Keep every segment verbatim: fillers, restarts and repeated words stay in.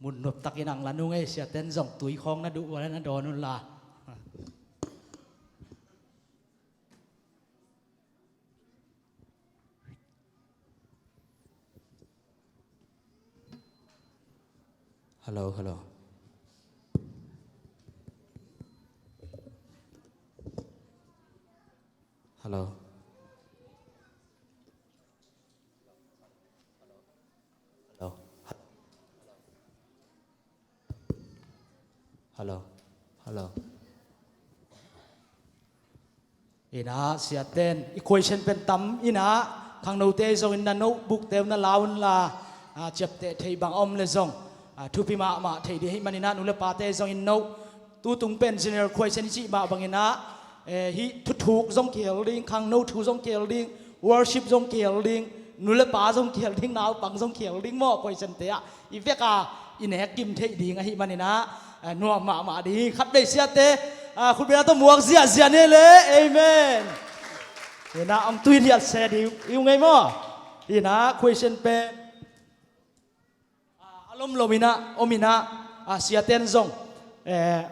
Mun nop takin ang la nung ei, siaten zong tui khawng na duh ua le na dawn un la. Hello, hello. Hello. Hello. Hello. Hello. Ina siaten i question pen tam ina, khangnote zong ina notebook teu na la un la, a, ciapteh thei bang om le zong, a, thupi mahmah thei ding hi manina, nu le pate zong in note tutung pen general question i cih mah bangina, eh, hi thuthuk zong kihel ding, khangno thu zong kihel ding, worship zong kihel ding, nu le pa zong kihel ding, naupang zong kihel ding maw, question te ah i vek a i nek kim theih ding ahi manina, eh, nuam mahmah ding hi. Khat bei siate, ah, khutbena tawh muak ziahziah ni le, amen. Ina ong tui diat se ding i ung ei maw. Ina question pen, ah, a lomlom ina om ina, ah, siaten zong, eh,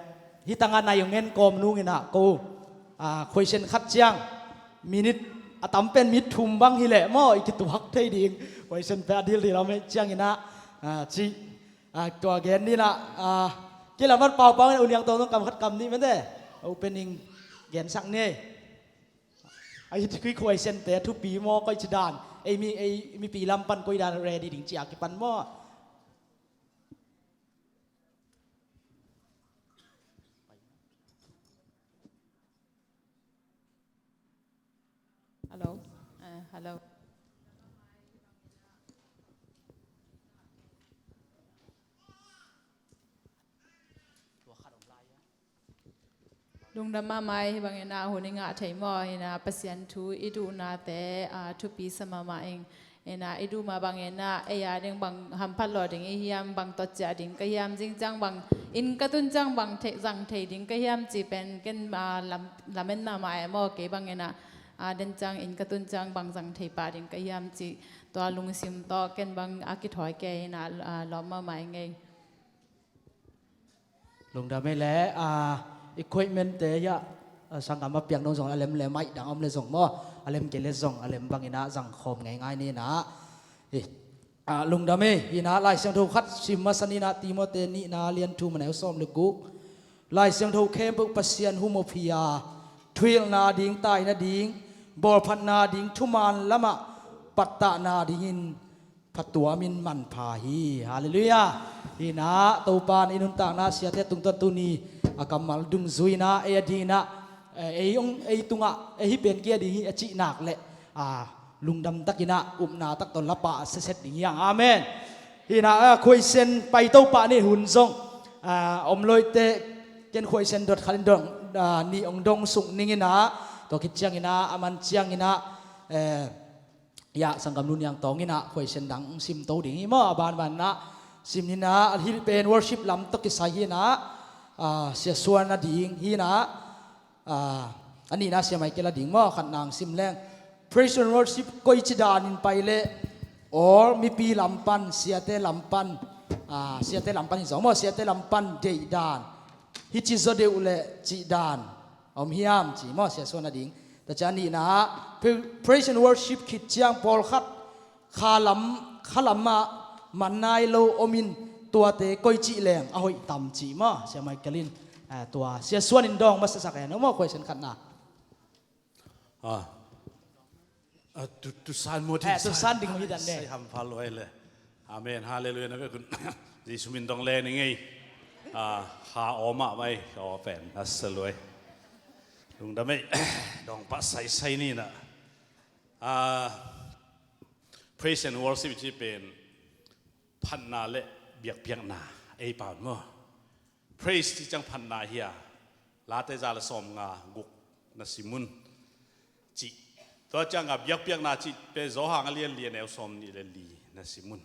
hi tanga nai ong en kawm nung ina ko, ah, question khat ciang minute a tam pen minute thum bang hi leh maw i kituak thei ding. Question pen a dildil om ei ciang ina, ah, ci, ah, tua gen ni na, ah, kilamat paupau ina uniang tawng kam khat kam ni mete opening gensak ni. A hi tui khuaisiante a thupi maw, koi ci dan, ei mi, ei mipi lam pan koi dan ready ding ci a kipan maw. Hello. Eh, hello. Lungdam mahmah ei, hih bangin ah hun i ngah thei maw, hi na Pasian thu i duhnate, ah, thupi sa mahmah ing. Hi na i duh mah bangin ah ei a ding bang hamphat lawh ding i hiam, bang tawh ciah ding ka hiam, zing ciang bang inn ka tun ciang bang thei, zang thei ding ka hiam cih pen ken, ah, lam, lamen mahmah ei maw, kei bangin ah, ah, den ciang inn ka tun ciang bang zang thei pah ding ka hiam cih tua lungsim tawh ken bang a kithawi kei hi na, ah, lawm mahmah ing ei. Lungdam ei le, ah, equipment te hiah, ah, sanggam a piak dong zong a lem le, mic dang om le zong maw, a lem kei le zong a lem bangin ah zang khawm ngeingai ni na. Eh, ah, lungdam ei, hi na Lai Siangtho khat sim masa ni na, Timothy nihna lian thum a neu sawm le guk. Lai Siangtho khempeuh Pasian humop hi a, thuhilhna ding, taina ding, bawlphatna ding, thuman lamah pattahna dingin phatuamin manpha hi. Halleluiah. Hi na Topa in i nuntakna siate tungtawn tuni a kammal dungzui na, ei a ding na, eh, ei ong, ei tungah, ei hi pen kia ding hi a cih nak le, ah, lungdam takin ah upna tak tawh lapa a seset ding hiang. Amen. Hi na, ah, khuaisen pai Topa ni hun zong, ah, om loite ken khuaisen dot khalin dong, ah, ni ong dong suk ningin ah, tua khit ciangin ah, a man ciangin ah, eh, ya, sanggam nu niang tawngin ah khuaisen dang simto ding hi maw, a banban ah sim ni na, a hilh pen worship lam tawh kisai hi na, ah, Sia Suan a ding hi na, ah, a nihna Sia Michael a ding maw, khat nang sim leng. Praise and worship koi ci danin pai le, or mipi lam pan, siate lam pan, ah, siate lam pan hi zong maw, siate lam pan deih dan, hi ci zaw deuh le cih dan om hiam ci maw, Sia Suan a ding. Tua ciang a nihna ah, pra-, praise and worship khit ciang pawlkhat kha lam, kha lam ah man nai lo om in, tuate koi cih leng a hoih tam ci maw, Sia Michael in, eh, tua Sia Suan in dawng masasak en maw, khuaisen khatna. Ah. Ah, tu, tu san mo. Eh, tu san ding mi dan de. Sai ham pha luai le. Amen. Halleluiah na ve kun. Jesu min dong le ni ngei. Ah, ha o ma mai, ka o pen. Asa luai. Lungdam ei. Dong pa sai sai ni na. Ah, praise and worship ci pen phatna le biakpiakna ei pan maw. Praise ci ciang phatna hi a, Late za le sawm nga guk na sim un cih. Tua ciang a biakpiakna cih pe Johan a lian li a neu sawm nih le li na sim un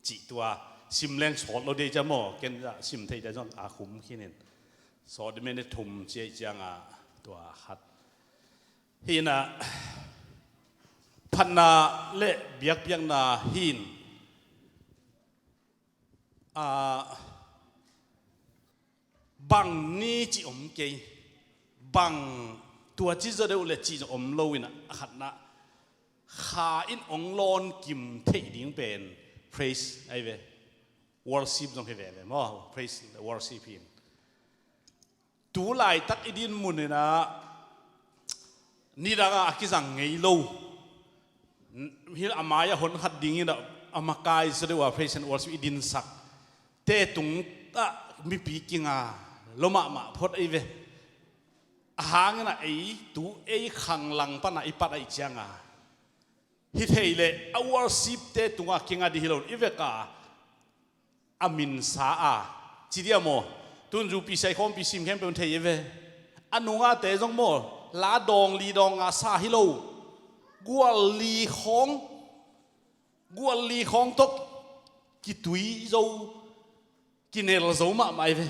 cih. Tua sim leng sawt lo dei ciang maw, ken a sim thei dei zong a khum khinin sawt dei mene thum ci ei ciang a tua khat. Hi na, phatna le biakpiakna hin Ah, bang ni ci om kei, bang tua ci zaw deuh le ci zaw om lo in ah, a khatna kha in ong lawn kim theih ding pen praise ahi ve. Worship zong hi veve maw, praise worship hi in. Tu laitak i din mun in ah nidang a kizang ngei lo. Hi a mai a hon khat ding in ah a makai zaw deuh a praise and worship i dinsak te tung ah mipi kinga lo mahmah phot ahi ve. A hang in ah ei tu ei khang lang pan ah i pat ahih ciang a hi thei leh a worship te tungah kinga ding hi lo in i vek a a minsa a ci dia maw? Tun zu pi sai khawmpi sim khempeuh thei i ve. A nungate zong maw, la dawng li dawng nga sa hi lo. Gual li khawng, gual li khawng tawh kitui zo, kinel zo mahmah i ve.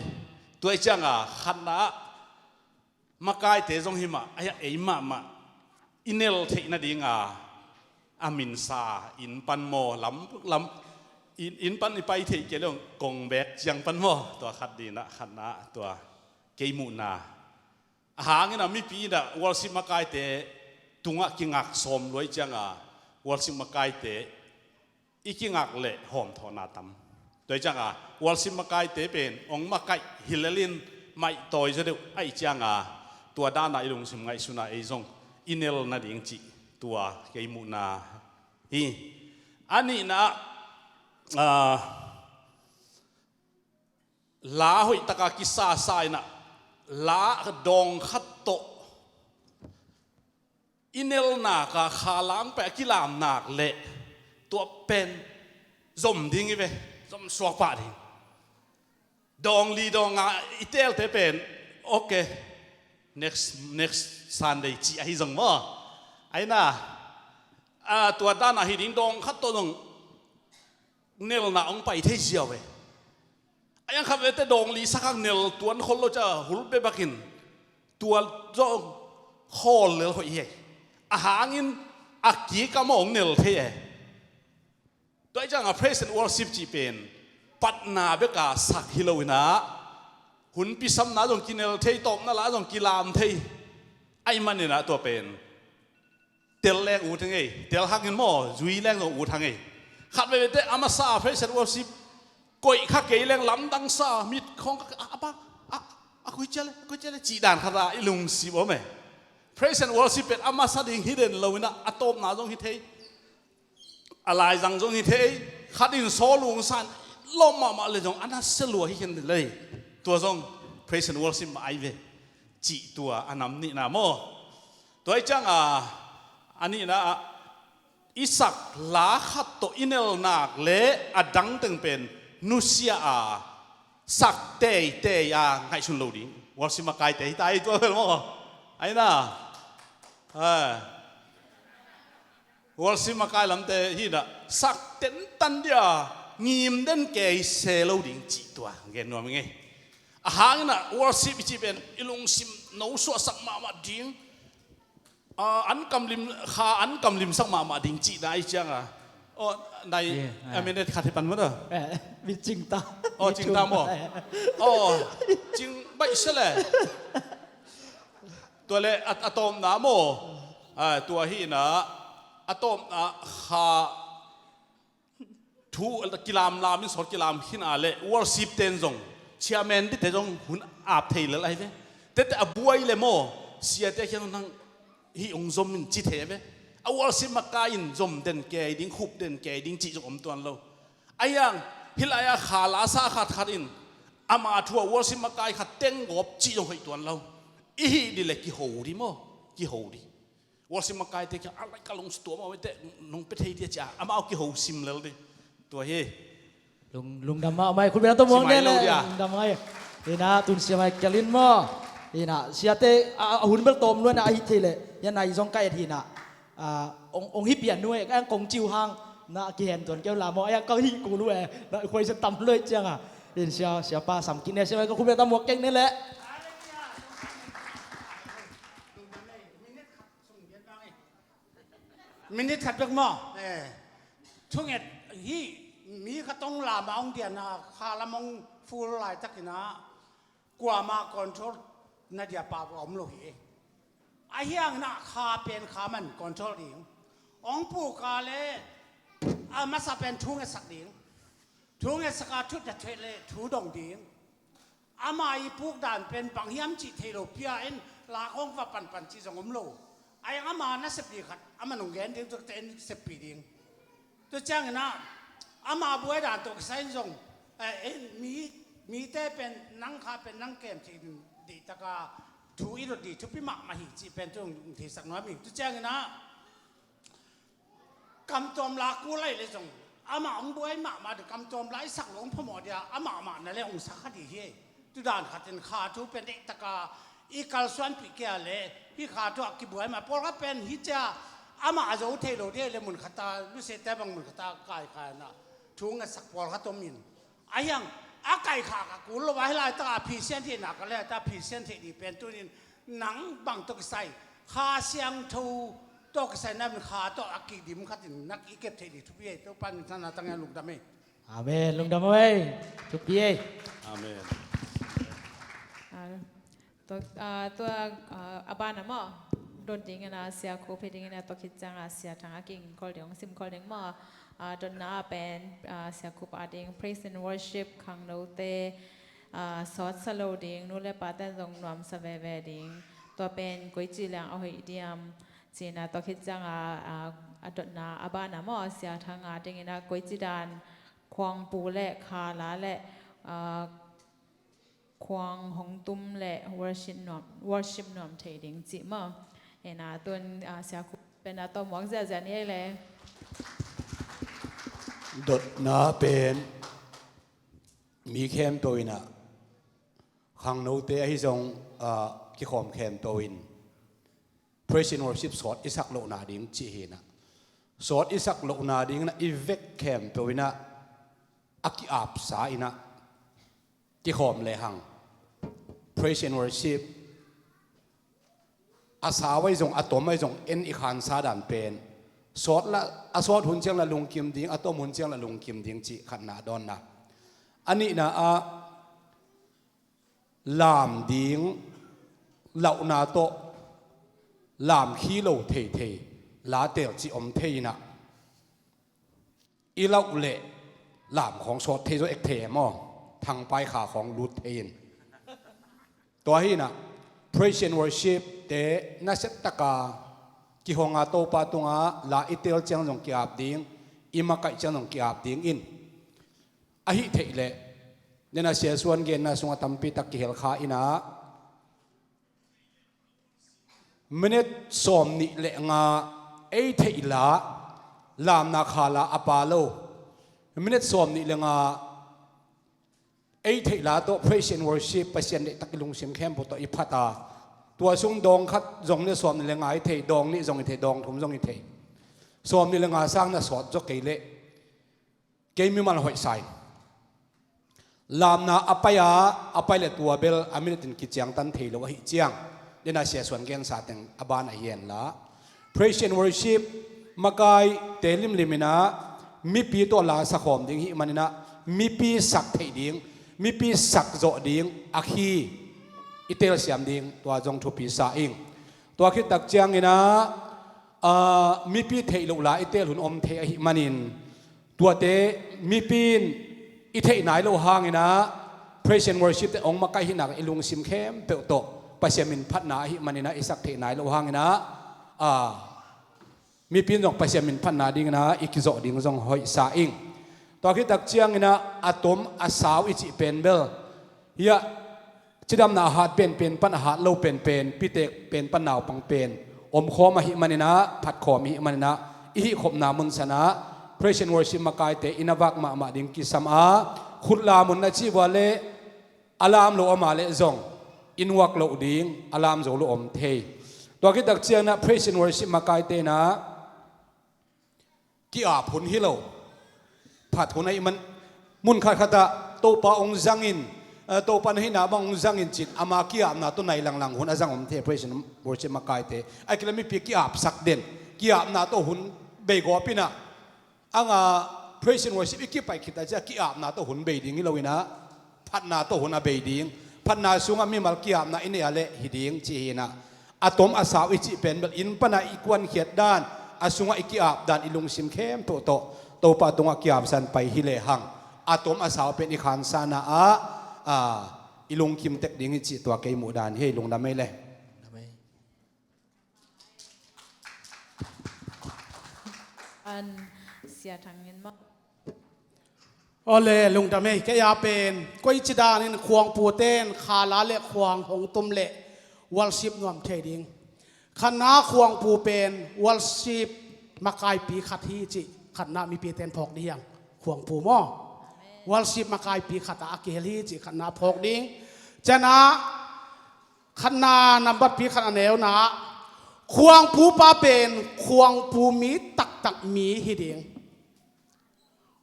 Tua i ciang a khatna ah makaite zong hi mah, a ei mahmah i nel theih nading a a minsa inn pan maw, lam, lam, inn, inn pan i pai theih kei leng kong bek ciang pan maw, tua khat ding in ah khatna ah tua kei muhna. A hang in ah mipi in ah worship makaite tungah kingak sawm lua i ciang a worship makaite i kingak leh hawmthawhna tam. Tua i ciang a worship makaite pen ong makaih hi lel in maihtawi zaw deuh ahih ciang a tua dan a i lungsim ngaihsun a ei zong i nel nading cih tua kei muhna hi. A nihna ah, ah, la hoih taka kisasa in ah la dawng khat tawh i nelnak a kha lang peuh a kilamnak leh tua pen zom ding i ve, zom suak pah ding. Dawng li dawng nga i telte pen, ok, next, next Sunday ci ahi zong maw? Aina, a, tua dan a hi ding dawng khat tawh zong nelna ong pai thei ziau e. A iang khat vete dawng li sakhak nel tuan khol lo ca hul bebak in tua zong khawl lel hoih hi e. A hangin a kik a mawng nel thei e. Tua i ciang a praise and worship cih pen patna bek a sak hi lo in ah hun pisamna zong kinel thei, tawpna la zong kilam thei. Ahi manin ah tua pen tel leng ut hang ei, tel hangin maw, zui leng zong ut hang ei. Khat veve te a masa praise and worship koih kha kei leng lamdang sa, mit khawng kha a, a, a, a koi cia le, a koi cia le cih dan khat a i lungsim om e. Praise and worship pen a masa ding hi den lo in ah a tawpna zong hi thei, a laizang zong hi thei, khat in saw lung san lawm mahmah le zong a nasia lua hi khin lei. Tua zong praise and worship mah ai ve cih tua a nam nihna maw? Tua i ciang a, a nihna ah i sak la khat tawh i nelnak le a dang teng pen nusia a sak teitei a ngaihsun lo ding. Worship makaite hi ta i tua vel maw? Aina. Eh. Worship makai lamte hi na sak tentan dia ngim den kei se lo ding cih tua gen nuam i ngei. A hang na worship i cih pen i lungsim no suahsak mahmah ding. Ah, an kamlim, kha an kamlimsak mahmah ding cihna i ciang a. Oh, nai, yeah, a minute khat hi pan maw da? Eh, mi cing ta. Oh, mi cing ta maw? Eh. Oh, cing baih se le. Tua le a, a tawpna maw? Ah, tua hi na a tawpna kha thu kilamlam in sawt kilam khin a le worship ten zong chairman dite zong hun ap thei lel ahi ve. Tete a buai le maw siate khian nang hi ong zom in ci thei ve. A worship makai in zom den kei ding, khup den kei ding cih zong om tuan lo. A iang hi lai a kha la sa khat khat in ama thu a worship makai khat teng gawp cih zong hoih tuan lo. I hih di le kiho di maw? Kiho di. Worship makaite kia a lai ka lungsim tua mawh te nong pe thei dia cia amau kiho sim lel di. Tua hi. Lung, lungdam mah mai khut bia to muang ne le. Lungdam mai. Ina tun sia mai kelin maw. Ina siate a, a hun bel tom luan a hi thei le. Ya nai zong ka et hina. A, ong, ong hi pian nu e ka ang kong ciu hang. Na kihen tuan keu la maw. Ya ka hi ku lu e. Na khuai sa tam loi ciang a. In sia, sia pa sam kine sia mai ka khut bia to muang keng ne le. Minute khat bek maw? Eh. Thunget hi. Mi khat hong lam a hong dian a, kha lam hong ful laitakin ah kuamah control na dia pah a om lo hi. Ahi hangin ah kha pen kha man control ding. Hong puk a leh a masa pen thu ngetsak ding. Thu ngetsak a thu na thuih leh thu dong ding. Ama i puk dan pen bang hiam cih thei lo, pia in la khawng va panpan cih zong om lo. Ahi hang ama nasep ding khat a man hong gen ding, tua te in seppih ding. Tua ciangin ah ama buai dan tawh kisai in zong, eh, eh, mi, mite pen nang kha pen nang kem thei ding, deihtak a thu i dot ding thupi mahmah hi cih pen tua hong theisak nuam ing. Tua ciangin ah kamtuam la kul lai leh zong amah hong buai mahmah ding, kamtuam la i sak lo hong phamawh dia amah mah na leh hong sak kha ding hi. Tua dan khat in kha thu pen deihtak a i kalsuanpih kei a leh hih kha thu ah kibuai mah. Pawlkhat pen hih cia amah a zo thei lo ding leh mun khat a, lusete bang mun khat a kaikhai in ah thu ngetsak pawlkhat om in. Ahi hang a kaikhak a kul lo a, hih laitak a phisian theihna ka leh ta phisian theih ding pen tuni in nang bang tawh kisai, Kha Siangtho tawh kisai na kha tawh a kidim khat in na i kep theih ding thupi ei. Topa in thana tang ei, lungdam ei. Amen. Lungdam ei. Thupi ei. Amen. Ah, tua, ah, tua, ah, a ban ah maw, dot dingin ah Sia Khup hi dingin ah, tua khit ciang ah Sia Thang a kikhol ding, hong simkhol ding maw. Ah, dotna ah pen, ah, Sia Khup a ding praise and worship, khangnote, ah, sawtsa lo ding, nu le pate zong nuamsa veve ding. Tua pen koici leng a hoih diam cih ah, tua khit ciang ah, ah, a dotna a ban ah maw, Sia Thang a dingin ah koici dan khuangpu le kha la le, ah, khuang hong tum le worship nuam, worship nuam thei ding cih maw. Hi in ah tun, ah, Sia Khup pen a tawh muak ziahziah ni ei leh. Dotna pen mi khempeuh in ah, khangnote ahi zong, ah, kikhawm khempeuh in praise and worship sawt i sak lohna ding cih hi in ah, sawt i sak lohna dingin ah i vek khempeuh in ah a ki-apsa in ah kikhawm lehang praise and worship a sau ahi zong, a tom ahi zong, en i khansa dan pen sawt la, a sawt hun ciang la lungkim ding, a tom hun ciang la lungkim ding cih khatna a dawnna. A nihna ah lam ding, lauhna tawh lam khi lo theithei la teel cih om thei in ah, i lauh leh lam khawng sawt thei zaw ek thei e maw, thangpai kha khawng lut thei in. Tua hi in ah praise and worship te nasep taka kihong a, Topa tungah la i teel ciang zong ki-ap ding, i makaih ciang zong ki-ap ding in. Ahi theih leh, nena Sia Suan genna sungah tampi tak kihel kha in ah, minute sawmnih le nga ei theih la, lamna kha la a pha lo. Minute sawmnih le nga ei theih la tawh praise and worship, Pasian deihtak i lungsim khempeuh tawh i phat a, tua sung dawng khat zong le sawmnih le nga i thei, dawng nih zong i thei, dawng thum zong i thei. Sawmnih le nga sang na sawt zaw kei leh kei mimal hoih sa ing. Lamna a pai a, a pai le tua bel a minute in kiciangtan thei lo ahih ciang, nena Sia Suan gensa teng a ban ah hi hen la, praise and worship makaite limlim in ah mipi tawh la sakhawm ding hih manin ah, mipi sak theih ding, mipi sak zawh ding a khi i telsiam ding, tua zong thupi sa ing. Tua khit tak ciangin ah, ah, mipi theih loh la i tel hun om thei ahih manin, tuate mipi in i theih nai loh hangin ah praise and worship te hong makaih hi nak i lungsim khempeuh tawh Pasian min phatna ahih manin ah i sak theih nai loh hangin ah, ah, mipi in zong Pasian min phatna dingin ah i kizawh ding zong hoih sa ing. Tua khit tak ciangin ah a tom a sau i cih pen bel, hiah cidamna a hat penpen pan a hat lo penpen, pitek pen pan naupang pen omkhawm ahih manin ah, phatkhawm ahih manin ah, i hihkhopna munsan ah praise and worship makaite i na vak mahmah ding kisam a, khut lam un na cih vua leh a lam lo om a leh zong i nuak loh ding, a lam zo lo om thei. Tua khit tak ciangin ah praise and worship makaite in ah ki-ap hun hi lo. Phat hun ahih man, mun khatkhat ah Topa hong zangin, eh, Topa na hihna bang hong zangin cin, ama ki-apna tawh nai langlang hun a zang om thei, praise and worship makaite. Ahih kei leh mipi ki-apsak den, ki-apna tawh hun bei gawp in ah, a nga Praise and worship i kipaih khit a ciah ki-apna tawh hun bei ding hi lo inah, phatna tawh hun a bei ding. Phatna sungah mimal ki-apna i neih a leh hi ding ci hi inah, a tom a sau i cih pen bel inn panah i kuankhiat dan, a sungah i ki-ap dan, i lungsim khempeuh tawh Topa tungah ki-apsan pai hi lehang, a tom a sau pen i khansana ah, a, i lungkim tek ding hi cih tua kei muh dan hi. Lungdam ei le. An sia thangin maw? Awle, lungdam ei, kei a pen koici danin khuangputen khala le khuang hong tum le worship nuam thei ding. Khatna khuangpu pen worship makaipi khat hi cih khatna mipiten phawk ding hiang. Khuangpu maw? Worship makaipi khat a a kihel hi cih khatna phawk ding. Cianah khatna nambat pi khat a neuna, khuangpu pa pen khuangpu mi taktak mi hi ding.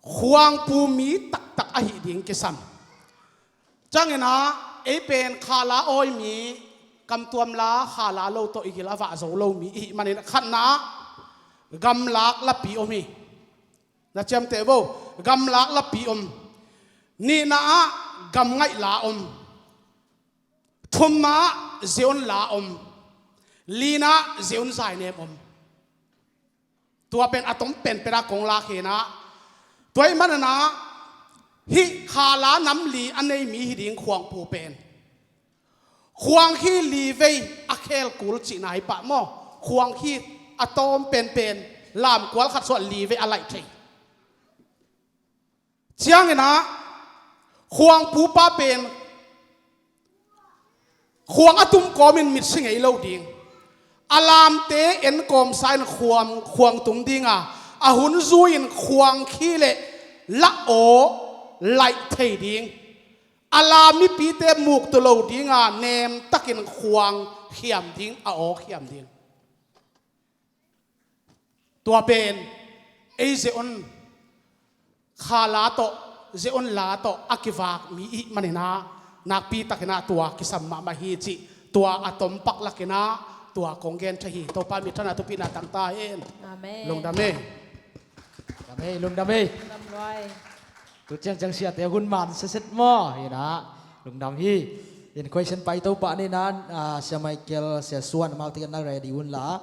Khuangpu mi taktak ahi ding kisam. Cianginah ei pen khala awi mi, kamtuam la khala lo tawh i gil a vah zo lo mi i hih manin khatna gamlak lapi om hi. Na ciamteh vo, gamlak lapi om. Nihna ah gamngaih la om. Thumna ah zeon la om. Lina ah zeon zainem om. Tua pen a tom penpen a kong lak hinah, tua ih mananah hih khala nam li a nei mi hi ding khuangpu pen. Khuang khi li vei a khel kul cihna hi pah maw? Khuang khi a tom penpen lamkual khat suah li vei a laih thei. Cianginah khuangpu pa pen khuang a tum kawmin mitsi ngei lo ding. A lamte en kawmsa in khuang, khuang tum dinga, a hun zui-in khuang khi le lah aw laih thei ding. A lam mipite muktu lo dinga nemtakin khuang khiam ding, a aw khiam ding. Tua pen ei zeon khala tawh, zeon la tawh a kivak mi ih maninah nakpi takinah tua kisam mahmah hi cih tua a tom pak lakinah tua kong gen thei hi. Topa mi thana thupina tangta hen. Amen. Lungdam ei. Lungdam ei, lungdam ei. Lungdam luai. Tu ciangciang siate hun man seset maw hinah lungdam hi. In question pai to pah ni nan, ah, Sia Michael, Sia Suan, amau ticket nak ready unla.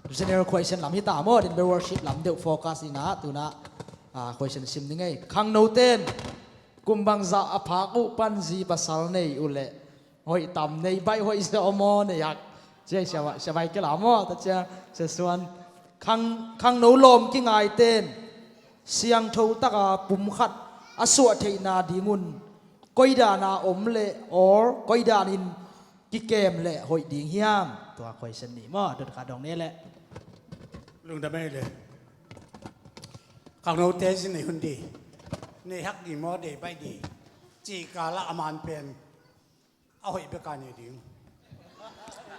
General question lam hi ta maw, din bel worship lam deuh focus inah tunah, ah, question sim ni ngei. Khangnoten kum bangzah a phak uh pan zi pasal nei uh leh hoih tam, nei baih hoih sia om aw, nei hak. Cia Sia Michael a maw, ta cia Sia Suan. Khang, khangno lawm kingaiten siangtho taka pumkhat a suah theihna dingun koidana om le or koidanin kikem le hoih ding hiam? Tua question nih maw, dot kha dong ne le. Lungdam ei le. Khangnote zi nei hun di, nei hak di maw, dei baih di, cih kala a man pen a hoih beka nei ding.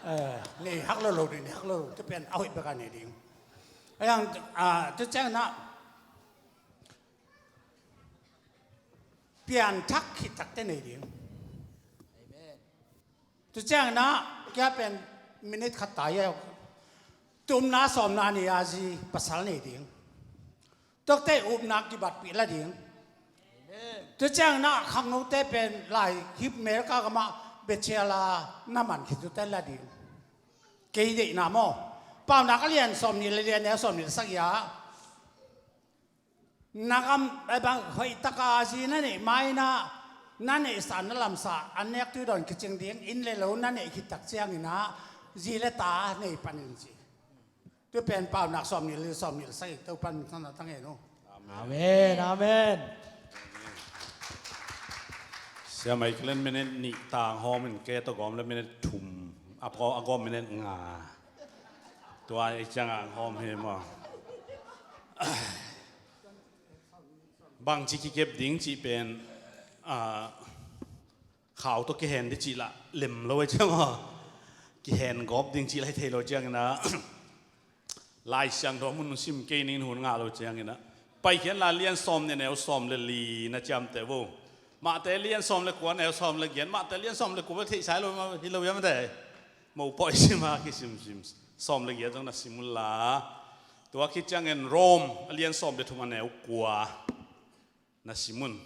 Eh, nei hak lo lo ding, nei hak lo lo te pen a hoih beka nei ding. Ayang, ah, tu cianginah pianthak khit takte nei ding. Amen. Tu cianginah kia pen minute khat ta ia, tumna sawmna ni a zi pasal nei ding. Tuakte upna kibatpih la ding. Tu cianginah khangnote pen lai hip mel ka gamah beciala na man khitute la ding. Kei deihna maw? Paunak a lian sawmnih le lian, neu sawmnih le sagih ah, na gam, eh, bang hoih taka zi na neih mainah na neihsa na lamsa an nek tuidawn kicing ding, inn le lo na neih khit tak cianginah zi le ta nei panin ci. Tu pen paunak sawmnih le sawmnih le sagih Topan min thana tang hen uh. Amen, amen. Sia Michael in minute nih tang hawm in, kei tawh gawm le minute thum, a gawm, a gawm minute nga. Tua ei ciangah hawm hi maw? Bangci kikep ding cih pen, ah, khau tawh kihen ding cih lah lem lo ei ciang maw? Kihen gawp ding cih lah hi thei lo cianginah Lai Siangtho mun sim kei nin hun ngah lo cianginah Paikhiatna lian sawm nih neu sawm le li na ciamteh vo. Mahte lian sawm le kua neu sawm le giat, Mahte lian sawm le kua bel theihsa hi lo, hi lo hiam te. Mopawh i sim a kisimsim sawm le giat zong na sim unla. Tua khit ciangin Rom a lian sawm le thum a neu kua na sim un.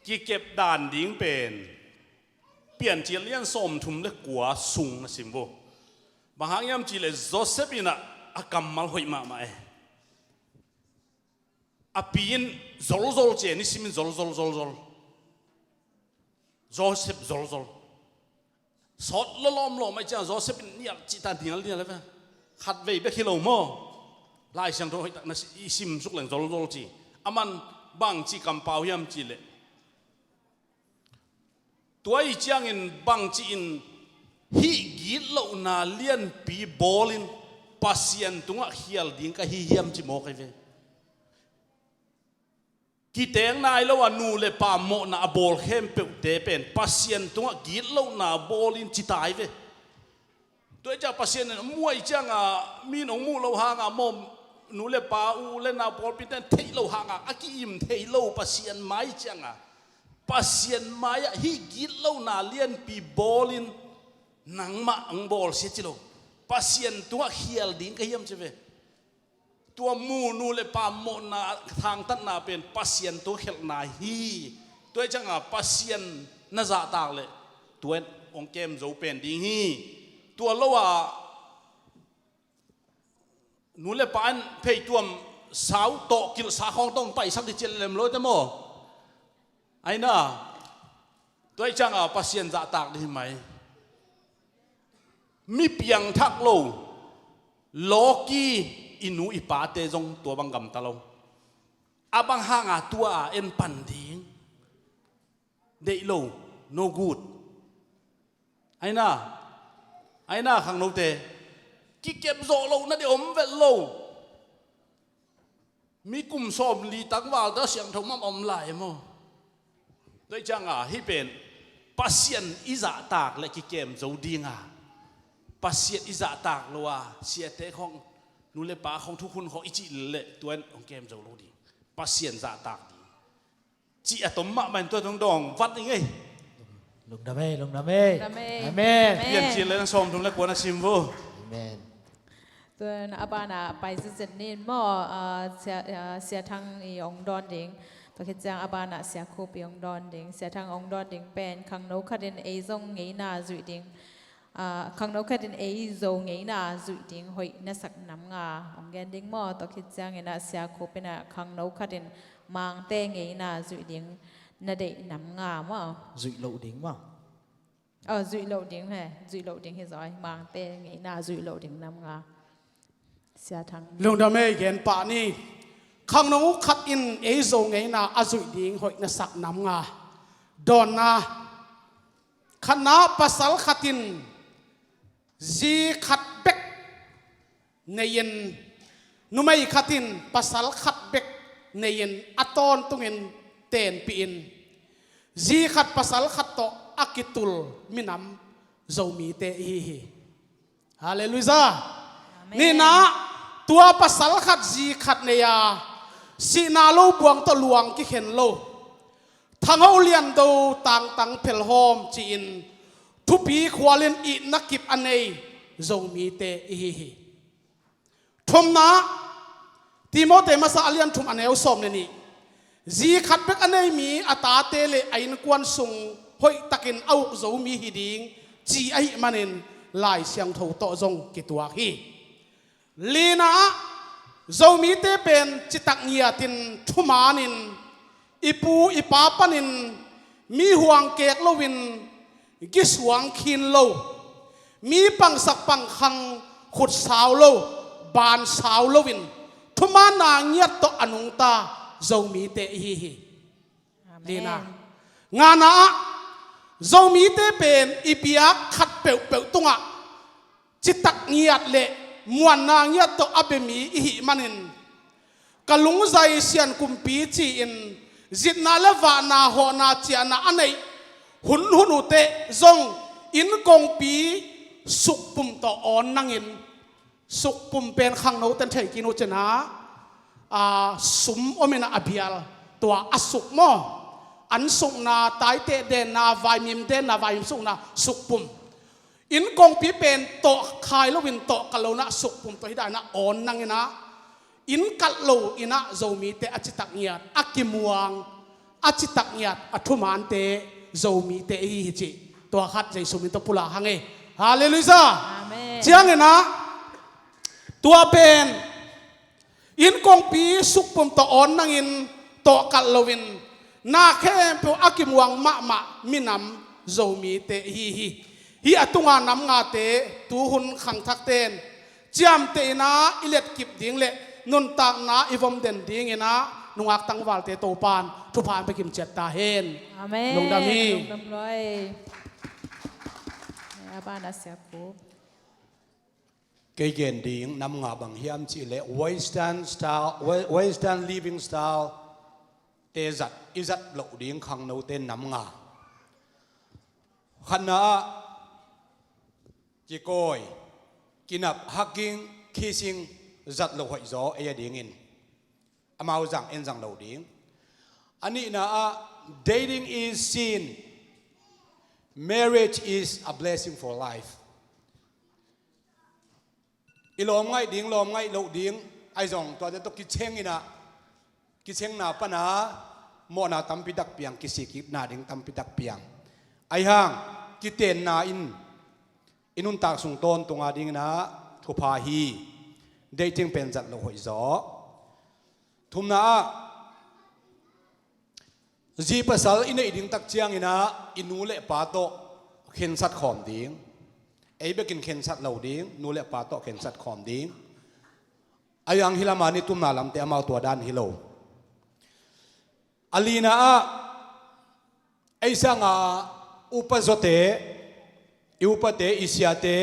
Kikep dan ding pen Piancil lian sawm thum le kua sung na sim vo. Bang hang hiam cih leh Joseph in ah a kammal hoih mahmah e. A pi in zolzol ci e, nisim in zolzol zolzol. Joseph zolzol. Sawt lawlawm lawm ahih ciang Joseph in nial cih ta nial nial ve. Khat vei bek hi lo maw. Lai Siangtho hoih tak na si-, i sim suk leng zolzol ci. Aman bang ci kampau hiam cih leh, tua ahih ciangin bang ci in hih gitlohna lianpi bawlin Pasian tungah khial ding ka hi hiam ci mawk ahi ve. Kiteng nai lo a nu le pa mawhna a bawl khempeuhte pen Pasian tungah gitlohna bawlin ci ta ahi ve. Tua ahih ciang Pasian in a muh ahih cianga, mi in hong muh loh hanga maw, nu le pa, u le nau pawlpite in theih loh hanga a ki-im thei lo Pasian mai cianga, Pasian mai-ah hih gitlohna lianpi bawlin nangmah hong bawlsia ci lo. Pasian tungah khial ding ka hiam ci ve. Tua mu nu le pa mawhna thangtatna pen Pasian tungah khialhna hi. Tua ahih cianga Pasian na zahtak leh tua in hong kem zo pen ding hi. Tua lo a nu le pa in pheituam sau tawh kilhsa khawng tawh hong paisak ding ci lem lo te maw. Aina, tua ahih cianga Pasian zahtak ding hi mai. Mi piangthak lo, lawki i nu i pate zong tua bang gamta lo. A bang hanga tua a en pan ding. Deih lo, no good. Aina, aina khangnote. Kikep zawh lohna ding om vet lo. Mi kum sawmli tangvalte a siangtho mah om lai maw. Tua ahih cianga hih pen Pasian i zahtak le kikem zo dinga, Pasian i zahtak lo a siate khawng, nu le pa khawng, thukhun khawng i cih leh tua in hong kem zo lo ding. Pasian zahtak ding cih a tom mahmah in tua tungah dawng vat ing ei. Lungdam ei, lungdam ei. Lungdam ei. Amen. Amen. Piancil lian sawm thum le kua na sim vo. Amen. Tuan a banah pai zizet nin maw, ah, Sia, ah, Sia Thang i hong dawn ding. Tua khit ciang a banah Sia Khup i hong dawn ding. Sia Thang hong dawn ding pen khangno khatin ei zong ngeina zuih ding. Ah, khangno khatin ei Zo ngeina zuih ding hoih na sak nam nga hong gen ding maw? Tua khit ciangin ah Sia Khup in ah khangno khatin Mangte ngeina zuih ding na deih nam nga maw? Zuih loh ding maw? Oh, zuih loh ding he, zuih loh ding hi zaw. Mangte ngeina zuih loh ding nam nga. Sia Thang. Lungdam ei, gen pah ni. Khangno khat in ei Zo ngeina a zuih ding hoih na sak nam nga. Dawnna. Khatna, pasal khat in zi khat bek nei-in, numei khat in pasal khat bek nei-in a tawntungin tenpih in, zi khat pasal khat tawh a kitul minam Zomite ihi hi. Halleluiah. Amen. Nihna, tua pasal khat zi khat nei a, sihna lo buang tawh luang kikhen lo, thangho liando tangtang phelhawm ci-in thupi khualin itna kip a nei Zomite ihi hi. Thumna, Timote masa a lian thum a neu sawm le nih. Zi khat bek a nei mi a tate le a innkuan sung hoihtakin a uk zo mi hi ding ci ahih manin Lai Siangtho tawh zong kituak hi. Lina, Zomite pen citak ngiatin thumanin i pu i pa panin mi huang kek loin gisuang khin lo, mi pangsak pangkhang khut sau lo, ban sau loin thumaanna ngiat tawh a nungta Zomite ihi hi. Amen. Lina. Ngana ah, Zomite pen i biak khat peuhpeuh tungah citak ngiat le muanna ngiat tawh a bia mi ihih manin, ka lungzai sian kumpi ci-in zitna le vahna hawhna ciahna a neih hun hun uh teh zong innkongpi sukpum tawh awn nangin, sukpum pen khangnoten thei khin uh cina, a, sum om in a bial, tua a suk maw? An sukna, taiteh denna, vaimim denna, vaimim sukna, sukpum. Innkongpi pen tawh khai loin tawh kal lo in a sukpum tawh hi dan in a awn nangin a, Inn kalh lo in ah Zomite a citak ngiat, a kimuang, a citak ngiat, a thumante Zomite ihi hi cih tua khat Jesu min tawh pulak hang e. Halleluiah. Amen. Ciangin ah tua pen inn kongpi sukpum tawh awn nangin tawh kalh loin na khempeuh a kimuang mahmah minam Zomite ihi hi. Hih a tunga nam ngate tuhun khangthakte in ciamteh in ah i letkip ding le nuntakna i vom den dingin ah nungak tangvalte Topan thupha an pia kimciat ta hen. Amen. Lungdam hi. Lungdam luai. A ban a Sia Khup. Kei gen ding nam nga bang hiam cih leh Western style, we-, Western living style te zat, i zat loh ding khangnote nam nga. Khatna ah kikawi, kinap, hugging, kissing, zat loh hoih zaw ei a dingin. Amau zang, en zang lo ding. A nihna ah, dating is sin, marriage is a blessing for life. I lawm ngaih ding, lawm ngaih loh ding, ahi zong tuate tawh kiceng in ah, kicengna pana mawhna tampi tak piang, kisikikna ding tampi tak piang. Ahi hang, kitenna in i nuntak sung tawntung a dingin ah thupha hi. Dating pen zat loh hoih zaw. Thumna ah, zi pasal i neih ding tak ciangin ah i nu le pa tawh khensat khawm ding. Ei bekin khensat lo ding, nu le pa tawh khensat khawm ding. Ahi hang hih lam a ni tumna lamte amau tua dan hi lo. A lina ah, ei sanga upa zawte, i upate, i siate,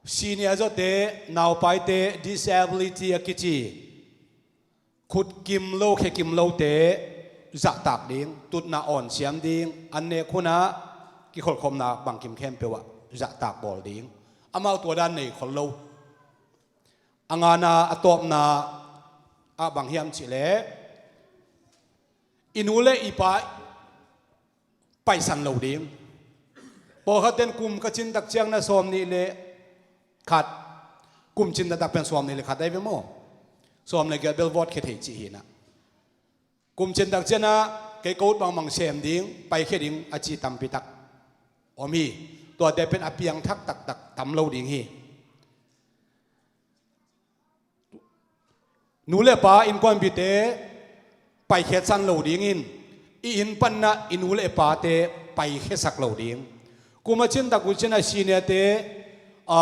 senior zawte, naupaite, disability a kici, khut kim lo, khe kim lote zahtak ding, tutna awn siam ding, an nek hunah kikholhkhopna bangkim khempeuh ah zahtak bawl ding. Amau tua dan nei khol lo. A ngana, a tawpna ah bang hiam cih leh, i nu le i pa paisan lo ding. Pawlkhat ten kum ka cin tak ciang na sawm nih le khat, kum cin taktak pen sawm nih le khat ahi ve maw? Sawm le giat bel vawt khia thei cih hi na. Kum cin tak ciang ah kei ko ut bangbang sem ding, paikhia ding a ci tampi tak om hi. Tuate pen a piangthak taktak tam lo ding hi. Nu le pa innkuanpihte paikhiatsan lo dingin, i inn panah i nu le pate paikhiasak lo ding. Kum a cin tak uh cin a seniorte, a,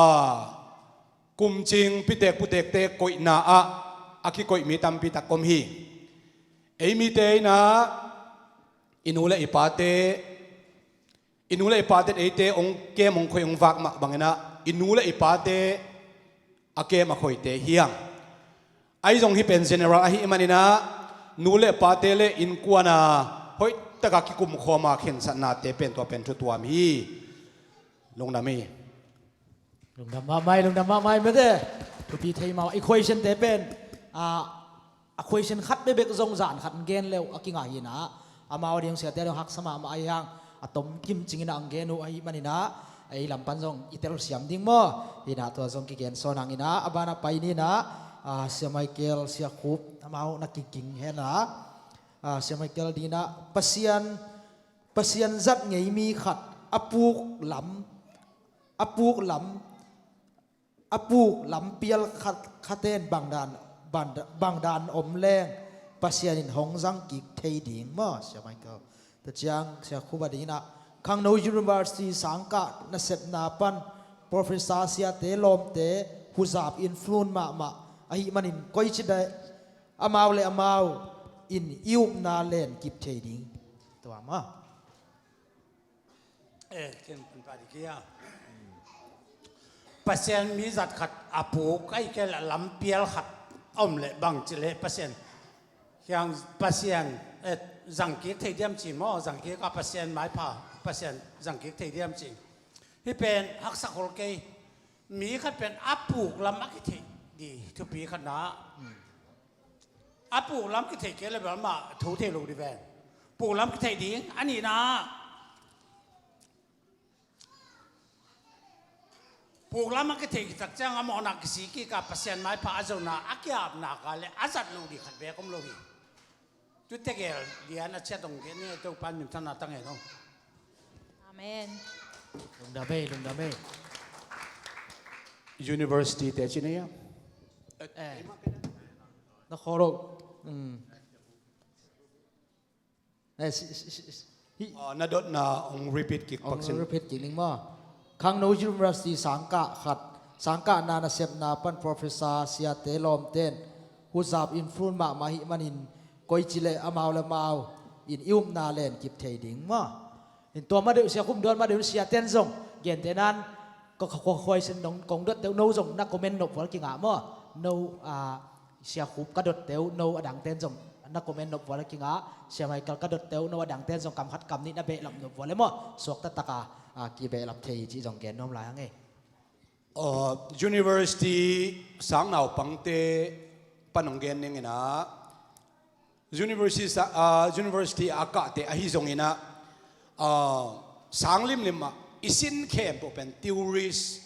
kum cing pitek putekte koihna ah a kikoih mi tampi tak om hi. Ei mite in ah i nu le i pate, i nu le i pate eite hong kem hong khoi hong vak mah bangin ah i nu le i pate a kem a khoite hi hang. Ahi zong hih pen general ahih manin ah nu le pate le innkuan a hoih taka kikum khawm a khensatnate pen tua pen thu tuam hi. Lungdam hi. Lungdam mahmah hi, lungdam mahmah hi mate. Thupi thei mahmah. Equation te pen, ah, a question khat bekbek zong zan khat gen le uh a kingah hi na. Amau ding siate dong haksa mahmah ahi hang, a tom kim cingin a ang gen uh ahih manin ah, ei lam pan zong i telsiam ding maw? Hi na, tua zong kigen sawn hang hi na, a banah pai ni na, ah, Sia Michael, Sia Khup, amau na kiging hen na. Ah, Sia Michael ding na, Pasian, Pasian zat ngei mi khat, a puk lam, a puk lam, a puk lampial khat, khaten bangdan, bangdan, bangdan om leng Pasian in hong zangkik thei ding maw, Sia Michael? Tua ciang Sia Khup a ding na, Khangno University sangkah nasepna pan Professor siate lawmte huzap in flun mahmah ahih manin koici dah amau le amau in i upna len kip thei ding. Tua maw? Eh, ken pan pah dik hia. Pasian mi zat khat a puk, ahih kei leh lampial khat a om leh bang ci leh Pasian. Hiang Pasian, eh, zangkik thei diam ci maw, zangkik a Pasian maipha, Pasian zangkik thei diam ci. Hih pen haksa khol kei. Mi khat pen a puk lam a kitheih di thupi khat na. A puk lam kitheih kei le bel mah thu thei lo di ven. Puk lam kitheih ding, a nihna. Puklam a kithei kitak ciang a mawhna kisik kik a, Pasian maipha a zona a kiapna ka le a zat lo ding khat beek om lo hi. Tute gel lian a ciat hong gen ni, Topa in minthanna tang hen aw. Amen. Lungdam ei, lungdam ei. University te ci ni a. Eh. Na kholo. Hmm. Eh, si, si, si, si. Hi. Ah, na dotna hong repeat kik pak sin. Hong repeat kik ning maw. Khangno University sangkah khat, sangkahna nasepna pan professor siate lawmten huzap in fun mahmah ahih manin, koici le amau le amau in i upna len kip thei ding maw. In tua ma deuh, Sia Khum dawn ma deuh, siaten zong gente nan, ko, ko, ko, khuaisin nong kong dot teuh, no zong na comment nop vual kingah maw. No, ah, Sia Khum ka dot teuh, no a dangten zong na comment nop vual a kingah, Sia Michael ka dot teuh, no a dangten zong kam khat kam nih na behlap nop vual e maw. Suakta taka, ah, kibehlap thei cih zong gen nuam lai hang e. Uh, university sang naupangte pan hong gen ning in ah, university sa-, ah, university a kahte ahi zongin ah, ah, sang limlim ah i sin khempeuh pen theories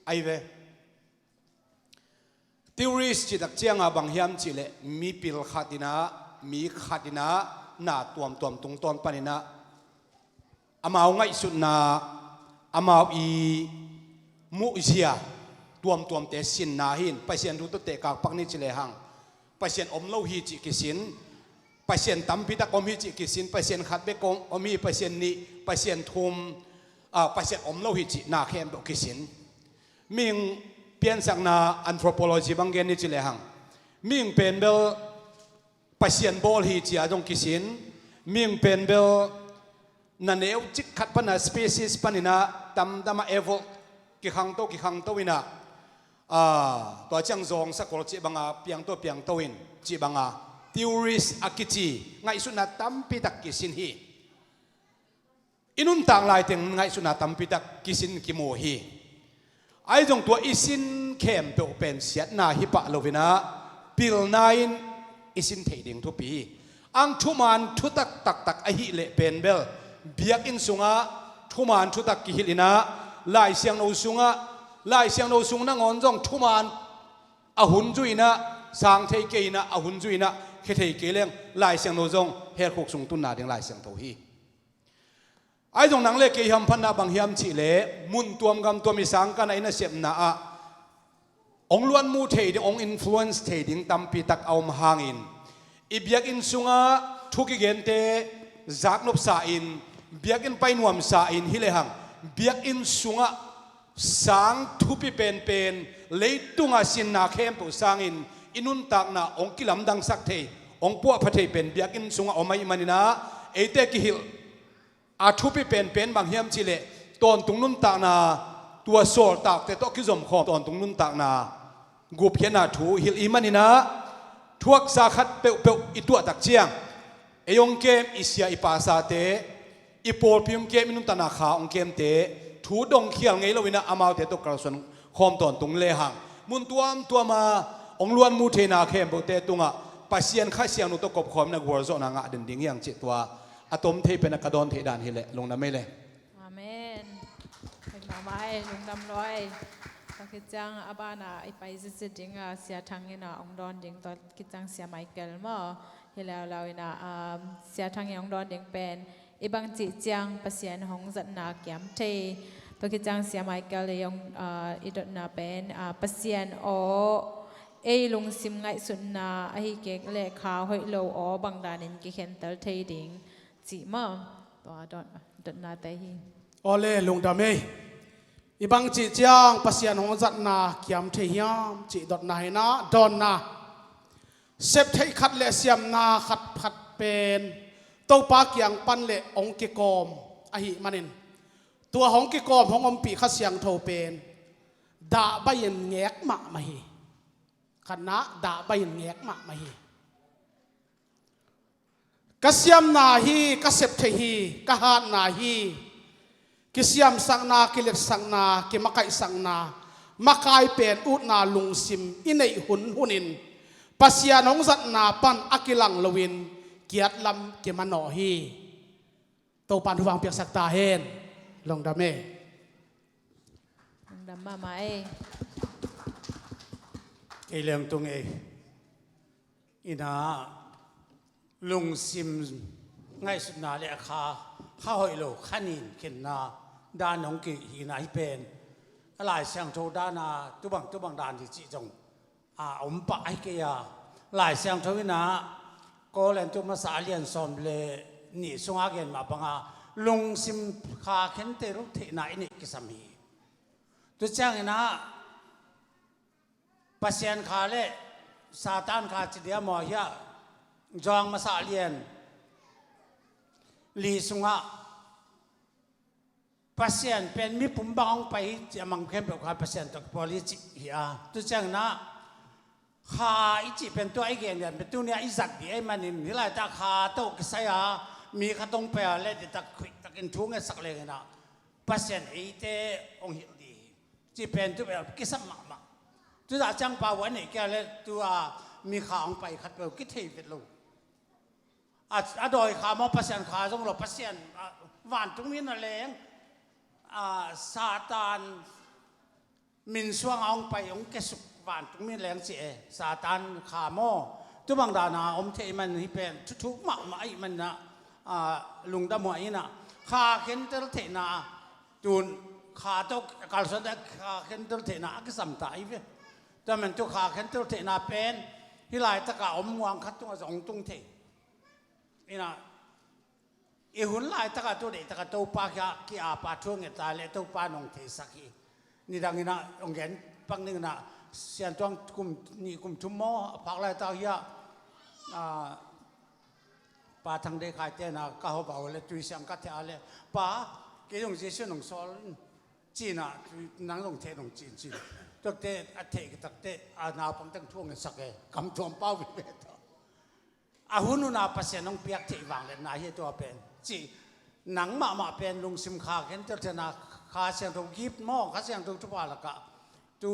ahi ve. Theories cih tak ciang a bang hiam cih leh mipil khat in ah, mi khat in ah, na tuamtuam tungtawn pan in ah, amau ngaihsutna, amau i muhzia tuamtuamte sinna hi in, Pasian thu tawh tehkak pak ni ci lehang, Pasian om lo hi cih kisin, Pasian tampi tak om hi cih kisin, Pasian khat bek om, om hi, Pasian nih, Pasian thum, ah, Pasian om lo hi cih na khempeuh kisin. Mihing piansakna anthropology bang gen ni ci lehang, mihing pen bel Pasian bawl hi ci-a zong kisin, mihing pen bel na neucik khat pan a species pan in ah tamtam a evolve kikhangto kikhangto in ah, ah, tua ciang zawng sakol cih bang a piangto piangto in cih bang a theories a kici ngaihsutna tampi tak kisin hi. I nuntak laiteng ngaihsutna tampi tak kisin kimu hi. Ahi zong tua i sin khempeuh pen siatna hi pah lo in ah, pilna in i sin theih ding thupi hi. Ang thuman thutak taktak ahih leh pen bel, biakinn sungah thuman thutak kihilh in ah, Lai Siangtho sungah, Lai Siangtho sung nangawn zong thuman a hun zui in ah, sang thei kei in ah, a hun zui in ah, khia thei kei leng, Lai Siangtho zong hell khuk sung tunna ding Lai Siangtho hi. Ahi zong nang le kei hamphatna bang hiam cih leh, mun tuam gam tuam i sangkahna i nasepna ah hong luatmu thei ding, hong influence thei ding tampi tak a om hangin, i biakinn sungah thu kigente zaknopsa in, biakinn pai nuamsa in hi lehang, biakinn sungah sang thupi penpen, leitungah sinna khempeuh sangin i nuntakna hong kilamdangsak thei, hong puahpha thei pen biakinn sungah om ahih manin ah, eite kihilh a thupi penpen bang hiam cih leh, tawntung nuntakna, tua sawltakte tawh kizomkhawm tawntung nuntakna gupkhiatna thu hilh i hih manin ah, thuaksa khat peuhpeuh i tuah tak ciang, ei hong kem, i sia i pasate, i pawlpi hong kem, i nuntakna kha hong kemte thu dongkhial ngei lo in ah, amaute tawh kalsuan khawm tawntung lehang, mun tuamtuam a hong luatmu theina khempeuhte tungah Pasian Kha Siangtho tawh kopkhawm in ah gualzawhna ngah den ding hi hang cih tua a tom thei pen a ka dawn theih dan hi leh, lungdam ei le. Amen. Lungdam ei, lungdam lua ei. Tua khit ciang a banah i pai zitzit ding a, Sia Thang in ah hong dawn ding, tua khit ciang Sia Michael maw. Hi leuleu in ah, um, Sia Thang in hong dawn ding pen, i bangcih ciang Pasian hong zatna kiam thei. Tua khit ciang Sia Michael i hong, uh, i dotna pen, uh, Pasian aw, ei lungsim ngaihsutna ahi kei leh kha hoih lo aw bang danin kikhentel thei ding cih maw. Tua dot, dotnate hi. Aw le, lungdam ei. I bangcih ciang Pasian hong zatna kiam thei hiam cih dotna hi in ah, dawnna. Sep theih khat le siamna khat khat pen Topa kiang pan le hong kikawm ahih manin, tua hong kikawm hong ompih Kha Siangtho pen dahbai in ngek mahmah hi. Khatna, dahbai in ngek mahmah hi. Ka siamna hi, ka sep theih hi, ka hatna hi, kisiamsakna, kiletsakna, kimakaihsakna, makai pen utna lungsim i neih hunhunin Pasian hong zatna pan a kilang loin kiatlam kimanawh hi. Topan huvang piaksak ta hen. Lungdam e. Lam mahmah ei. Kei leng tung ei. Ina lungsim ngaihsutna le a kha, kha hoih lo, kha nin khenna dan hong kihihna hi pen. A Lai Siangtho dana tubang tubang dan hi cih zong a om pah ahi kei a. Lai Siangtho ina Korintu masa a lian sawm le nih sunga gen mah banga lungsim kha khentel theihna i neih kisam hi. Tu ciangina Pasian kha le Satan kha ci dia maw hiah, Johan masa a lian li sungah Pasian pen mipum bang hong pai hi ci a mang khempeuh kha Pasian tawh kipawl hi ci hi a. Tu ciangina kha i cih pen tua i gen lian pen tunia i zat dih ei manin hi laita kha tawh kisai a mi kha tong pai a le ditak khuihtakin thu ngetsak lengina Pasian eite hong hilh dih hi. Ci pen tu bel kisam mahmah. Tu dah ciang pa ua neih kia le tua mi kha hong pai khat peuh kithei vet lo. A, a dawi kha maw Pasian kha zong lo Pasian, a, vantungmi na leng, a, Satan min suanga hong pai hong kesuk vantungmi leng ci e. Satan kha maw tubang dana om thei man hi pen thuthuk mahmah ahi manna, a, lungdam huai ina kha khentel theihna tun kha tawh kalsuan te kha khentel theihna a kisam ta ahi ve. Tua men tu kha khentel theihna pen hi laitaka om muang khat tunga zong tung thei. Ina i hun laitaka tu deihtaka Topa kia ki-apa thu ngeta le Topa nong theisak hi. Nidangina hong gen pak ningina Siantuang kum nih kum thum maw a phak laitaka hia, a, Pa Thang Dei Khai tena ka hobau le tuisiang ka thea le pa kei zong Jesu nong sawl in cina nang zong thei nong cin cin. Tuakte a thei kitakte a naupang teng thu hong ngetsak e kam tuam pau veve ta. A hun huna Pasian hong piak theih vangliatna hi tua pen ci nang mahmah pen lungsim kha khentel theihna Kha Siangtho gift maw Kha Siangtho thupha lakah tu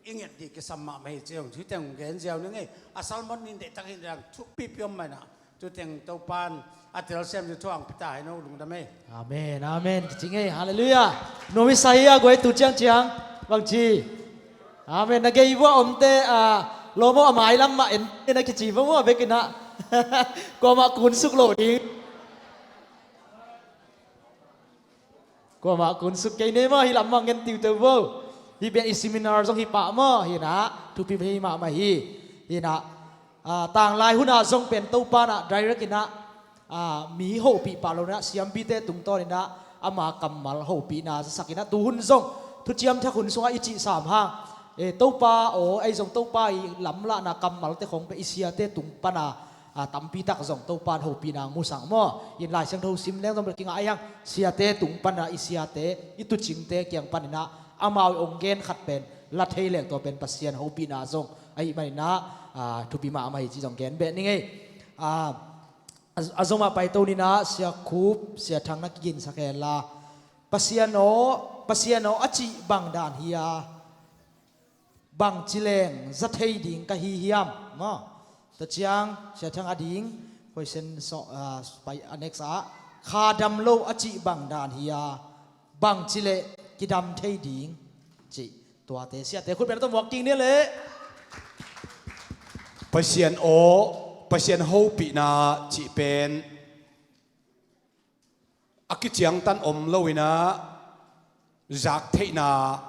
i nget dih kisam mahmah hi ci hong thu teng hong gen ziau ning ei. A sermon nin deihtak hi dang thupipi om maina tu teng Topan a telsiam ding thu hong pita hai no lungdam ei. Amen, amen. Kici ngei, halleluiah. Nuam i sa hi a guai tu ciangciang bangci. Amen. Na gei vua omte a lawm aw a mai lam mah en in a kici vua vua bekin ah kuamah kunsuk lo ding. Kuamah kunsuk kei ne maw hi lam mah ngen tiuteu vua. Hi bian i seminar zong hi pah maw hi nah thupi hi mahmah hi. Hi nah tanglai hunah zong pen Topa nah direct inah mi hopih pah lo inah siampite tungtawn inah ama kammal hopihna zasak inah tuhun zong thuciam thak hun sungah i cih sam hang Topa aw ei zong Topa i lamlahna kammalte khong pe i siate tung pana tampitak zong Topa in hopihna musak maw in Lai Siangtho sim leng zong bel kingah ei hang siate tung pana i siate i tucingte kiang pan inah amau i ong gen khat pen la thei leng tua pen Pasian hopihna zong ahi man inah thupi mahmah hi ci zong gen beh ning ei. A zomah paito ninah Sia Khup Sia Thang na kiginsak hen la Pasian aw Pasian aw a cih bang dan hi a bangci leng za thei ding ka hi hiam maw? Tua ciang Sia Thang a ding question so, pai a next ah kha dam lo a cih bang dan hi a bangci leh kidam thei ding cih tuate siate khut pen a tawh muak kik ni leh. Pasian aw Pasian hopihna cih pen a kiciangtan om lo inah zak theihna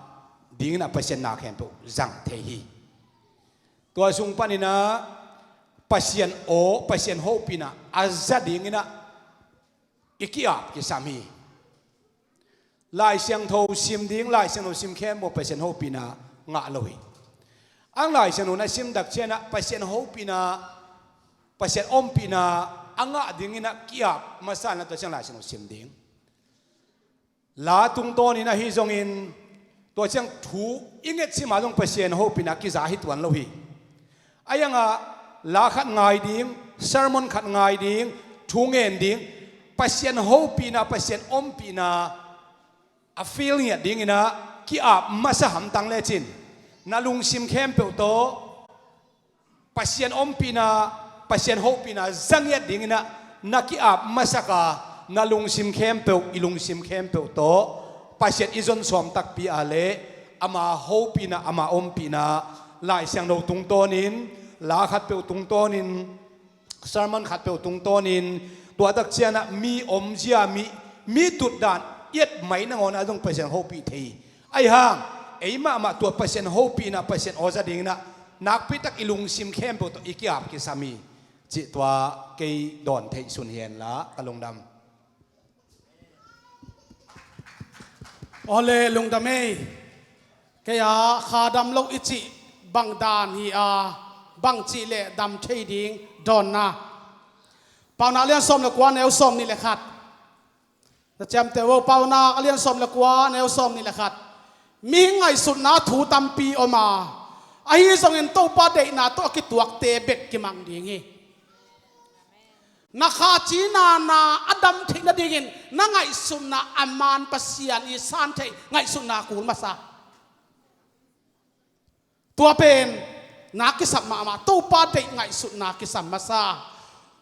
dinginah Pasian na khempeuh zang thei hi. Tua sung paninah Pasian aw Pasian hopihna a za dinginah i ki-ap kisam hi. Lai Siangtho sim ding Lai Siangtho sim khempeuh Pasian hopihna ngah lo hi. Ang Lai Siangtho na sim dak cianah Pasian hopihna Pasian ompihna a ngah dinginah ki-ap masa na tua ciang Lai Siangtho sim ding. La tungtawnin ahi zongin tua ciang thu i ngetsim ah zong Pasian hopihna kiza hi tuan lo hi. A iangah la khat ngai ding sermon khat ngai ding thu ngen ding Pasian hopihna Pasian ompihna a feel ngiat dinginah ki-ap masa hamtang lecin na lungsim khempeuh tawh Pasian ompihna Pasian hopihna za ngiat dinginah na ki-ap masaka na lungsim khempeuh i lungsim khempeuh tawh Pasian i zon sawm takpi a leh ama hopihna, ama ompihna, Lai Siangtho tungtawnin, la khatpeuh tungtawnin, sermon khatpeuh tungtawnin, tua tak ciangah mi omzia, mi, mi tutdan i et mai nangawnah zong Pasian hopih thei. Ahi hang ei mahmah tua Pasian hopihna, Pasian aw za dinginah nakpitak i lungsim khempeuh tawh i ki-ap kisam hi, cih tua kei dawn theih sun hi henla ka lungdam. Awle, lungdam ei. Kei a kha dam lo i cih bang dan hi a, bang cih leh dam thei ding dawnna. Paunak lian sawm le kua, neu sawm nih le khat. Na ciamteh uh, Paunak a lian sawm le kua, neu sawm nih le khat. Mihing ngaihsutna thu tampi om a, ahi zongin Topa deihna tawh a kituakte bek kimang ding hi. Na kha cina na a dam theih nadingin na ngaihsutna a man Pasian i san theih ngaihsutna kul masa. Tua pen na kisam mahmah, Topa deih ngaihsutna kisam masa.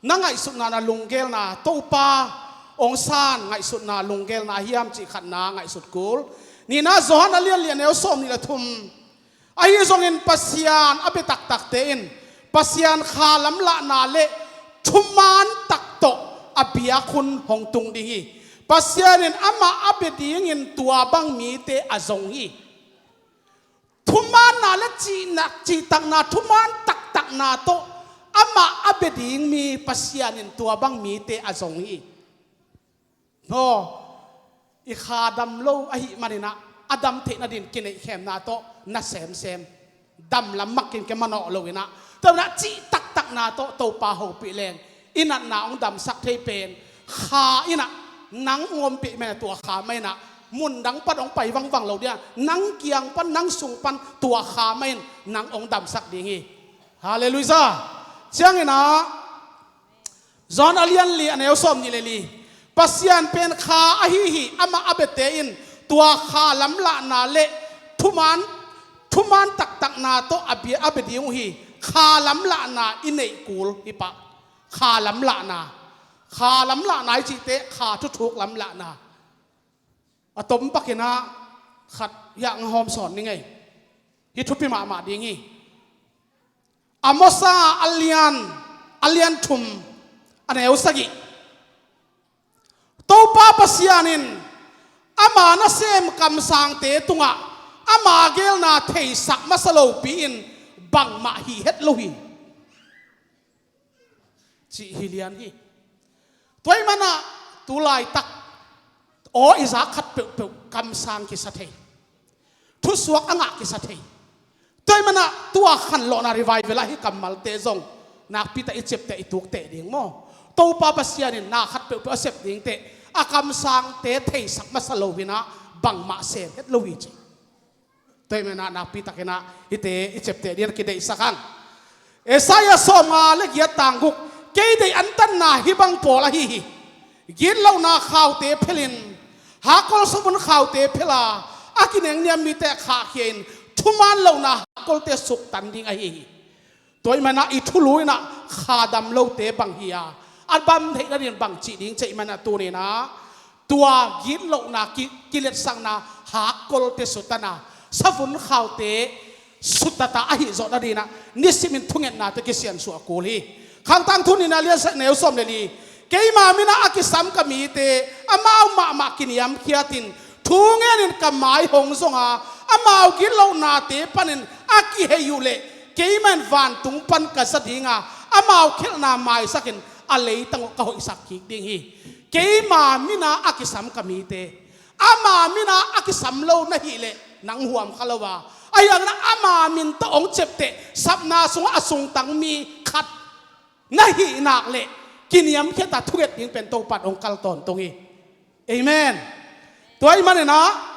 Na ngaihsutna, na lunggelna, Topa hong san ngaihsutna, lunggelna hiam cih khatna ngaihsut kul. Nihna, Johan a lian li, a neu sawm nih le thum. Ahi zongin Pasian a bia taktakte in Pasian kha lamlahna le thuman tak tawh a biak hun hong tung ding hi. Pasian in amah a bia dingin tua bang mite a zong hi. Thumanna le cihna, cihtakna, thuman taktakna tawh amah a bia ding mi Pasian in tua bang mite a zong hi. Aw, i kha dam lo ahih maninah a dam theih nadin kineihkhemna tawh na semsem. Dam lam makin ke manawh loinah, tua inah cih taktakna tawh Topa hopih leng i natna hong damsak thei pen kha inah nang hong ompih mah inah, tua kha mah inah mundang pan hong pai vangvang lo ding a, nang kiang pan, nang sung pan tua kha mah in nang hong damsak ding hi. Halleluiah. Cianginah Johan a lian li, a neu sawm nih le li. Pasian pen kha ahi hi, amah a biate in tua kha lamlahna le thuman, thuman taktakna tawh a bia, a bia ding uh hi. Kha lamlahna i neih kul hi pah. Kha lamlahna. Kha lamlahna i cihte kha thuthuk lamlahna. A tom pakinah khat hiah nga hawm sawn ni ngei. Hi thupi mahmah ding hi. Amos a lian, a lian thum, a neu sagih. Topa Pasian in ama nasem kamsangte tungah ama geelna theisak masa lopi in bangmah hih het lo hi, cih hi lian hi. Tua ahih manah tu laitak aw i zak khat peuhpeuh kamsang kisa thei, thusuak a ngah kisa thei. Tua ahih manah tua khanlawhna revival ah hih kammalte zong nakpi tak i ciapteh, i tukteh ding maw? Topa Pasian in na khat peuhpeuh a sep dingte, a kamsangte theisak masa lo hinah bangmah sem het lo hi ci. Tua ahih manah nakpi takinah hihte i ciapteh ding a kideihsak hang. Isaiah sawmnga le giat, tang guk. Kei deih antanna hih bang pawl ahi hi. Gitlohna khaute phelin, hakkol savun khaute phela, a kinengniam mite khahkhia in, thuman lohna hakkolte suktan ding ahi hi. Tua ahih manah i thulu inah kha dam lote bang hi a, a dam theih nadin bang cih ding cih ahih manah tuni inah tua gitlohna ki, kiletsakna hakkolte sutana, savun khaute sutata ahi zawh nadinah nisimin thungetnate kisiansuah kul hi. Khangtang Thu nihna, lian sagih, neu sawm le li. Keima minah a kisam ka mite amau mahmah kiniamkhiatin thu ngenin ka mai hong zonga, amau gitlohnate panin a kihei uh leh keima in vantung pan ka za dinga, amau khialhna maisakin a leitang uh ka hoihsak kik ding hi. Keima minah a kisam ka mite, ama minah a kisam lo na hih leh nang huam kha lo a, ahi hangin ama min tawh hong ciapteh sapna sungah a sungtang mi khat na hih nak leh kiniamkhiata thunget ding pen Topa in hong kal tawntung hi. Amen. Tua ahih maninah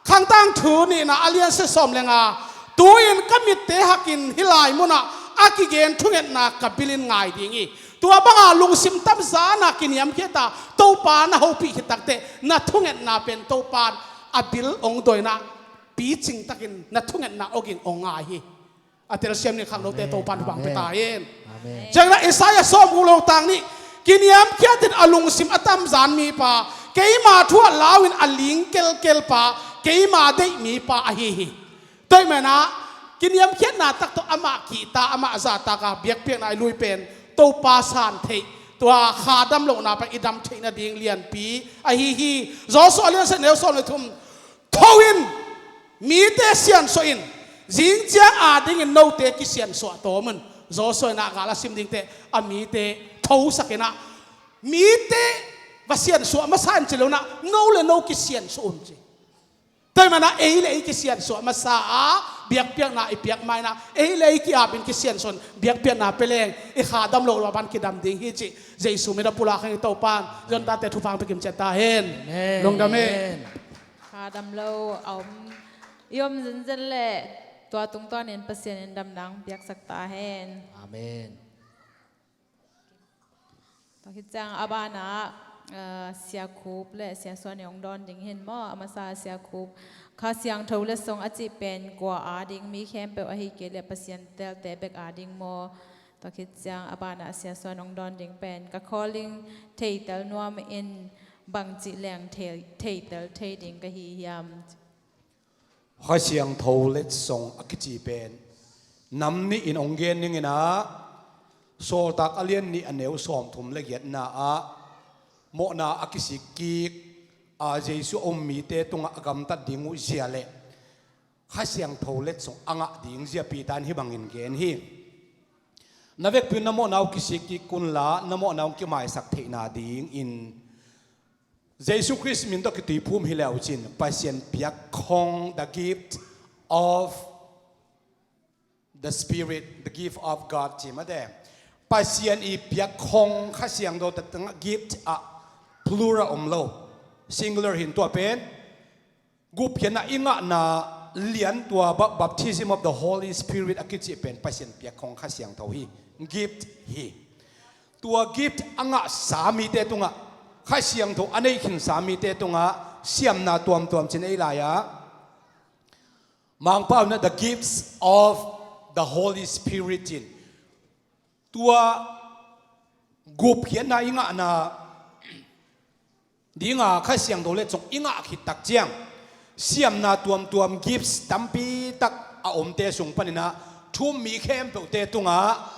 Khangtang Thu nihna, a lian sagih, sawm le nga. Tu-in ka mitte hakin hih lai munah a kigen thungetna ka bilin ngai ding hi. Tua banga lungsim tamzana kiniamkhiata Topa na hopih khit takteh na thungetna pen Topa in a bil hong dawnah picing takin na thungetna awging hong ngai hi. A telsiam ni khangnote, Topa in thupha hong pia ta hen. Amen. Ciangin Isaiah sawmguk le guk, tang nih. Kiniamkhiatin a lungsim a tamzan mipa, keima thu ah lau-in a ling kelkel pa, keima deih mipa ahi hi. Tua ahih manin ah kiniamkhiatna tak tawh amah kihta, amah zahtak a biakpiakna i lui pen Topa san theih, tua kha dam lohna pan i dam theih nading lianpi ahi hi. Joshua a lian sagih, a neu sawm le thum. Tho in, mite siansuah in, zing ciang adingin note kisiansuah tawm un. Joshua in ah gal a sim dingte, a mite thosak in ah, mite va siansuah masa in ci lo in ah, no le no kisiansuah un ci. Tua ahih manin ah ei le ei kisiansuah masa a, biakpiakna i piak ma in ah ei le ei ki-apin kisiansuah in, biakpiakna pia leng i kha dam loh lo a pan kidam ding hi cih Jesu min a pulak hang i Topa in zon tate thupha hong pia kim ciat ta hen. Amen. Lungdam hi. Amen. Kha dam lo a om, i om zenzen leh tua tungtawnin Pasian in damna hong piaksak ta hen. Amen. Tua khit ciang a banah, ah, Sia Khup le Sia Suan i hong dawn ding hi maw? A masa Sia Khup, Kha Siangtho letsong a cih pen kua ading, mi khempeuh ahi kei leh Pasian teelte bek ading maw? Tua khit ciang a banah Sia Suan hong dawn ding pen, ka calling theitel nuam in, bangci leng thei, theitel thei ding ka hi hiam? Kha Siangtho letsong a kici pen nam nih in hong gen ning in ah, Sawltak a lian nih, a neu sawmthum le giatna ah, mawhna a kisik kik a, Jesu a um mite tungah a gamtat ding uh zia le Kha Siangtho letsong a ngah ding zia Peter in hih bangin gen hi. Na vekpi un na mawhna uh kisik kik un la, na mawhna uh kimaisak theihna dingin Jesu Khrist min tawh kituiphum hi le uh cin, Pasian piakkhong, the gift of the Spirit, the gift of God ci mate. Pasian i piakkhong Kha Siangtho, the gift ah plural om lo, singular hi in, tua pen gupkhiatna i ngahna lian, tua ba-, baptism of the Holy Spirit a kici pen Pasian piakkhong Kha Siangtho hi, gift hi. Tua gift a ngahsa mite tungah, Kha Siangtho a nei khinsa mite tungah siamna tuamtuam ci-in ei lai-ah, Mangpau in ah the gifts of the Holy Spirit ci-in, tua gupkhiatna i ngahna dinga Kha Siangtho letsong i ngah khit tak ciang, siamna tuamtuam, gifts tampi tak a omte sung panin ah thu-um mi khempeuhte tungah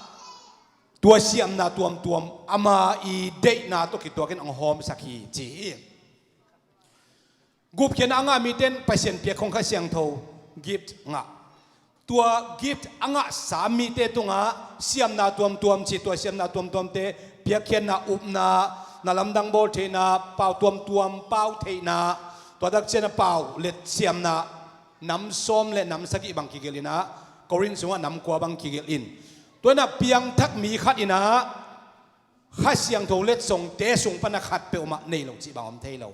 tua siamna tuamtuam ama i deihna tawh kituakin hong hawmsak hi ci hi. Gupkhiatna a ngah mite in Pasian piakkhong Kha Siangtho gift ngah. Tua gift a ngahsa mite tungah siamna tuamtuam ci, tua siamna tuamtuamte, piakkhiatna, upna, na lamdang bawl theihna, pau tuamtuam pau theihna, tua tak ciangin a pau let siamna, nam sawm le nam sagih bang kigelh in ah, Korin sungah nam kua bang kigelh in. Tua in ah piangthak mi khat in ah Kha Siangtho letsongte sung pan a khat peuhmah nei lo cih bang om thei lo.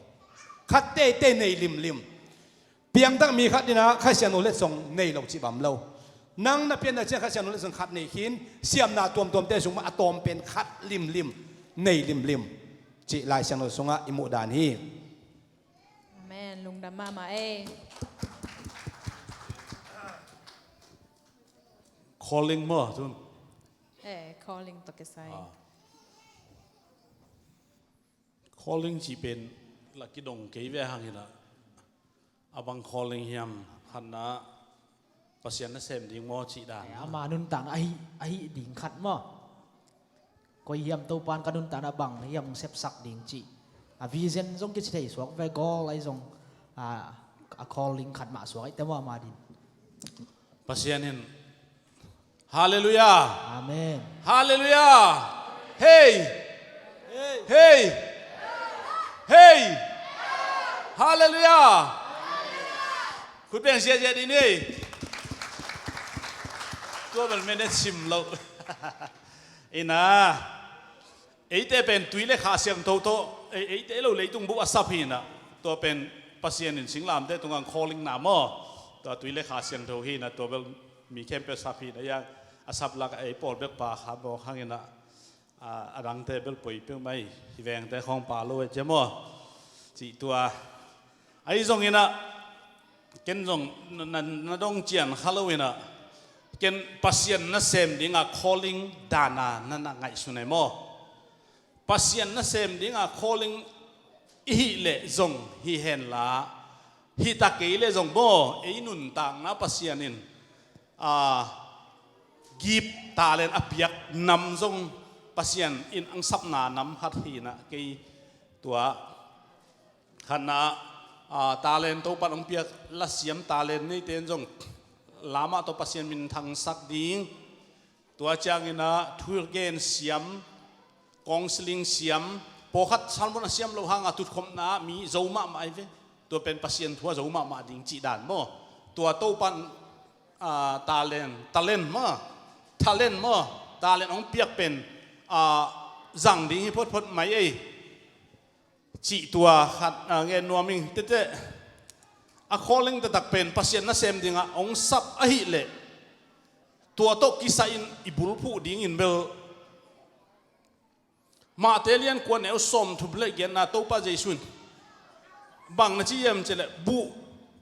Khat teitei nei limlim. Piangthak mi khat in ah Kha Siangtho letsong nei lo cih bang om lo. Nang na pianna ciang Kha Siangtho letsong khat nei khin, siamna tuamtuamte sung pan a tawm pen khat limlim, nei limlim cih Lai Siangtho sungah i muh dan hi. Amen. Lungdam mahmah ei. Calling maw, tun? Eh, calling tawh kisai. Ah. Calling cih pen la kidong kei ve hang in ah, a bang calling hiam, khatna Pasian nasem ding maw cih dan. Eh, ama nuntakna ahi, ahi ding khat maw? Koi hiam, Topa in ka nuntakna bang hiam hong sepsak ding cih a vision zong kici thei suak ve, goal ahi zong, a, a calling khat mah suak ahih teh maw ama din. Pasian in. Halleluiah. Amen. Halleluiah. Hei. Hei. Hei. Halleluiah. Khut beng ziahziah dih ni. Tua bel minute sim lo. Ina. Eite pen tui le Kha Siangtho tawh, ei, eite lo leitung bup a sap hi in ah, tua pen Pasian in singlamteh tungah calling na maw? Tua tui le Kha Siangtho hi in ah, tua bel mi khempeuh sap hi in ah, a sap lakah ei pawl bek pa kha mawk hang in ah, a, a dangte bel poi peuhmah hi, hih vengte khawng pa lo ei cia maw? Cih tua. Ahi zongin ah, ken zong na, na, na dong cian kha lo in ah, ken Pasian nasem dinga calling dana na, na ngaihsun ei maw? Pasian nasem dinga calling i hih leh zong hi henla, Hita kei le zong maw, ei nuntakna Pasian in, a, gift talent a piak nam zong Pasian in angsapna nam khat hi na, kei tua khatna, a, talent Topan hong piak lasiam talent neite in zong lamah tawh Pasian minthangsak ding. Tua ciangin ah thugen siam, counseling siam, pawlkhat sermon a siam loh hanga tutkhopna mi zo mahmah ahi ve. Tua pen Pasian thu a zo mahmah ding cih dan maw? Tua Topan, a, talent, talent maw? Talent maw? Talent hong piak pen, a, zang ding hi photphot mai ei. Cih tua khat, a, ngen nuam ing. Tete, a calling taktak pen Pasian nasem dingah hong sap ahih leh tua tawh kisai-in i bulphuh dingin bel Mate lian kua neu sawmthum le giatna Topa Jesu in bang na ci hiam cih leh buh,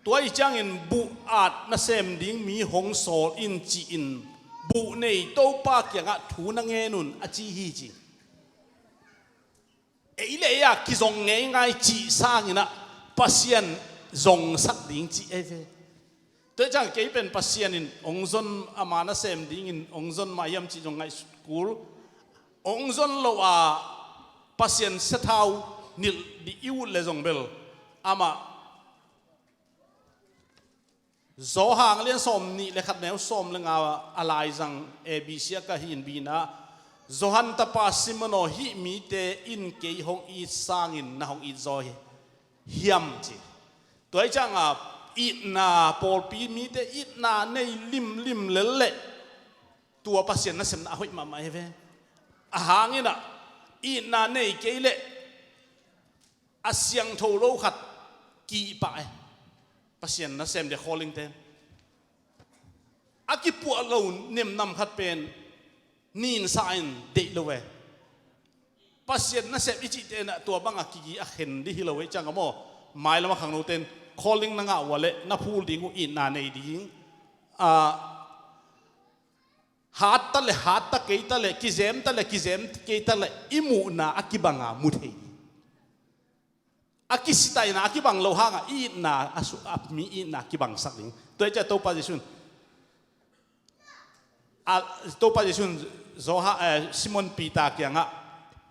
tua ih ciangin buh at nasem ding mi hong sawl in ci-in buh nei Topa kiangah thu na ngen un a ci hi ci. Ei le ei a kizong ngeingai cih sangin ah Pasian zongsak ding cih ei ve. Tua ciang kei pen Pasian in hong zon, ama nasem dingin hong zon mah hiam cih zong ngaihsut kul. Hong zon lo a Pasian sathau nilh dih i ut le zong bel amah Johan lian sawmnih le khat neu sawm le nga a laizang A B C a ka hin bina, Johan tapa Simon aw, hih mite in kei hong it sangin na hong it zaw hi hiam ci. Tua hi cianga itna, pawlpi mite itna nei limlim lel leh tua Pasian nasemna a hoih mahmah hi ve. A hangin ah itna nei kei leh a siangtho lo khat kihpah e. Pasian nasem dia calling ten a kipuah lo nemnam khat pen ninsa in deih lo e. Pasian nasem i cih tenah tua banga kigi a khen dih hi lo e. Cianga maw, mailam a khangno ten calling na ngah ua leh na phul ding uh itna nei ding, a, hat ta le hat ta kei ta le, kizem ta le kizem kei ta le i muhna a kibanga mu thei ding. A kisitaina a kibang lo hanga i itna a su-, a mi itna a kibangsak ding. Tua hi ciah Topa Jesu in, a, Topa Jesu in Johan, eh, Simon Peter kiangah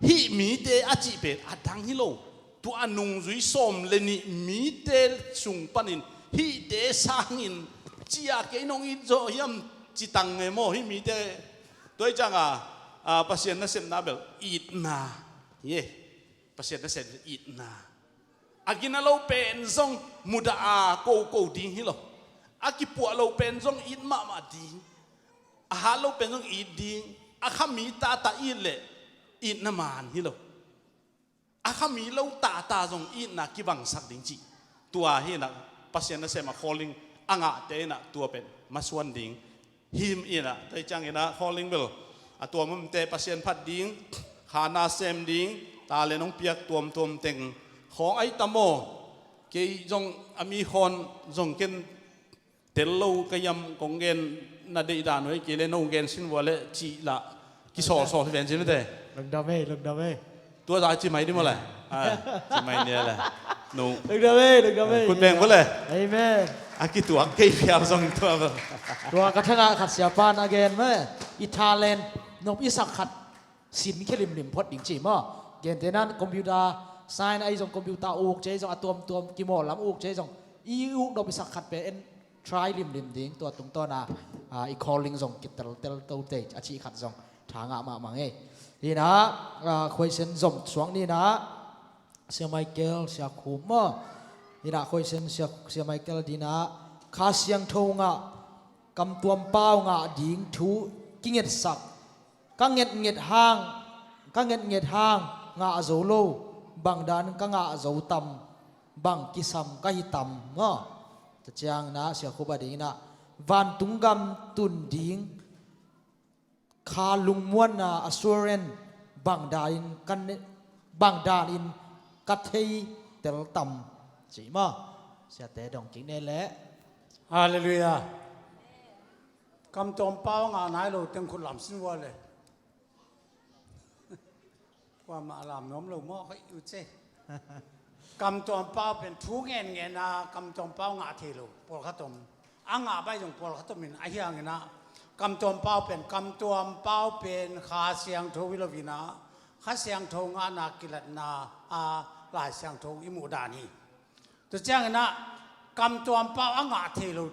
hih mite a cih pen a dang hi lo. Tua a nungzui sawm le nih mite sung panin hihte sangin cia kei nong it zaw hiam ci tang e maw hih mite. Tua hi cianga, a, Pasian nasepna bel itna hi e. Pasian nasem itna. A gina lo pen zong mudah a koko ding hi lo. A kipuah lo pen zong it mahmah ding. A hat lo pen zong it ding. A khami tata it leh itna man hi lo. A khami lo tata zong itna kibangsak ding cih. Tua hi inah Pasian nasem a calling a ngahte inah tua pen masuan ding. Him inah, tua hi ciang inah calling bel a tuamtuamte Pasian phat ding, khana sem ding, talent hong piak tuamtuam teng khawng ahi tam aw. Kei zong a mi khawn zong ken tel lo ka hiam kong gen na deih dan uh hi kei le no gen sin vua le cih lah kisawlsawl hi ven cin mite. Lungdam ei, lungdam ei. Tua za ci mai di maw le. Ah, ci mai ni le. No. Lungdam ei, lungdam ei. Khut beng vua le. Amen. A kituak kei phial zong tua bel. Tua ka thangah khat siapan a gen mah i talent nop i sak khat sin khe limlim phot ding ci maw. Gentehna computer science ahi zong computer uk ci ahi zong a tuamtuam kimawl lam uk ci ahi zong i uk nop i sak khat pen en try limlim ding tua tungtawna, ah, i calling zong kiteltel tote a cih khat zong tha ngah mahmah ngei. Hinah, ah, khuaisen zom suak ninah Sia Michael, Sia Khum maw? Hinah khuaisen Sia, Sia Michael dinah Kha Siangtho ngah, kamtuam pau ngah ding thu kingetsak. Ka ngetnget hang, ka ngetnget hang ngah zo lo, bangdan ka ngah zo tam, bang kisam ka hi tam maw? Tua ciangin ah Sia Khum a dinginah vantung gam tun ding kha lungmuanna assurance bangdanin ka ne, bangdanin ka thei tel tam ci maw? Siate dong kik ne leh. Halleluiah. Kamtuam pau ngah nai lo teng khut lam sin vua le. Kuamah a lam nuam lo maw, hoi u ce. Kamtuam pau pen thu ngen ngen a, kamtuam pau ngah thei lo pawlkhat om. A ngah baih zong pawlkhat om in, ahi hangin ah kamtuam pau pen, kamtuam pau pen Kha Siangtho hi lo in ah, Kha Siangtho ngahna kilatna a Lai Siangtho i muh dan hi. Tua ciangin ah kamtuam pau a ngah thei lo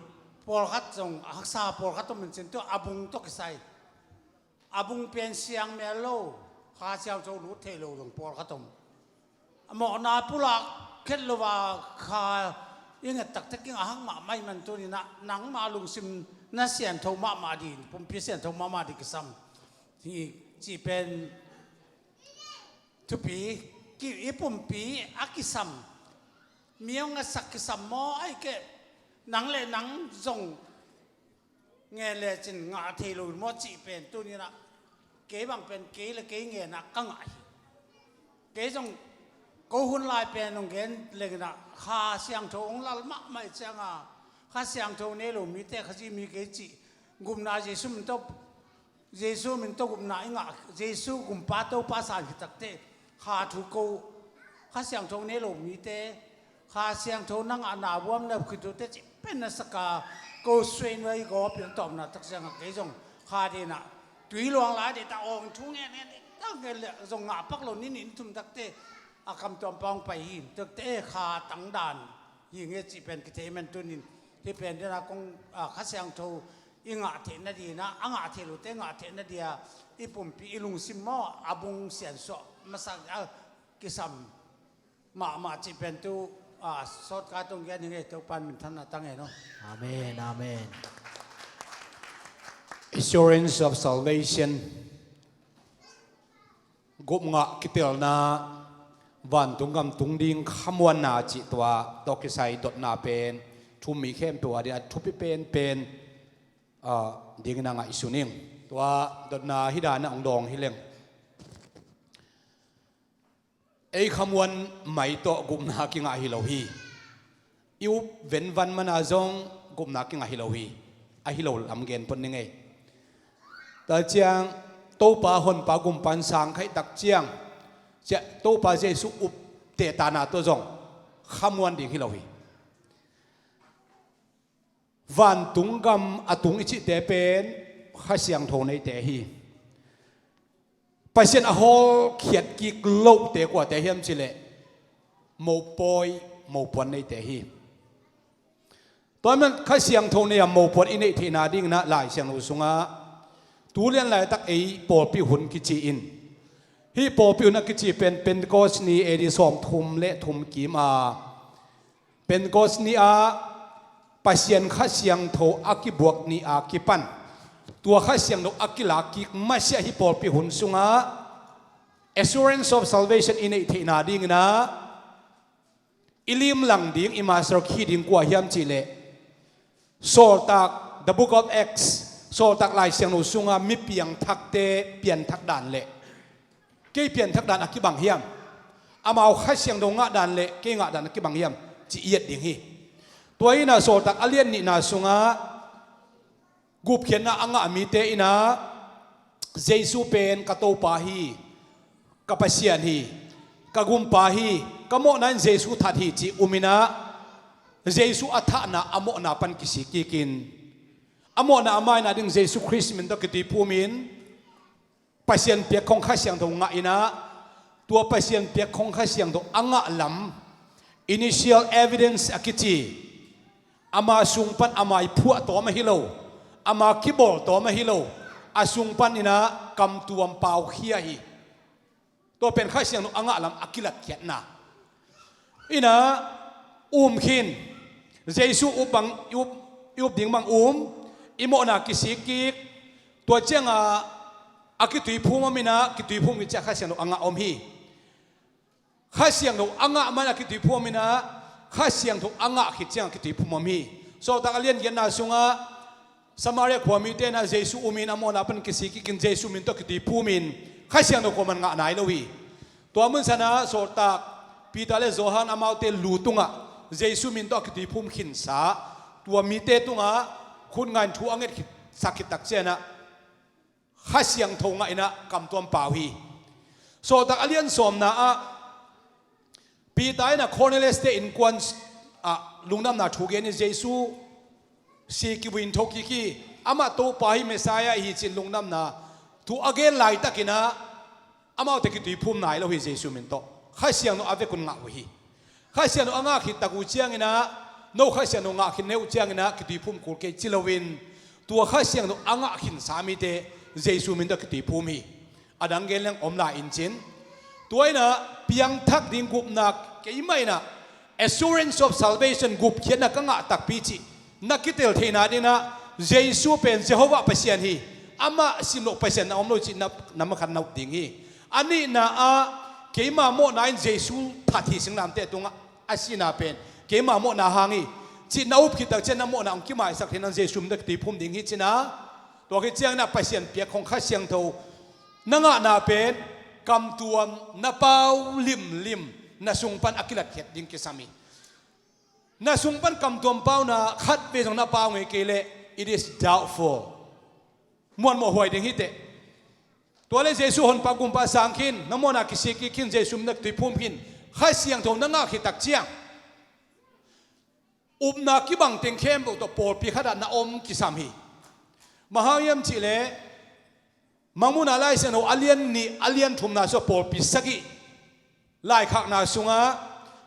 pawlkhat zong, a haksa pawlkhat om in cin, tua a bung tawh kisai. A bung pen siang mel lo, Kha Siangtho lut thei lo zong pawlkhat om. A mawhna pulak khet lo a kha i nget taktak in a hak mahmah ahih man tuni-in ah nangma lungsim na siangtho mahmah ding, pumpi siangtho mahmah ding kisam hi cih pen thupi. Ki, i pumpi a kisam, mi hong ngetsak kisam maw, ahih keh nang le nang zong ngen lecin ngah thei lo maw cih pen tuni-in ah kei bang pen kei le kei ngen ah ka ngah hi. Kei zong ko hun lai pen hong gen leng in ah Kha Siangtho hong lal mahmah ahih ciang a, Kha Siangtho nei lo mite Khazih mi kei cih, gupna Jesu min tawh, Jesu min tawh gupna i ngah, Jesu gumpa Topa sang khit takteh kha thu ko, Kha Siangtho nei lo mite, Kha Siangtho na ngah, na buam na khit uh teh cih pen na sak a, ko suai nuai gawp in tawpna tak ciang a kei zong kha ding in ah tui luang lai ding ta, awng thu ngen ngen ding ta, ngen le zong ngah pak lo, ni nih ni thum takteh a kamtuam pau hong pai hi. Takteh kha tang dan hi nge cih pen kithei man tuni-in, hih pen ding in ah kong, a, Kha Siangtho i ngah theih nading in ah, a ngah thei lote ngah theih nading a, i pumpi, i lungsim maw, a bung siansuah masa a kisam mahmah cih pen tu, a, sawt ka tong gen hi nge, Topa'n minthanna tang hen aw. Amen, amen. Assurance of salvation. Gupngah kitelna, vantung gam tung ding khamuanna cih tua tawh kisai dotna pen thu mi khempeuh a ding a thupi penpen, a, dingin a ngaihsun ing. Tua dotna hih dan a hong dawng hi leng. Ei khamuan mai tawh gupna kingah hi lo hi. I up venvan man a zong gupna kingah hi lo hi. A hi lo lam gen pon ning ei. Tua ciang Topa Honpa Gumpa in sang khaih tak ciang, cia, Topa Jesu up tehtana tawh zong khamuan ding hi lo hi. Vantung gam a tung i cihte pen Kha Siangtho neite hi. Pasian a hawlkhiat kik lohte kuate hiam cih leh mopawi, mopuan neite hi. Tua man Kha Siangtho nei a mopuan i neih theihna dingin ah Lai Siangtho sungah tu lian laitak ei pawlpi hun kici in, hih pawlpi hun a kici pen Pentecost ni A D sawmthum le thum kim a, Pentecost ni-a Pasian Kha Siangtho a kibuak ni-a kipan, tua Kha Siangtho a kilak kik masiah hih pawlpi hun sungah assurance of salvation i neih theihna dingin ah i limlang ding, i master key ding kua hiam cih leh Sawltak, the Book of Acts, Sawltak Lai Siangtho sungah mi piangthakte pianthak dan le kei pianthak dan a kibang hiam? Amau Kha Siangtho ngah dan le kei ngah dan a kibang hiam? Ci i et ding hi. Tua in ah Sawltak a lian nihna sungah gupkhiatna a ngah mite in ah Jesu pen ka Topa hi, ka Pasian hi, ka Gumpa hi, ka mawhna in Jesu that hi ci um in ah Jesu a thahna a mawhna pan kisik kik in, a mawhna a maina ding Jesu Khrist min tawh kituiphum in, Pasian piak khong Kha Siangtho ngah in ah, tua Pasian piak khong Kha Siangtho a ngah lam, initial evidence a kici, ama sung pan ama i phuah tawm ahi lo, ama kibawl tawm ahi lo, a sung pan in ah kamtuam pau khia hi. Tua pen Kha Siangtho a ngah lam a kilatkhiatna. In ah um khin, Jesu up bang, i up, i up ding bang um, i mawhna kisik kik, tua ciangah a kituiphum om in ah, kituiphum khit ciang Kha Siangtho a ngah om hi. Kha Siangtho a ngah man a kituiphum om in ah, Kha Siangtho a ngah khit ciang a kituiphum om hi. Sawltak a lian giatna sungah Samaria khua mite in ah Jesu um in a mawhna pan kisik kik in Jesu min tawh kituiphum in Kha Siangtho khuaman ngah nai lo hi. Tua mun sanah Sawltak Peter le Johan amaute lu tungah Jesu min tawh a kituiphum khinsa, tua mite tungah khutngaih in thu a nget khit, sak khit tak ciangah Kha Siangtho ngah in ah kamtuam pau hi. Sawltak a lian sawmna ah Peter in a Cornelius te innkuan ah lungdamna thu gen hi. Jesu si kivui in thokik hi. Amah Topa hi, Messiah hi ci-in lungdamna thu a gen laitakin ah amaute kituiphum nai lo hi, Jesu min tawh. Kha Siangtho a vekun ngah uh hi. Kha Siangtho a ngah khit tak uh ciangin ah, no Kha Siangtho ngah khin neu ciangin ah kituiphum kul kei ci loin, tua Kha Siangtho a ngah khinsa mite Jesu min tawh kituiphum hi. A dang gen leng om lai in cin. Tua in ah piangthak ding gupna, keimah in ah assurance of salvation, gupkhiatna ka ngah takpi cih na kitel theihna dingin ah, Jesu pen Jehovah Pasian hi, amah simloh Pasian na om lo cih na, na makhat na up ding hi. A nihna ah, keima mawhna in Jesu that hi, singlamteh tungah a sihna pen keima mawhna hang hi cih na up khit tak ciang, na mawhna hong kimaisak theihna dingin Jesu min tawh kituiphum ding hi, ci-in ah. Tua khit ciangin ah Pasian piak khong Kha Siangtho na ngahna pen kamtuam, na pau limlim, na sung pan a kilatkhiat ding kisam hi. Na sung pan kamtuam pauna khat vei zong na pau ngei kei leh, it is doubtful. Muanmawh huai ding hi teh. Tua leh Jesu honpa gumpa sang khin, na mawhna kisik kik khin, Jesu min tawh kituiphum khin, Kha Siangtho na ngah khit tak ciang, upna kibang teng khempeuh tawh pawlpi khat ah na om kisam hi. Bang hang hiam cih leh, Mangmuhna Lai Siangtho a lian nih, a lian thumna sungah pawlpi sagih laikhakna sungah,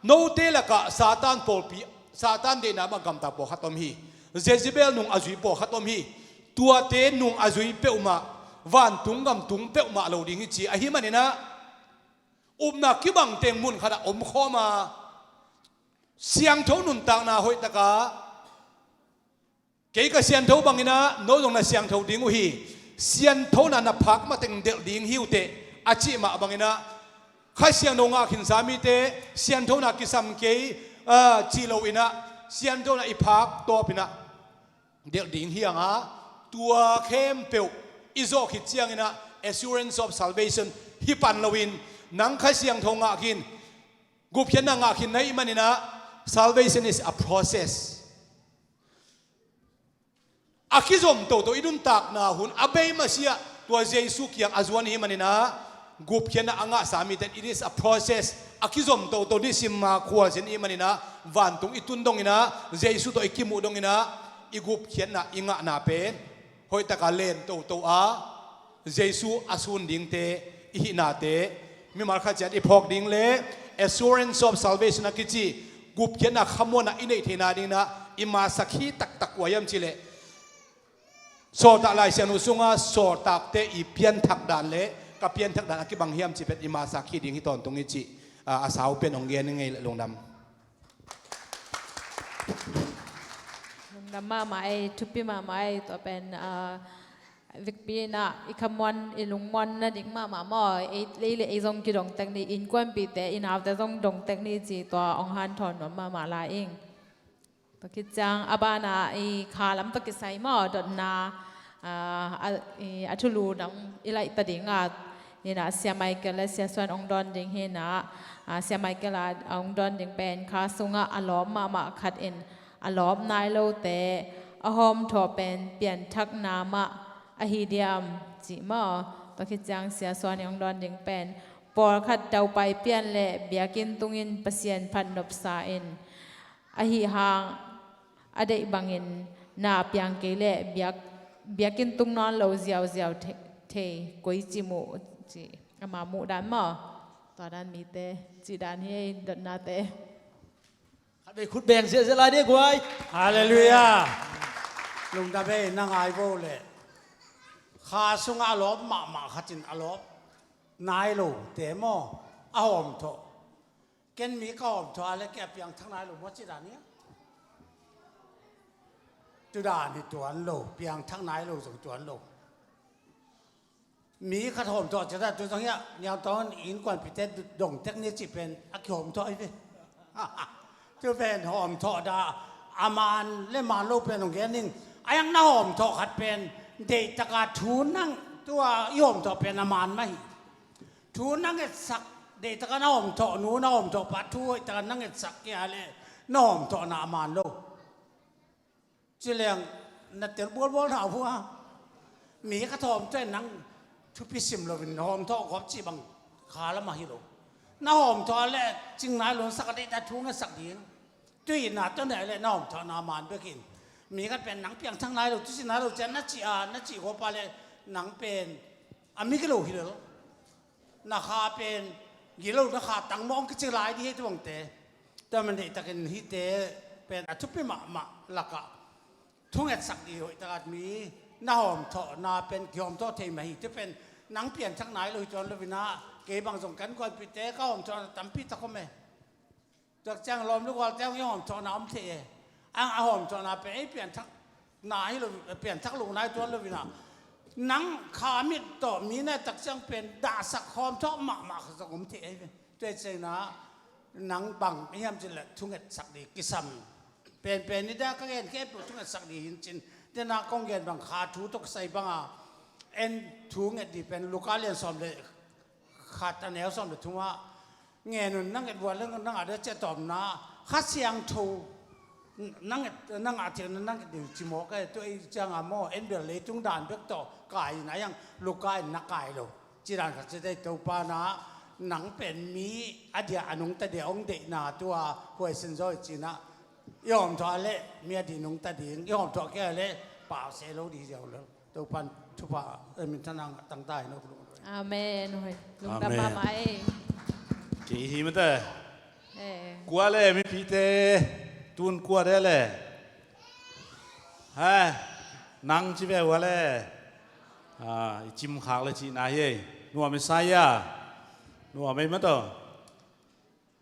note lakah Satan pawlpi, Satan deihna mah gamta pawlkhat om hi. Jezebel nung a zui pawlkhat om hi. Tuate nung a zui peuhmah, vantung gam tung peuhmah lo ding hi ci ahih manin ah, upna kibang teng mun khat ah omkhawm a, siangtho nuntakna hoih taka, "Kei ka siangtho bangin ah no zong na siangtho ding uh hi. Sianthona na phak mateng delh ding hi uh teh," a cih mah bangin ah, Kha Siangtho ngah khinsa mite sianthona kisam kei, ah, cih loin ah, sianthona i phak tawpin ah delh ding hi hang a, tua khempeuh i zawh khit ciangin ah assurance of salvation hi pan loin, nang Kha Siangtho ngah khin, gupkhiatna ngah khin na hih manin ah, salvation is a process. A kizom toto i nuntakna hun a bei masiah tua Jesu kiang a zuan hi manin ah, gupkhiatna a ngahsa mite, it is a process. A kizom toto nisim ma khualzin i hih manin ah, vantung i tun dongin ah, Jesu tawh i kimuh dongin ah, i gupkhiatna i ngahna pen hoih taka len toto a, Jesu a sun dingte i hihnate mimal khat ciat i phawk ding le assurance of salvation a kici gupkhiatna khamuanna i neih theihna dingin ah i masa khi taktak kua hiam cih leh, Sawltak Lai Siangtho sungah sawltakte i pianthak dan le ka pianthak dan a kibang hiam cih pen i masa khi ding hi tawntung hi cih, a, a sau pen hong gen ngei leh lungdam. Lungdam mahmah ei, thupi mahmah ei, tua pen, ah, vekpi in ah i khamuan, i lungmuan nading mahmah maw, ei, ei le ei zong kidongtek ni, innkuanpihte, i naute zong dongtek ni ci tua hong hanthawn nuam mahmah lai ing. Tua khit ciang a banah i kha lam tawh kisai maw, dotna, ah, a, i, a thulu dang i laih ta ding a, hi in ah Sia Michael le Sia Suan hong dawn ding hi in ah, ah, Sia Michael a hong dawn ding pen kha sungah a lawp mahmah khat in a lawp nai lote a hawmthawh pen pianthakna mah ahi diam cih maw. Tua khit ciang Sia Suan in hong dawn ding pen pawlkhat daupai pian le biakinn tungin Pasian phat nopsa in, ahi hang a deih bangin na piang kei leh biak, biakinn tung nawn lo ziauziau the-, thei, koici muh cih ama muh dan maw. Tua dan mite cih dan hi ei, dotnate. Khat vei khut beng ziahziah lai dih guai. Halleluiah. Lungdam ei, na ngai vo leh kha sungah a lawp mahmah khat in a lawp nai lote maw, a hawmthawh. Ken mi ka hawmthawh a le kei a piangthak nai lo maw ci dan hi a. Tu dan hi tuan lo, piangthak nai lo zong tuan lo. Mi khat hawmthawh ci dan tu zong hi a, niangtawng innkuanpihte dongtek ni cih pen a kihawmthawh hi ve. Tu pen hawmthawh dah, a man le man lo pen hong gen ning. A yang na hawmthawh khat pen deihtaka thu nang, tua i hawmthawh pen a man mah hi. Thu na ngetsak, deihtaka na hawmthawh nu, na hawmthawh pa thu hoihtaka na ngetsak kei a leh na hawmthawhna a man lo. Ci leng na tel bualbual na uh a. Mi khat hawmthawh in nang thupi sim loin hawmthawh gawp cih bang kha lamah hi lo. Na hawmthawh le cing nai lo na sak a deih ta thu ngetsak ding. Tuihna tawh nei le na hawmthawhna man bekin. Mi khat pen nang piangthak nai lo, tusin nai lo cian na cih a, na cih kawpa le nang pen a mi gilo hi lo. Na kha pen gilo na kha tang mawng kici lai di hei tuangte. Tua man deihtakin hihte pen a thupi mahmah lakah thungetsak dih hoih takat mi na hawmthawhna pen kihawmthawh thei mah hi. Tua pen nang pianthak nai lo hi tuan lo vinah kei bang zong kan gualpite ka hawmthawhna tampi tak om e. Tuak ciang lawm lugualte hong i hawmthawhna om thei e. Ang a hawmthawhna pen ei pianthak na hi lo, pianthak lo nai tuan lo vinah nang kha mit tawh mi na tak ciang pen dahsak hawmthawh mahmah kha zong om thei e. Tua ciangin ah nang bang hiam cih leh thungetsak dih kisam penpen ni dah ka gen khempeuh thungetsak dih hi in cin. Tena kong gen bang kha thu tawh kisai banga en thunget dih pen Luka lian sawm le khat a neu sawm le thum ah ngen un na nget vua le na ngah dih ciah tawmna Kha Siangtho na nget, na ngah thiang na nget dih ci mawk e. Tua ei cianga maw en bel leitung dan bek tawh kai in a iang Luka in na kai lo. Cidan khat ci dei Topa na nang pen mi a dia a nungta dia hong deihna tua huaisin zaw i cinah i hawmthawh a leh mi a dih nungta ding, i hawmthawh kei a leh pau se lo dih ziau lo. Topan thupha, eh, minthanna ngah tangta hi no. Amen. Hoi. Lungdam mahmah ei. Kei hi mate. Eh. Kua le mipite tun kua de le. Ha, nang ci ve ua le. Ah, i cimkhak le cihna hi ei. Nuam i saya. Nuam ei mato.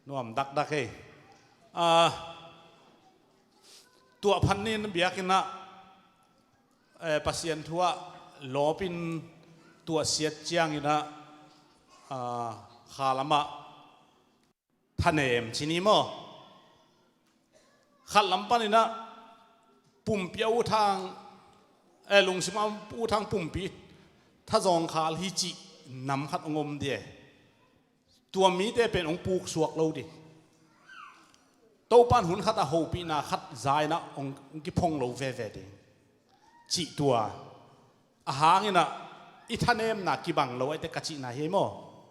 Nuam dakdak ei. Ah, tuah phat nin biakinnah, eh, Pasian thu ah lawpin tuahsiat cianginah, ah, kha lamah thanem ci ni maw? Khat lam paninah pumpi a uthang, eh, lungsim a uthang pumpi thazawng khal hi cih nam khat hong om dih e. Tua mite pen hong puksuak lo dih. Topan hun khatah hopihna khat zainah hong kiphong lo veve ding. Cih tua. A hanginah i thanemna kibang lo aite ka cihna hi maw?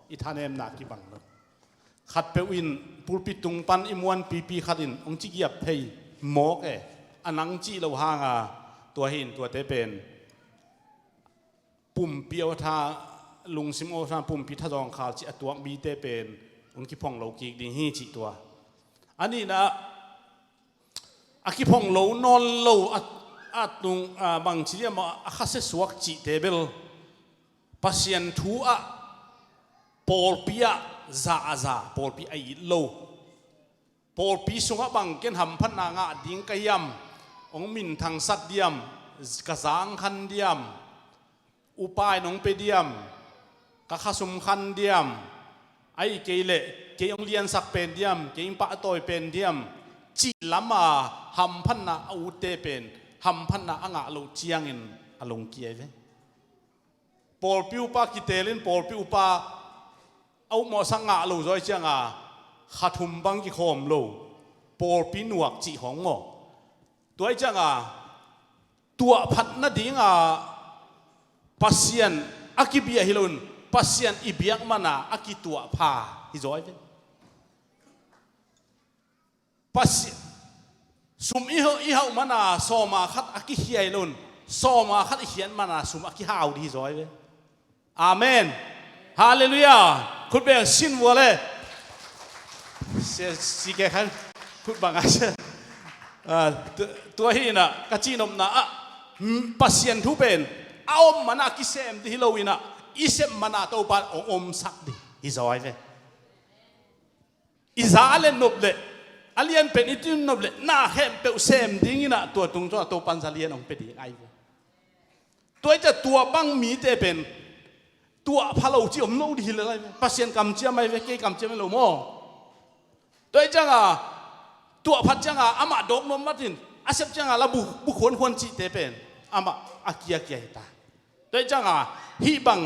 I thanemna kibang lo. Khatpeuh in pulpit tung pan i muanpipi khatin hong cigiap thei mawk e. A nang cih lo hanga tua hi in tuate pen pumpi awtha, lungsim awtha, pumpi thazawng khal cih a tuak mite pen hong kiphong lo kik ding hi cih tua. A nihna a kiphong lo nawn lo a, a tung, a bangci diam a khasia suak cihte bel Pasian thu ah pawlpi ah za a za, pawlpi a it lo. Pawlpi sungah bang ken hamphatna ngah ding ka hiam, hong minthangsat diam, ka zangkhan diam, upa in hong pe diam, ka khasum khan diam, ahi kei leh kei hong liansak pen diam, kei hong pahtawi pen diam, cih lama hamphatna a utte pen hamphatna a ngah loh ciangin a lungkia hi ve. Pawlpi upa kitelin pawlpi upa a upmawhsak ngah lo zaw i cianga khathum bang kikhawm lo, pawlpi nuak cih khawng maw? Tua i cianga tuahphat nadinga Pasian a kibia hi loin Pasian i biak mana a kituahpha hi zaw i ve. Pasi-, sum i hauh, i hauh mana sawma khat a kikhiai loin sawma khat i khiat mana sum a kihau dih hi zaw i ve. Amen. Halleluiah. Khut beng sin vua le. Si, si ke khan khut bang a si. Ah, tu, tua hi inah ka cihnopna ah, mm, Pasian thu pen a om mana a kisem dih hi lo inah i sep mana Topa in hong omsak dih hi zaw i ve. I za a lian nop leh a lianpen i tun nop leh na khempeuh sem dinginah tua tung tua Topan za lian hong pia ding ai ve. Tua i ciah tua bang mite pen tuahpha lo ci om lo dih hi le lai ve. Pasian kamciam ai ve, kei kamciam ai lo maw? Tua i cianga tuahphat cianga amah dawk nuam matin a sep cianga la bu, bu khuankhuan cihte pen amah a kiakia hi ta. Tua i cianga hih bang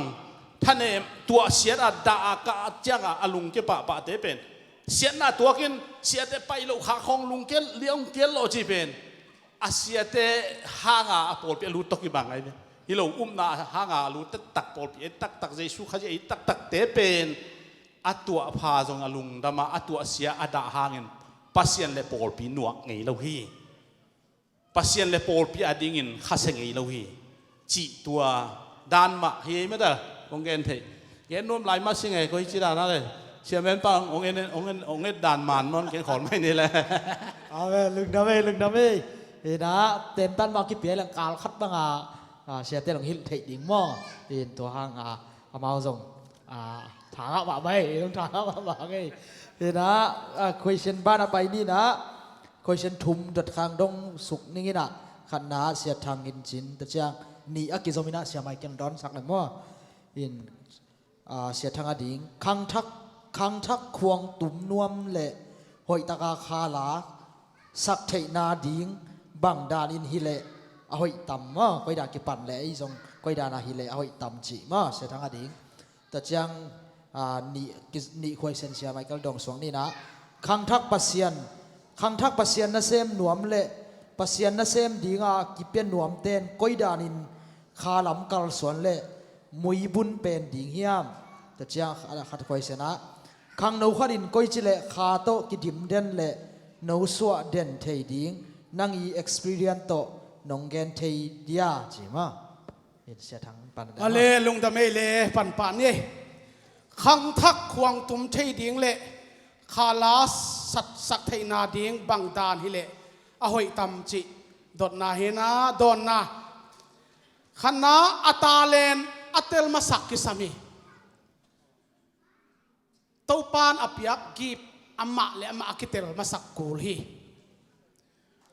thanem tuahsiat a dah a kah a cianga a lungke pahpahte pen siatna tuakin siate pai loh khak khawng lungke liaungkial lawh ci pen a siate hanga a pawlpi a lut tawh kibang ai ve. Hi lo, upna hanga a lut taktak pawlpi ei taktak Jesu Khazih ei taktakte pen a tuahpha zong a lungdam a, a tuahsia a dah hangin Pasian le pawlpi nuak ngei lo hi. Pasian le pawlpi adingin khasia ngei lo hi, cih tua dan mah hi ei mata kong gen theih. Gen nuam lai mah si ngei, koi ci dan a le, siamen pa ong en, ong en, ong et dan man non ken khawl mai ni le. Amen. Lungdam ei, lungdam ei. Hi na, tentan mah kipia lang kal khat bang a, a, siate long hilh theih ding maw. Hi na, tua hang a, amau zong a, thangah mah mai, hi na, thangah mah mai. Hi na, a, question ban a pai ni na. Question thum dot khang dong suk ning in a, khatna Sia Thang in cin ta ciang, nih a kizom in a Sia Michael dawnsak le maw. In, a, Sia Thang ading, khangthak, khangthak khuang tum nuam le hoihtaka khala sak theihna ding bang dan in hi le a hoih tam maw, koi dan kipan le ei zong koi dan a hi le a hoih tam cih maw, Sia Thang ading. Ta ciang, a, nih, ki-, nih khuai sen Sia Michael dong suang ni na. Khangthak Pasian, khangthak Pasian nasem nuam le Pasian nasem dinga kipia nuam ten koi danin kha lam kalsuan le muibun pen ding hiam? Ta ciang, a, khat khuai sen a. Khangno khat in koi ci le kha tawh kidim den le no suah den thei ding nang i experience tawh nong gen thei dia ci maw. Hi na, Sia Thang pan le. A le, lungdam ei le, pan pan ni. Khangthak khuang tum thei ding le khala sat sak theihna ding bang dan hi le a hoih tam cih dotna hi na, dawnna. Khatna, a talent a tel masak kisam hi. Topan a piak gift amah le amah a kitel masak kul hi.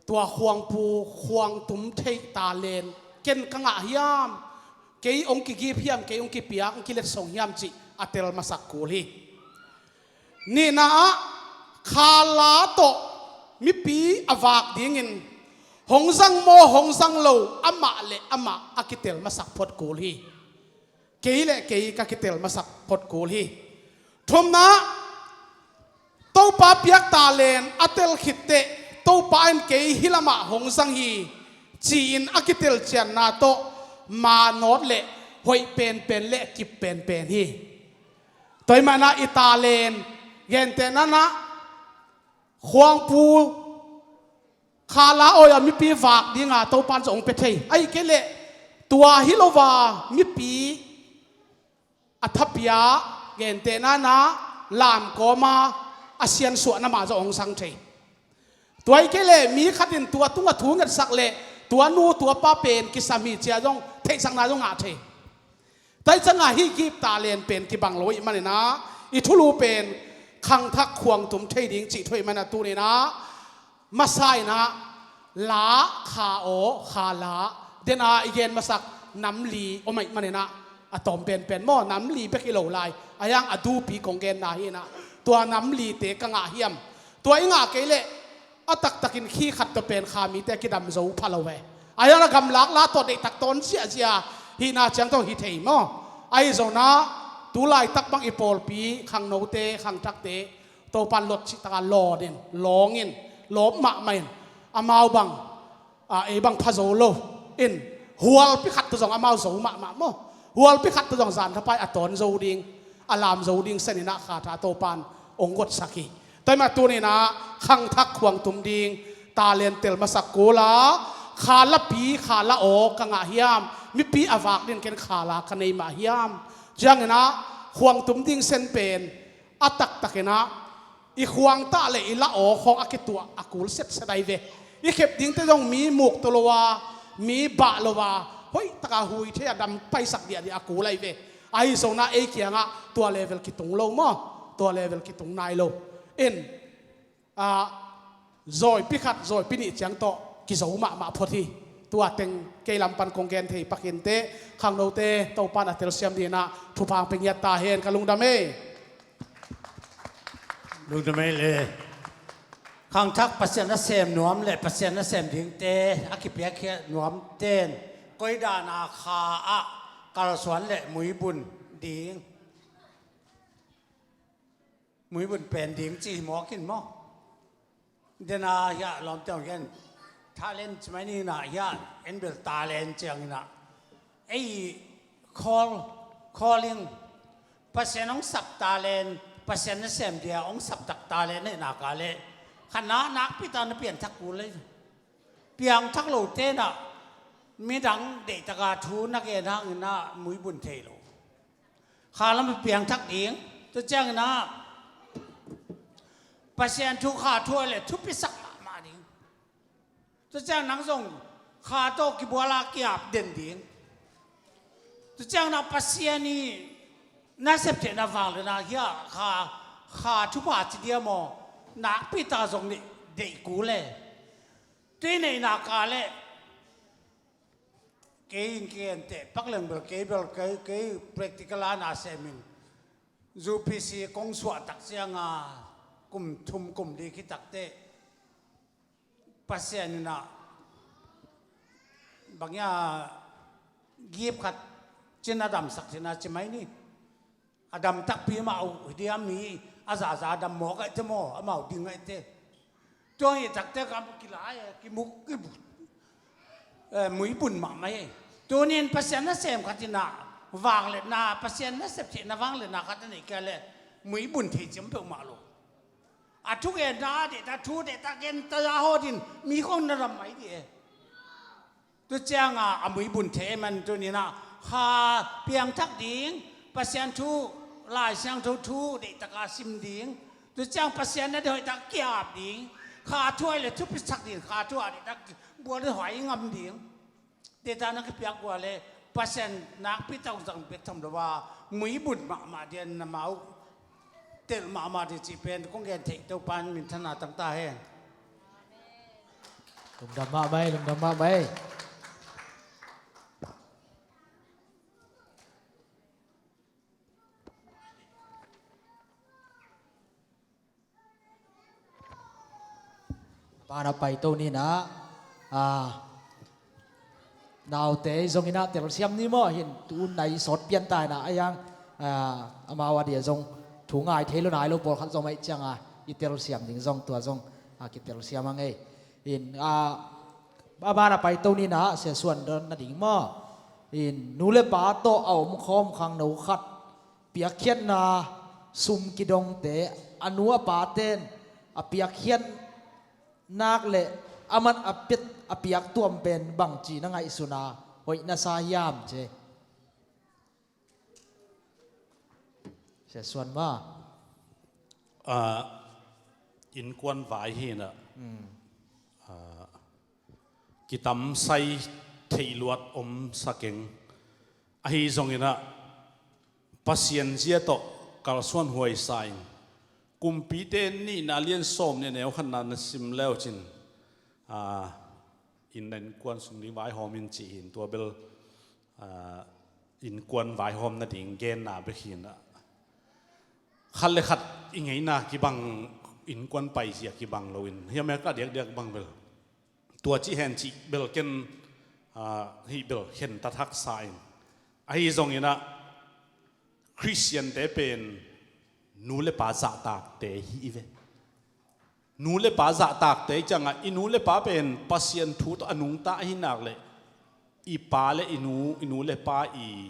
Tua khuangpu, khuang tum theih talent ken ka ngah hiam, kei ong ki gift hiam, kei ong kipiak, ong kiletsong hiam cih a tel masak kul hi. Nihna ah, khala tawh mipi a vak dingin hong zang maw, hong zang lo, amah le amah a kitel masak phot kul hi. Kei le kei ka kitel masak phot kul hi. Thumna, Topa piak talent a tel khit teh, Topa in kei hih lamah hong zang hi, ci-in a kitel cianna tawh manawt le hoih penpen le kip penpen hi. Tua ahih manin i talent, gentehna-in ah, khuangpu khala awi a mipi vak dinga Topan zong hong pia thei. Ahih kei leh tua hi lo a mipi a thapia, gentehna-in ah lamkawma a siansuahna mah zong hong zang thei. Tua ahih kei leh mi khat in tua tungah thu ngetsak leh tua nu tua pa pen kisam hi ci-a zong theihsakna zong ngah thei. Tua ahih ciangin hih gift talent pen kibang lo ahih manin ah, i thulu pen khangthak khuang tum thei ding cih thu ahih manin ah, tuni-in ah masa-in ah la, kha aw, khala, den a i gen masak nam li om ahih manin ah, a tawm penpen maw, nam li bek hi lo lai, a yang a dupi kong genna hi-in ah, tua nam lite ka ngah hiam? Tua i ngah kei leh a taktakin khi khat tawh pen kha mite a kidam zo pha lo ve. A yang a gamlak la tawh deihtak tawn ziahziah hihna ciang tawh hi thei maw. Ahi zongin ah tu laitak bang i pawlpi khangnote, khangthakte Topan lot cihtak a lawngin, lawngin, lawp mahmah in, amau bang, a, ei bang pha zo lo in, hualpi khat tawh zong amau zo mahmah maw. Hualpi khat tawh zong zan thapai a tawn zo ding, a lam zo ding sen-in ah kha tha Topan hong gotsak hi. Tua ahih manin tuni-in ah khangthak khuang tum ding talent tel masak kul a, kha lapi, khala aw ka ngah hiam? Mipi a vak dingin ken khala ka nei mah hiam? Ciangin ah khuang tum ding sen pen a taktakin ah i khuang tah le i la aw khawng a kituah a kul setset ahi ve. I khep dingte zong mi muk to lo a, mi bah lo a, hoih taka hui thei a dam paisak diahdiah a kul ahi ve. Ahi zongin ah ei kiangah tua level kitung lo maw, tua level kitung nai lo. In, a, zawipi khat, zawipi nih ciang tawh kizo mahmah phot hi. Tua teng kei lam pan kong gen thei pak hi inteh, khangnote Topan a telsiam dingin ah thupha hong pia ngiat ta hen, ka lungdam ei. Lungdam ei le. Khangthak Pasian nasem nuam le Pasian nasem dingte a kipiakkhiat nuamten koi dan a kha ah kalsuan le muibun ding, muibun pen ding ci hi mawk in maw. Den a hiah lawmte hong gen, talent ci mai ni-in ah, hiah en bel talent ciangin ah, ei, call, calling, Pasian hong sap talent Pasian nasem dia hong saptak ta leh, neihnak a leh khatna nakpi tak na piangthak kul lei. Piangthak lo tenah midang deihtaka thu na gen hanginah muibun thei lo. Kha lam piangthak ding. Tua cianginah Pasian thu kha thu a le thupisak mahmah ding. Tua ciang nang zong kha tawh kibuala kiap den ding. Tua ciang nang Pasian i nasep theihna vangliatna hia kha, kha thupha ci dia maw? Nakpi ta zong deih, deih kul le. Tui neihnak a le kei in kei ente pak leng bel kei bel kei, kei practical a na semin U P C kong suah tak cianga kum thum kum li khit takteh Pasian inah bang ia gift khat cin a damsak cina ci mai ni. A dam takpi mah uh hi dia mi a zaza dam mawk aihte maw, amau ding aihte. Tua hi takte kam kilai e, kimuk kibu, eh, muibun mahmah e. Tunin Pasian nasem khat inah vangliatna, Pasian nasep theihna vangliatna khat a neih kei a le muibun thei ciam peuhmah lo. A thugenna a deihta thu deihta genta a hawtin mi khong na ram mai dih e. Tua cianga a muibun thei e man tuninah kha piangthak ding, Pasian thu, Lai Siangtho thu deihtaka sim ding. Tua ciang Pasian na deih hoihtak kiap ding. Kha thu a le thupisak ding, kha thu a deihtak bual le huai ngam ding. Deihta na kipiak bual le Pasian nakpi tak zang bek tham lo a muibun mahmah dia na mau telh mahmah dih cih pen kong gen theih Topa in minthanna tang ta hen. Lungdam mahmah ei, lungdam mahmah ei. Banah paito ninah, a, naute zong inah telsiam ni maw, hin tu nai sawt pian ta inah a yang, a, amau a dia zong thu ngai thei lo nai lo pawlkhat zong aih cianga i telsiam ding zong tua zong, a, kitelsiam a ngei. In, a, a banah paito ninah Sia Suan dawn nading maw, in nu le pa tawh a omkhawm khangno khat piakkhiatna sum kidongte a nu a paten a piakkhiat nak le a man a pet a piak tuam pen bangci na ngaihsuna hoih na sa hiam ci. Sia Suan ma. Ah, innkuan vai hinah, ah, kitamsai theihluat om sa keng. Ahi zonginah Pasian zia tawh kalsuan huaisa in kumpite nihna lian sawm nih a neu khatna na sim leucin, a, inn innkuan sung ding vaihawm in cih hin tua bel, a, innkuan vaihawm nading genna bek hinah khat le khat i ngeina kibang, innkuan paizia kibang loin hia mekah diakdiak bang bel tua cih hen cih bel ken, ah, hih bel khen ta thaksa in. Ahi zonginah Khristiante pen nu le pa zahtakte hi i ve. Nu le pa zahtakte i ciangah i nu le pa pen Pasian thu tawh a nungta ahi nak le i pa le i nu, i nu le pa i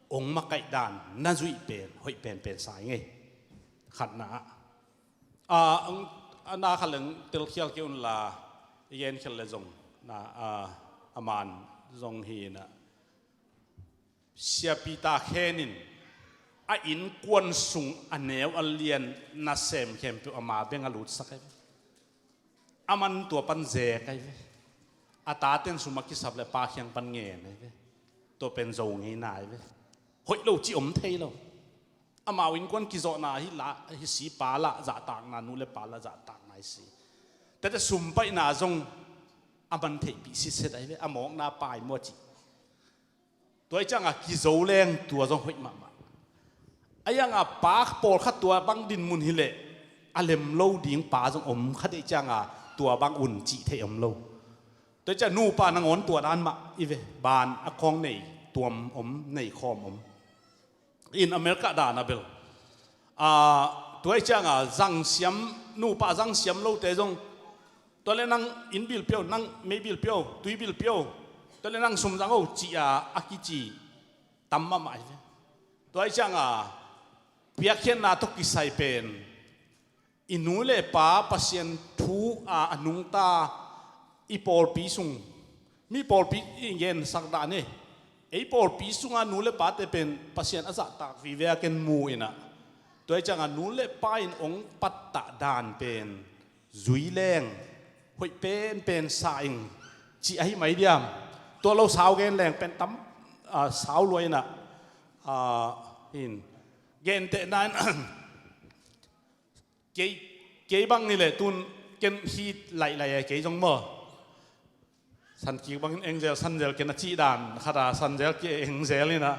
ong makaih dan na zuih pen hoih penpen sa i ngei. Khatna ah A, ang, a na kha leng telkhial kei unla, i gen khial le zong na, a, a man zong hi na. Siapi ta khenin a innkuan sung a neu a lian nasem khempeuh ama beng a lutsak ai ve. A man tua pan zek ai ve. A taten sum a kisap le pa khiang pan ngen ai ve. Tua pen zo ngei na ai ve. Hoih lo ci om thei lo. Amau innkuan kizawhna hi la, hi si pa lah zahtakna, nu le pa lah zahtakna hi si. Tete sumpaihna zong a man theihpih sitset ahi ve, a mawkna pai mua cih. Tua i cianga kizo leng tua zong hoih mahmah. A ianga pa pawlkhat tua bang dinmun hileh a lem lo ding pa zong om kha deih cianga tua bang un cih theih om lo. Tua i cianga nupa nangawn tua dan mah i ve, ban a khawng nei tuam om, nei khawm om. In America dana bel, a, tua i cianga zangsiam, nupa zangsiam lote zong, tua le nang inn bil pio, nang mei bil pio, tui bil pio, tua le nang sum zang o, ci-a a kici tam mahmah hi ve. Tua i cianga piakkhiatna tawh kisai pen i nu le pa Pasian thu a a nungta i pawlpi sung, mi pawlpi i gensak dan hi. Ei pawlpi sunga nu le pate pen Pasian a zahtak vive a ken mu inah, tua hi cianga nu le pa in hong pattah dan pen zui leng hoih penpen sa ing ci ahi mai diam? Tua lo sau gen leng pen tam, ah, sau lua inah, ah, in gentehna in kei, kei bang ni le tun ken hit laihlai a kei zong maw? Sankik bangin engzel sanzel ken a cih dan khata sanzel ki engzel inah,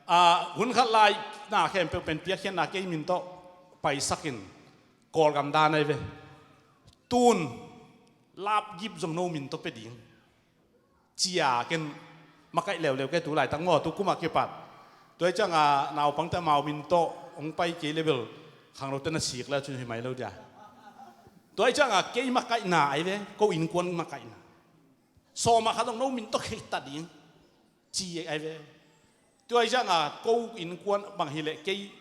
ah, hun khat lai na khempeuh pen piakkhiatna kei min tawh paisakin Kawlgam dan ahi ve. Tun lapgip zong no min tawh pia ding cia ken makaih leuleu kei tu laitak maw, tu kumah kipat. Tua hi cianga naupangte amau min tawh hong pai kei level khanglote na sik le cun hi mai lo dia. Tua hi cianga kei makaihna ahi ve, ko innkuan makaihna. Sawma khat zong no min tawh kheita ding ci ahi ve. Tua hi cianga ko innkuan bang hileh kei,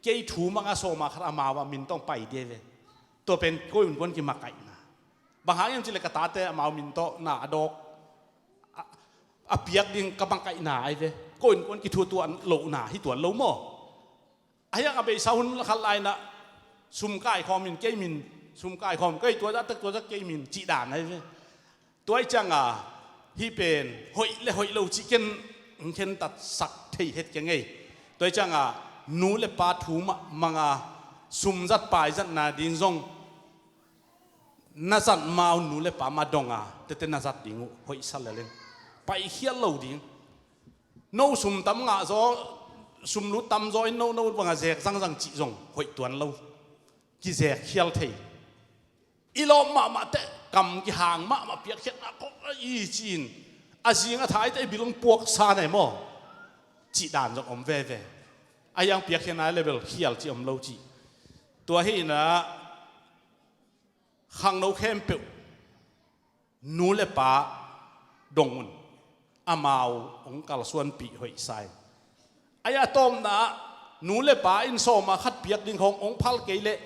kei thu manga sawma khat amau a min tawh pai ding ahi ve. Tua pen ko innkuan kimakaihna. Bang hangin cileh ka tate amau min tawh na a dawk a, a piak ding ka makaihna ahi ve. Ko innkuan kithuatuah lohna hi tuan lo maw? Ahiang a beisa hun khat lainah sum kaikhawm in kei min, sum kaikhawm kei tua zahtak tua zah kei min cih dan ahi ve. Tua hi cianga hih pen hoih le hoih lo cih ken hong khentatsak thei het keng ei. Tua hi cianga nu le pa thu mahmanga sumzat paizatna ding zong na zat mau nu le pa ma donga tete na zat ding uh hoihsa leleng paikhiat lo ding. No sum tam ngah zaw, sum lut tam zaw in no, no banga zek zangzang cih zong hoih tuan lo. Kizek khial thei. I lawp mahmah teh kam kihang mahmah piakkhiatna kawk a i ci-in a zing a thaite i bilong puaksa nei maw? Cih dan zong om veve. A hiang piakkhiatna level khial cih om lo cih. Tua hi inah khangno khempeuh nu le pa dong un, amau hong kalsuanpih hoihsa in. Ahi a tawpna ah nu le pa in sawma khat piak ding khawng hong phal kei leh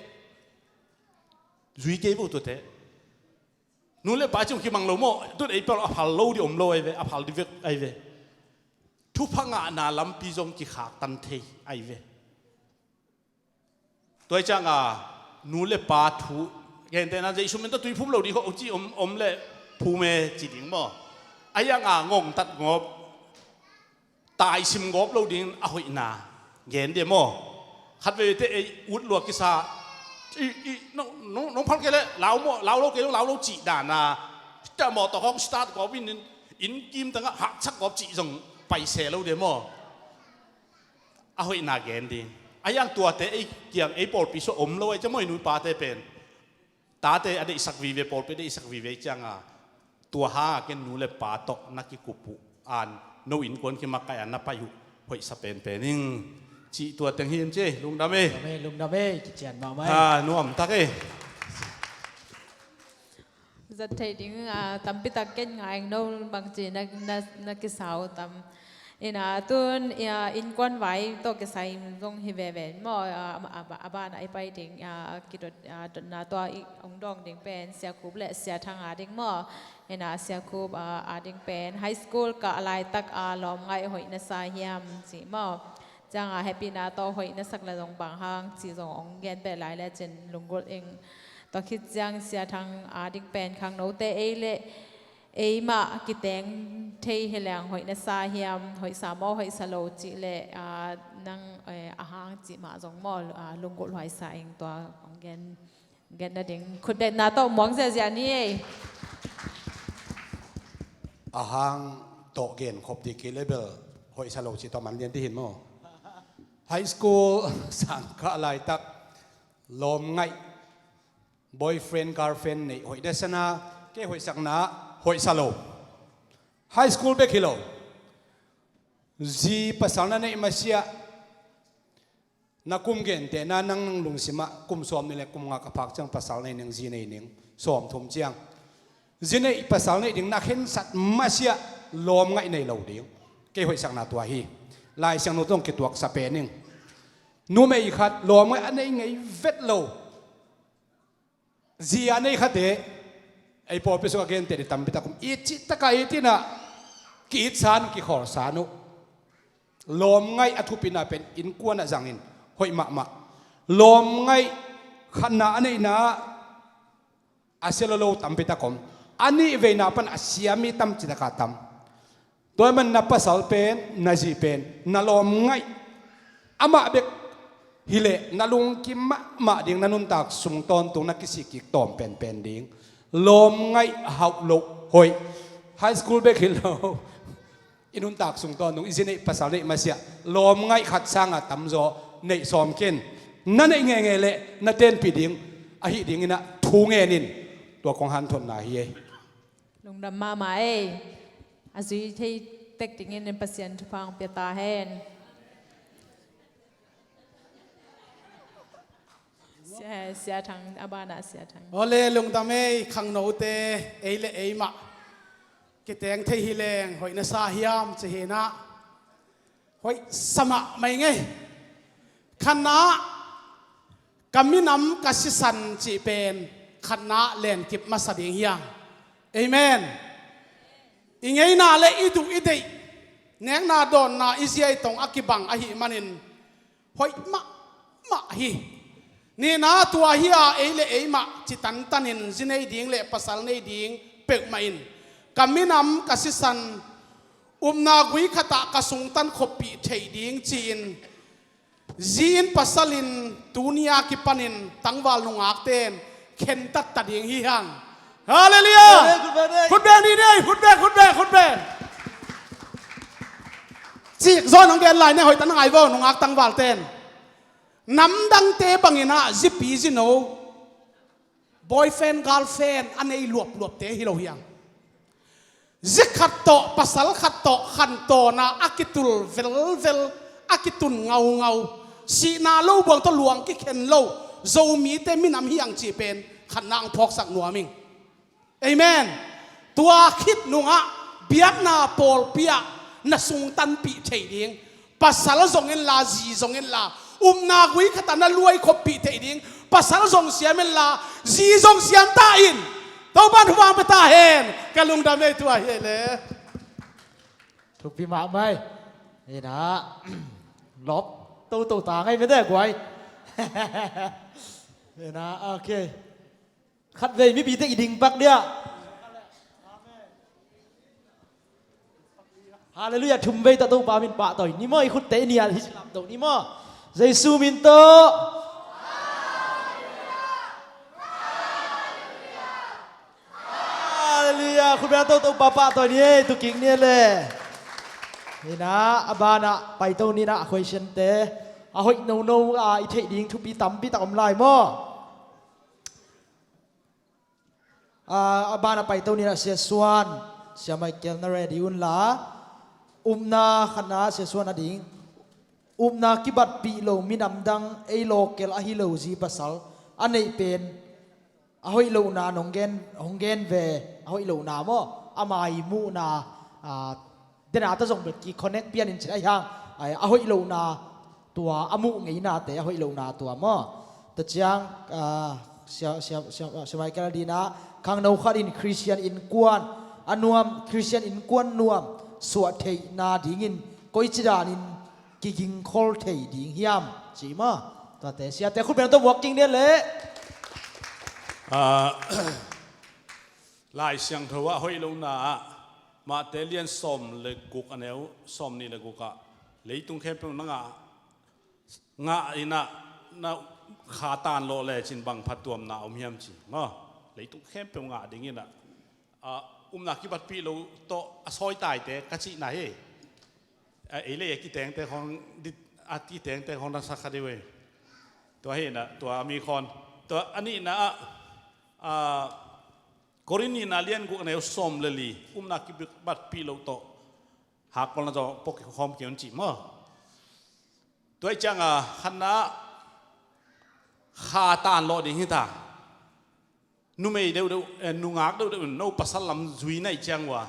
zui kei vo tuate. Nu le pa ci hong kimang lo maw? Tun ei peuh a phal lo dih om lo ahi ve, a phal dih vek ahi ve. Thupha ngahna lampi zong kikhaktan thei ahi ve. Tua hi cianga nu le pa thu gentehna Jesu min tawh tui phum lo ding khawng ci om, om le phum e ci ding maw? A hianga ngongtat ngawp, taisim ngawp lo dingin a hoihna gen dih maw? Khat veite ei ut lua kisa i, i, no, no, nong phal kei leh lau maw, lau lo kei lo, lau lo cih dana. Cia mawtaw khawng start ngawp in, in kim tangah haksak ngawp cih zong paise lo dih maw? A hoihna gen ding. A hiang tuate ei kiang ei pawlpi sua om lo ei ca mawi nu pate pen. Tate a deihsak vive pawlpi a deihsak vive cianga tua hanga ken nu le pa tawh na kikup uh an no innkuan kimakaih a na pai uh hoihsa penpen ing. Cih tua teng hi in ci lungdam e. Lungdam e, lungdam e, kician mahmah e. Ha, nuamtak e. Zat theih ding, ah, tampitak ken ngai eng no bangci na, na, na kisau tam. Ina tun, ah, innkuan vai tawh kisai zong hi veve maw, ah, a, a, a ban a i pai ding, ah, kidot, ah, dotna tua i ong dawng ding pen Sia Khup le Sia Thang a ding maw. Ina Sia Khup, ah, a ding pen high school kah laitak a lawm ngaih hoih na sa hiam ci maw. Cianga hehpihna tawh hoih na sak le zong bang hang ci zong ong gen beh lai le cin lunggulh ing. Tua khit ciang Sia Thang a ding pen khangnote ei le ei mah kiteng thei hi leng hoih na sa hiam, hoih sa maw, hoih sa lo cih le, aa, nang, eh, a hang cih mah zong maw, aa, lunggulh huai sa ing tua ong gen, gen nading khutdetna tawh muang ziazia ni ei. A hang tawh gen khop dih kei le bel hoih sa lo cih tawh man lian dih hin maw? High school sangkah laitak lawm ngaih, boyfriend girlfriend neih hoih deh sana, kei hoihsakna hoih sa lo. High school bek hi lo. Zi pasal na neih masiah na kum gentehna nang, nang lungsimah kum sawm nih le kum nga ka phak ciang pasal nei ning, zi nei ning, sawm thum ciang. Zi neih pasal neih ding na khensat masiah lawm ngaih nei lo ding. Kei hoihsakna tua hi. Lai Siangtho tawh kituaksa pen ing. Numei khat lawmngaih a nei ngei vet lo, zi a nei khate, ei pawlpi sungah a gente ding tampi tak om. It cih takah it inah ki-itsan, kikhawlsan uh. Lawmngaih a thupina pen innkuanah zangin hoih mahmah. Lawmngaih khatna a neihna ah a sia lo lo tampi tak om. A nih veina pan a sia mi tam cih takah tam. Tua ahih man na pasal pen, na zi pen, na lawmngaih amah bek hileh na lungkim mahmah ding, na nuntak sung tawntung na kisik kik tawm penpen ding. Lawmngaih hauh loh hoih. High school bek hi lo. I nuntak sung tawntung, i zi neih pasal neih masiah lawmngaih khat sanga tamzaw neih sawm kin. Na neih ngeingei leh na tenpih ding ahih dinginah thu ngen in. Tua kong hanthotna hi ei. Lungdam mahmah ei. A zui thei tek dingin Pasian thupha hong pia ta hen. Sia, Sia Thang, a banah Sia Thang. Awle, lungdam ei, khangnote, ei le ei mah kiteng thei hi leng hoih na sa hiam ci hinah. Hoih sa mahmah ing ei. Khatna, ka minam ka sisan cih pen khatna lenkip masa ding hi hang. Amen. I ngeina le i duh i deih, nekna dawnna i zi i tong a kibang ahih manin hoih mahmah hi. Nihna, tua hi a, ei le ei mah ci tantanin zi nei ding le pasal nei ding peuhmah in ka minam ka sisan upna gui khatah ka sungtan khoppih theih ding ci-in zi in pasal in tuni a kipanin tangval nungakte in khentat ta ding hi hang. Halleluiah! Amen, khut beng ni. Khut beng ni, ni, khut beng, khut beng, khut beng. Cik zawn hong gen lai ne, hoih ta na ngai vo, nungak tangvalte in. Namdangte bangin ah zipi zino, boyfriend girlfriend a nei luapluapte hi lo hi hang. Zi khat tawh, pasal khat tawh khantawn a a kitul velvel, a kitun ngaungau, sihna lo buang tawh luang kikhen lo Zomite minam hi hang cih pen khatna hong phawksak nuam ing. Amen. Tua khit nungah biakna pawlpi ah na sungtanpih thei ding, pasal zong inla, zi zong inla, upna gui khatah na luai khoppih thei ding, pasal zong siam inla, zi zong siam ta in. Topan hupang pe ta hen. Ka lungdam ei, tua hi ei le. Thupi mahmah ei. Ina lop toto ta ngai mete guai. Ina, okay. Khatvei mipite i ding pak dia. Halleluiah, thumvei tawh Topa min pahtawi ni maw, i khutte i nial hi ci lamto ni maw. Jesu min tawh. Halleluiah, khut beng tawh Topa pahtawi ni ei, tukik ni le. Ina, a banah paito ni na, a question te. A hoih nono a i theih ding thupi tampi tak om lai maw. A, a banah paito ni na, Sia Suan, Sia Michael na ready unla. Upna khatna Sia Suan a ding. Upna kibatpih lo minam dang, ei local ahi lo zi pasal a neih pen a hoih lohna nong gen, hong gen ve, a hoih lohna maw, a mai muhna, a, dena ta zong bel ki connect pian in cin ahi hang, a, a hoih lohna tua, a muh ngeinate a hoih lohna tua maw. Tua ciang, a, sia, sia, sia, sia Michael dina, khangno khat in Christian innkuan a nuam, Christian innkuan nuam suah theihna dingin koici danin kigingkhol thei ding hiam ci maw. Tuate siate khut beng tawh muak king dia leh. Ah, Lai Siangtho ah hoih lohna ah Mate lian sawm le guk a neu sawm nih le guk ah, leitung khempeuh na ngah, ngah inah na kha tan lawh lecin bang phattuamna om hiam ci maw. Leitung khempeuh ngah ding inah, ah, upna kibatpih lo tawh a sawitaite ka cihna hi. A, ei le ei a kitengte khong, a kitengte khong na sak kha dih ve. Tua hi na, tua mi khon. Tua a nihna ah, a, Korin nihna lian guk a neu sawm le li, upna kibatpih lo tawh hakpawlna zaw pok kikhawm kei un cih maw. Tua ih cianga khatna ah kha tan lawh ding hi ta. Numei deuhdeuh, eh, nungak deuhdeuh in no pasal lam zui na ih ciang uh a,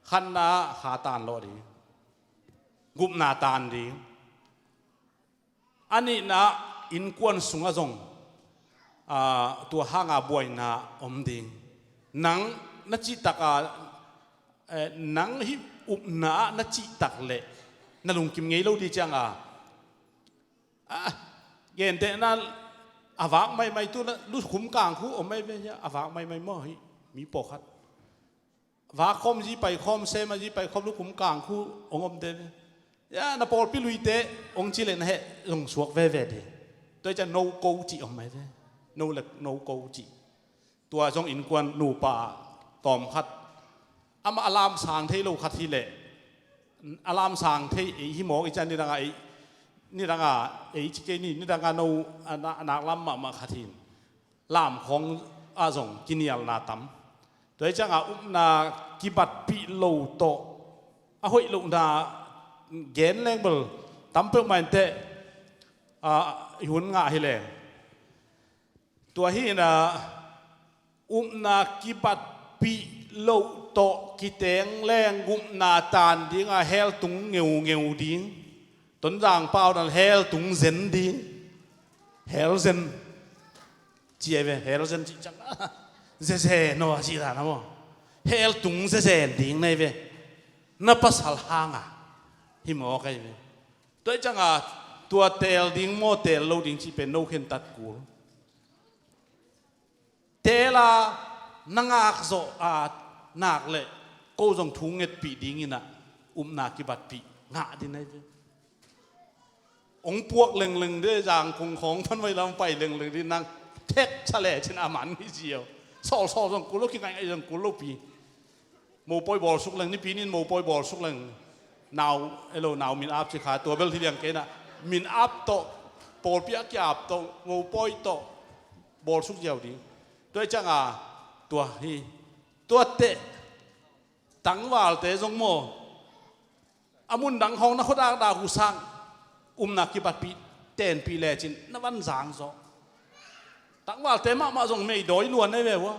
khatna ah kha tan lawh ding, gupna tan ding. A nihna, innkuan sungah zong, aa, tua hanga buaina om ding. Nang na cihtak a, eh, nang hih upna ah na cihtak leh na lungkim ngei lo ding cianga, ah, gentehna, a vak maimai tu na lukhum kang khu om mai ve hia, a vak maimai maw hih mi pawlkhat. Vak khawm zi pai khawm, sem a zi pai khawm, lukhum kang khu hong om te ve. Ya, na pawlpi luite hong ci leh na heh zong suak veve ding. Tua hi ciang no ko cih om mai ve. No le no ko cih. Tua zong innkuan nupa tawmkhat, amah a lamsang thei lo khat hi leh, a lamsang thei ei hi mawk i ciang nidanga ei, nidanga ei ci kei ni, nidanga no a na-, a naklam mahmah khat hi in. Lamkhawng ah zong kinialna tam. Tua hi cianga upna kibatpih lo tawh a hoih lohna gen leng bel tam peuhmah inteh, a, i hun ngah hi leng. Tua hi inah upna kibatpih loh tawh kiteng leng upna tan dinga hell tung ngeungeu ding. Tonzang pau dan hell tung zen ding. Hell zen. Ci ai ve, hell zen cih ciang. Zeze no a cih dan a maw. Hell tung zeze ding na hi ve. Na pasal hanga hi mawk ai ve. Tua hi cianga tua teel ding maw teel lo ding cih pen no khentat kul. Teel a na ngak zawh a nak leh ko zong thu ngetpih dinginah upna kibatpih ngah ding na hi ve. Hong puak lengleng de, zangkung khawng pan vai lam pai lengleng ding nang thek sa lecin a man hi zio. Sawlsawl zong kul lo, kingaingai zong kul lo pi. Mopawi bawlsuk leng, nipi nin mopawi bawlsuk leng. Nau, elo, nau min ap ci kha, tua bel hi liang kei na. Min ap tawh, pawlpi a ki-ap tawh, mopawi tawh bawlsuk ziau ding. Tua hi cianga tua hi. Tuate tangvalte zong maw, a mundang hong na khuadakdak uh sang upna kibatpih tenpih lecin na van zang zaw. Tangvalte mahmah zong meidawi luan ei ve ua.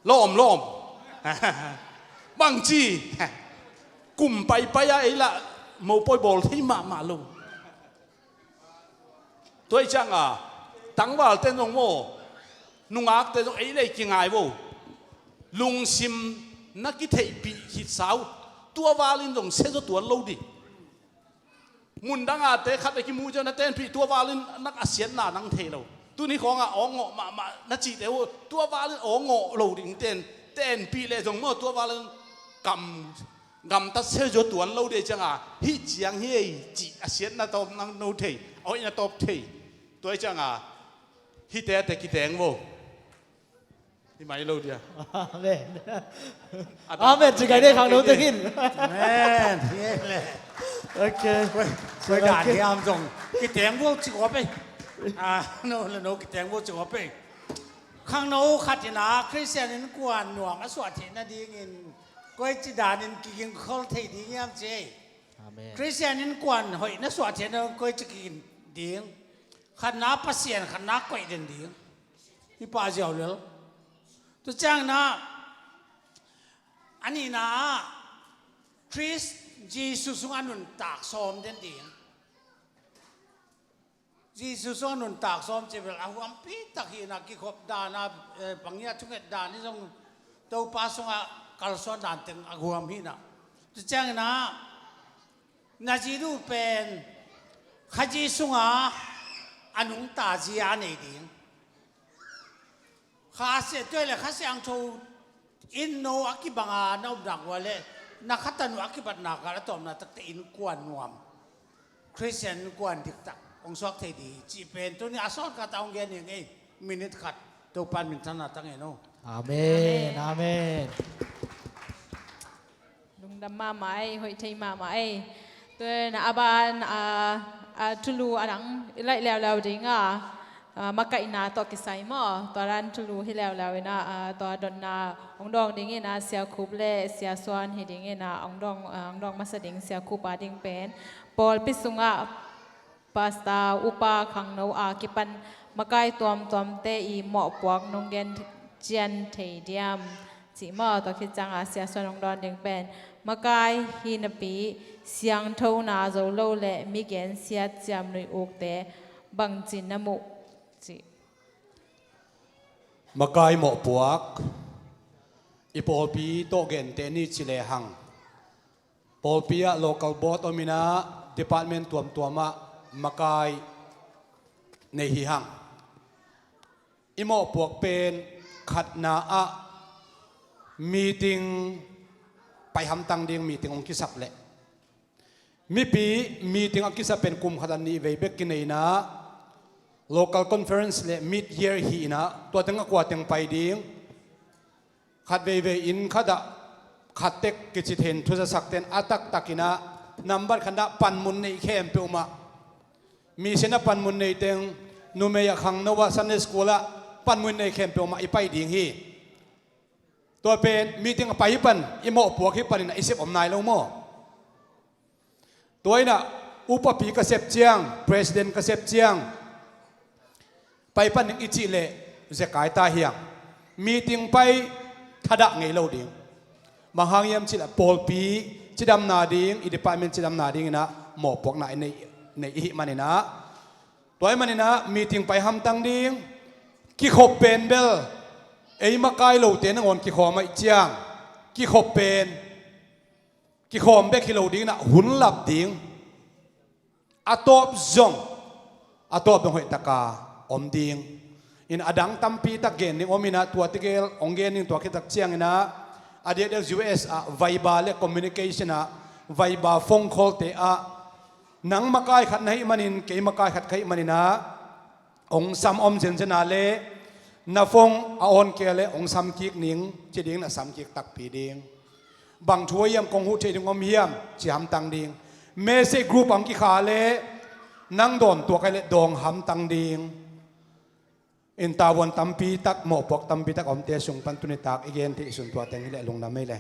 Lawm lawm. Bangci kum paipai a ei lah mopawi bawl thei mahmah lo. Tua hi cianga tangvalte zong maw, nungakte zong ei lei kingai vo. Lungsim na kitheihpih khitsa uh. Tua valin zong sia zaw tuan lo ding. Mundangate khat a kimu ciang na tenpih, tua valin nak a siatna nang thei lo. Tuni khawngah awngawh mahmah na cihte uh, tua valin awngawh lo ding ten, tenpih leh zong maw tua valin kam gamtat sia zaw tuan lo ding cianga hih ciang hi ei cih a siatna tawm nang no thei, a hoihna tawp thei. Tua hi cianga hihte a te kiteng vo. Hi mai lo dia. Amen. Amen. Ci kai dei khang no tengin. Amen. Ok. Koi dan hiam zong kiteng vo ci kua pei. Ah, no, no, kiteng vo ci kua pei. Khangno khat in a Khristian innkuan nuam a suah theih nadingin koici danin kigingkhol thei ding hiam ci ei. Amen. Khristian innkuan hoih na suah theih nading koici kiging ding. Khatna Pasian, khatna koih den ding. Hi pah ziau lel. Tua ciangin a, a nihna ah Khrist Jesuh sungah nuntak sawm den ding. Jesuh sungah nuntak sawm cih bel a huampi tak hi in a, kikhop dan a, eh, bang hiam, thunget dan hi zong Topa sungah kalsuan dan teng a huam hi in a. Tua ciangin a, na zi duh pen Kha Jesuh sungah a nungta zi a nei ding. Kha Siangtho, tua hi leh Kha Siangtho in no a kibanga na om nak ua leh na kha tanu a kibatna kal a tawpna takte innkuan nuam, Khristian innkuan diktak hong suak thei ding hi cih pen tuni a sawt khat a hong gen hi ing ei. Minute khat Topa'n minthanna tang hen aw. Amen. Amen. Lungdam mahmah ei, hoih thei mahmah ei. Tua na a ban a, a thulu a dang i laih leuleu ding a, a, makaihna tawh kisai maw, tua dan thulu hi leuleu in a, a, tua dotna hong dawng dingin a Sia Khup le Sia Suan hi dingin a hong dawng, a, hong dawng masa ding. Sia Khup a ding pen pawlpi sungah Pastor, upa, khangno a kipan makai tuamtuamte i mawhpuak nong gen cian thei diam? Cih maw, tua khit cianga Sia Suan hong dawn ding pen makai hi napi siangthona zo lo le mi gensiat ciamnuih ukte bangci na muh cih. Makai mawhpuak i pawlpi tawh gente ni ci lehang pawlpi ah local board om inah department tuamtuam ah makai nei hi hang. I mawhpuak pen khatna ah meeting pai hamtang ding meeting hong kisap leh mipi meeting a kisap pen kum khat a nih vei bek kinei inah local conference le mid year hi inah tua teng a kua teng pai ding. Khat veivei inn khat ah khat tek kici thein thuzasakte'n a taktak inah nambat khatna panmun neih khempeuh mah, mission ah panmun nei teng, numei ah khangno ah Sunday school ah panmun nei khempeuh mah i pai ding hi. Tua pen meeting a pai hi pan, i mawhpuak hi pan inah i sep om nai lo maw? Tua inah upapi ka sep ciang, president ka sep ciang, pai pan ding i cih leh zekai ta hiang. Meeting pai thadah ngei lo ding. Bang hang hiam cih leh pawlpi cidamna ding, i department cidamna ding inah mawhpuakna i nei, nei i hih man inah. Tua ahih man inah meeting pai hamtang ding. Kikhop pen bel ei makai lote nangawn kikhawm ahih ciang kikhop pen kikhawm bek hi lo ding inah hun lap ding. A tawp zong, a tawp zong hoihtaka om ding. In a dang tampi tak gen ding om inah tua tegel hong gen ding. Tua khit tak ciang inah a diakdiak U S ah Viber le communication ah Viber phone call te ah nang makai khat na hih manin kei makai khat ka hih man inah hong sam om zenzen a le na phone a on kei a le hong sam kik ning ci ding, na sam kik takpi ding. Bang thu a hiam kong huh theih ding om hiam ci hamtang ding. Message group hong kikha le nang dawn tuak a le dawng hamtang ding. In tavuan tampi tak, mawhpuak tampi tak a omte sung pan tuni tak i gen theih sun tua teng hi leh lungdam ei le.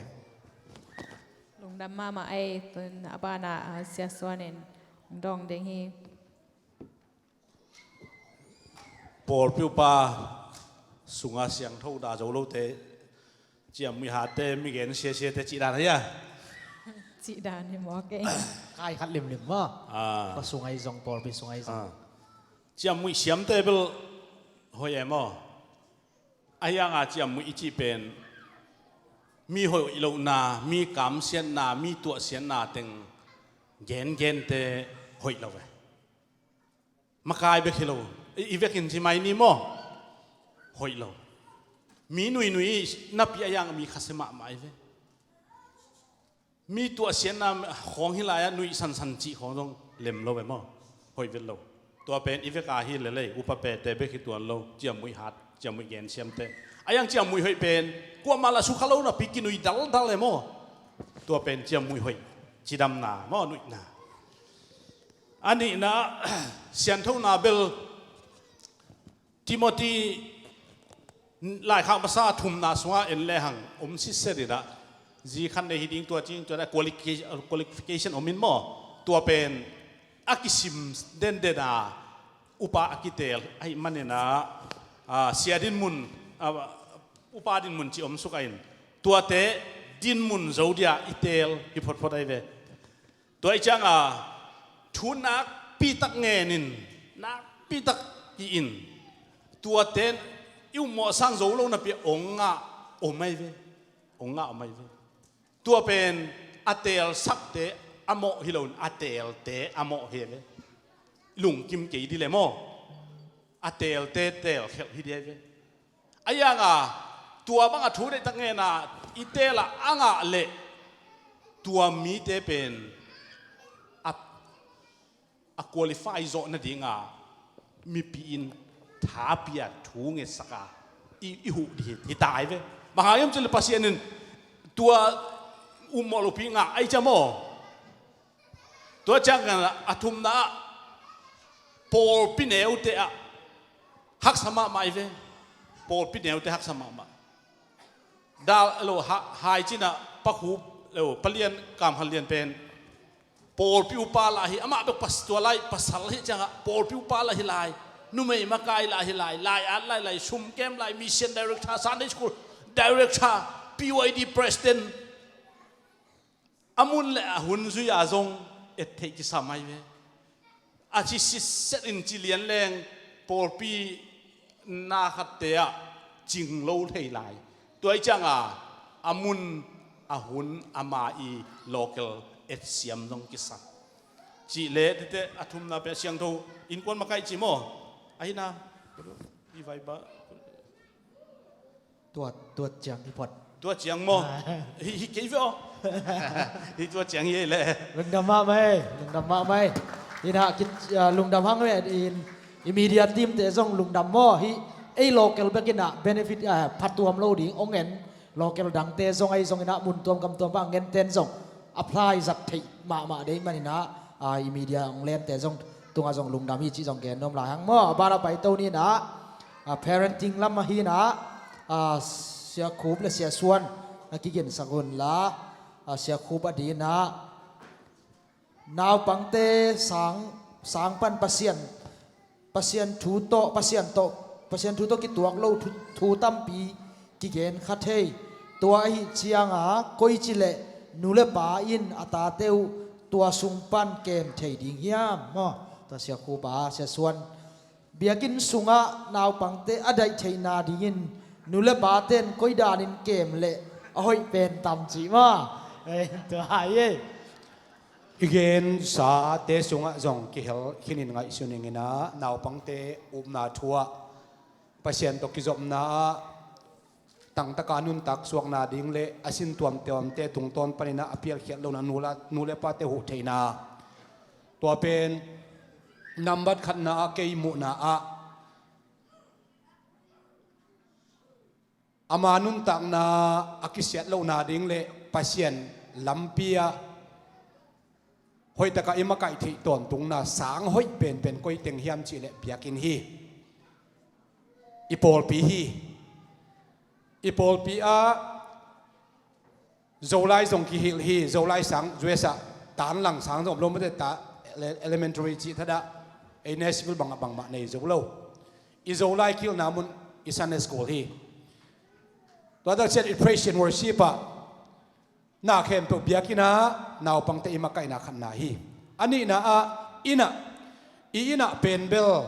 Lungdam mahmah ei. Tun a banah, ah, Sia Suan in hong dawng ding hi. Pawlpi upa sunga siangtho dah zo lote ciammuih hatte, mi gen siasiate cih dan ahi a. Cih dan hi maw kei. Kai khat limlim maw? Ah. Ka sungai zong, pawlpi sungai zong. Ah. Ciammuih siamte bel hoih e maw? Ahi hanga ciammuih i cih pen mi hoih lohna, mi kamsiatna, mi tuahsiatna teng gengente hoih lo ve. Makai bek hi lo. I, i vekin ci mai ni maw? Hoih lo. Mi nuinui napi a hiang mi khasia mahmah i ve. Mi tuahsiatna khawng hi lai-ah nuih sansan cih khawng zong lem lo ve maw? Hoih vet lo. Tua pen i veka hi lelei, upa pete bek hi tuan lo, ciammuih hat, ciammuih gensiamte. A hiang ciammuih hoih pen kuamah lah sukha lo napi kinui daldal e maw? Tua pen ciammuih hoih, cidamna maw, nuihna. A nihna, sianthona bel Timothy laikhak masa thumna sungah en lehang om sitset inah, zi khat nei hi ding, tua cing tua qualification, qualification om in maw? Tua pen a kisim denden a upa a kiteel ahih maninah, a, sia dinmun, a, upa dinmun ci om suk a in, tuate dinmun zo dia i teel hi photphot ahi ve. Tua ih cianga thu nakpitak ngenin, nakpitak hi-in, tuate i ummawh sang zo lo napi-ah ong ngah om ahi ve. Ong ngah om ahi ve. Tua pen a teelsakte a mawh hi loin a teelte a mawh hi ve. Lungkim kei dih le maw? A teelte teelkhelh hi dih ahi ve. A hianga tua banga thu deihtak ngena i teelah a ngah leh tua mite pen a, a qualify zawh nadinga mipi in thapi-a thu ngetsaka i, i huh dih hi, hi ta ahi ve. Bang hang hiam cih leh Pasian in tua ummawh lopi ngah ahi ciam aw. Tua ciangin a thumna ah pawlpi neute ah haksa mahmah ahi ve. Pawlpi neute haksa mahmah. Dal lo ha, hai cinah pakhup lo palian kamkhat lian pen pawlpi upa lah hi, amah bek pas tua lai pasal hi ciangah pawlpi upa lah hi lai, numei makai lah hi lai, lai at lai lai, sumkem lai, mission director, Sunday school director, P Y D president a mun le a hun zui-a zong et theih kisam ahi ve. A ci sitset in ci lian leng pawlpi na khatte ah cing lo thei lai. Tua ih cianga a mun a hun ama i local et siam zong kisam. Cih le tete a thumna pen siangtho innkuan makaih ci maw? Ahina i vai ba. Tuat, tuat ciang i phot. Tuat ciang maw? Hi, hi kei ve aw. Hi tuat ciang hi le. Lungdam mahmah ei, lungdam mahmah ei. Ina kit, ah, lungdam hang ve in i media team te zong lungdam maw. Hi ei local bek ina benefit, ah, phatuam lo ding ong en local dangte zong ahi zong ina mun tuam gam tuam bang en ten zong apply zat theih mahmah dei man ina, ah, i media ong lente zong tunga zong lungdam hi cih zong gen nuam lai hang maw. A ban a pai to ni ina, ah, parenting lam ahi ina, ah, Sia Khup le Sia Suan na kiginsak un la, ah, Sia Khup a dina naupangte sang, sang pan Pasian, Pasian thu tawh, Pasian tawh, Pasian thu tawh kituak lo thu, thu tampi kigen kha thei. Tua ahi cianga koici le nu le pa in a tate uh tua sung pan kem thei ding hiam maw? Tua Sia Khup a, Sia Suan, biakinn sungah naupangte a daih theihna dingin nu le paten koi danin kem le a hoih pen tam cih maw? Ei, tua hai ei. I gensate sungah zong kihel khinin ngaihsun ing ina, naupangte upna thu ah Pasian tawh kizopna ah tangtaka nuntak suakna ding le a sin tuamtuamte tungtawn panina a pialkhiat lohna nu la, nu le pate huh theihna. Tua pen nambat khatna ah kei muhna ah ama nuntakna a kisiat lohna ding le Pasian lampi ah hoihtaka i makaih theih tawntungna sang hoih penpen koi teng hiam cihleh biakinn hi. I pawlpi hi. I pawlpi ah Zolai zong kihilh hi. Zolai sang U S A tan lang sang zong om lo mate ta, ele-, elementary cih thadah ei Nashville bangah bangmah nei zo lo. I Zolai kihilhna mun i Sunday school hi. Tua tak ciat i praise and worship ah na khempeuh biakinn ah naupangte i makaihna khatna hi. A nihna ah inn ah, i inn ah pen bel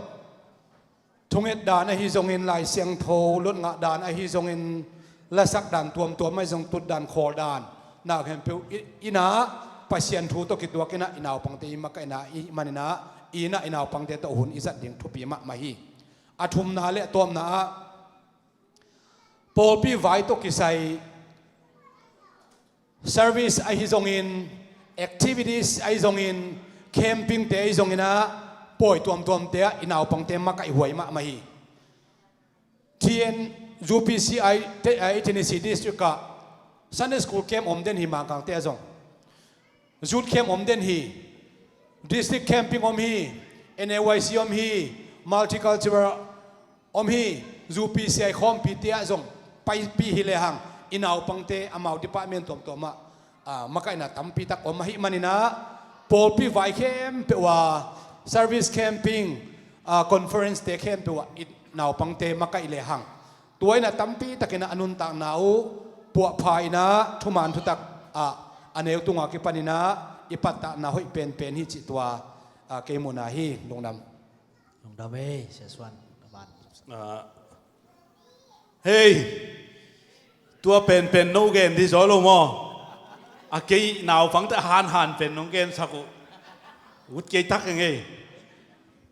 thunget dan ahi zongin, Lai Siangtho lotngah dan ahi zongin, lasak dan tuamtuam ahi zong, tut dan khawl dan, na khempeuh i, inn ah Pasian thu tawh kituak inn ah i naupangte i makaihna i hih man ina, i inn ah i naupangte tawh hun i zat ding thupi mahmah hi. A thumna le a tawpna ah pawlpi vai tawh kisai service ahi zongin, activities ahi zongin, camping te ahi zongin ah pawi tuamtuamte ah i naupangte makaih huai mahmah hi. T N U P C I te, ah, Tennessee District ah Sunday School camp om den hi, Mangkangte ah zong. Youth camp om den hi, district camping om hi, N A Y C om hi, multicultural om hi, U P C I khawmpite ah zong paipih hi lehang i naupangte amau department tuamtuam ah, ah, makaihna tampi tak om ahih man ina, pawlpi vai khempeuh ah service, camping, ah, conference te khempeuh ah i naupangte makaih lehang tua ina tampi takin a nuntakna uh puahpha ina thuman thutak ah a neu tunga kipan ina i pattahna hoih penpen hi cih tua, ah, kei muhna hi. Lungdam. Lungdam ei, Sia Suan, ka ban. Ah, hei, tua penpen no gen di zaw lo maw? A kei naupangte hanhan pen nong gensak uh ut kei tak eng ei.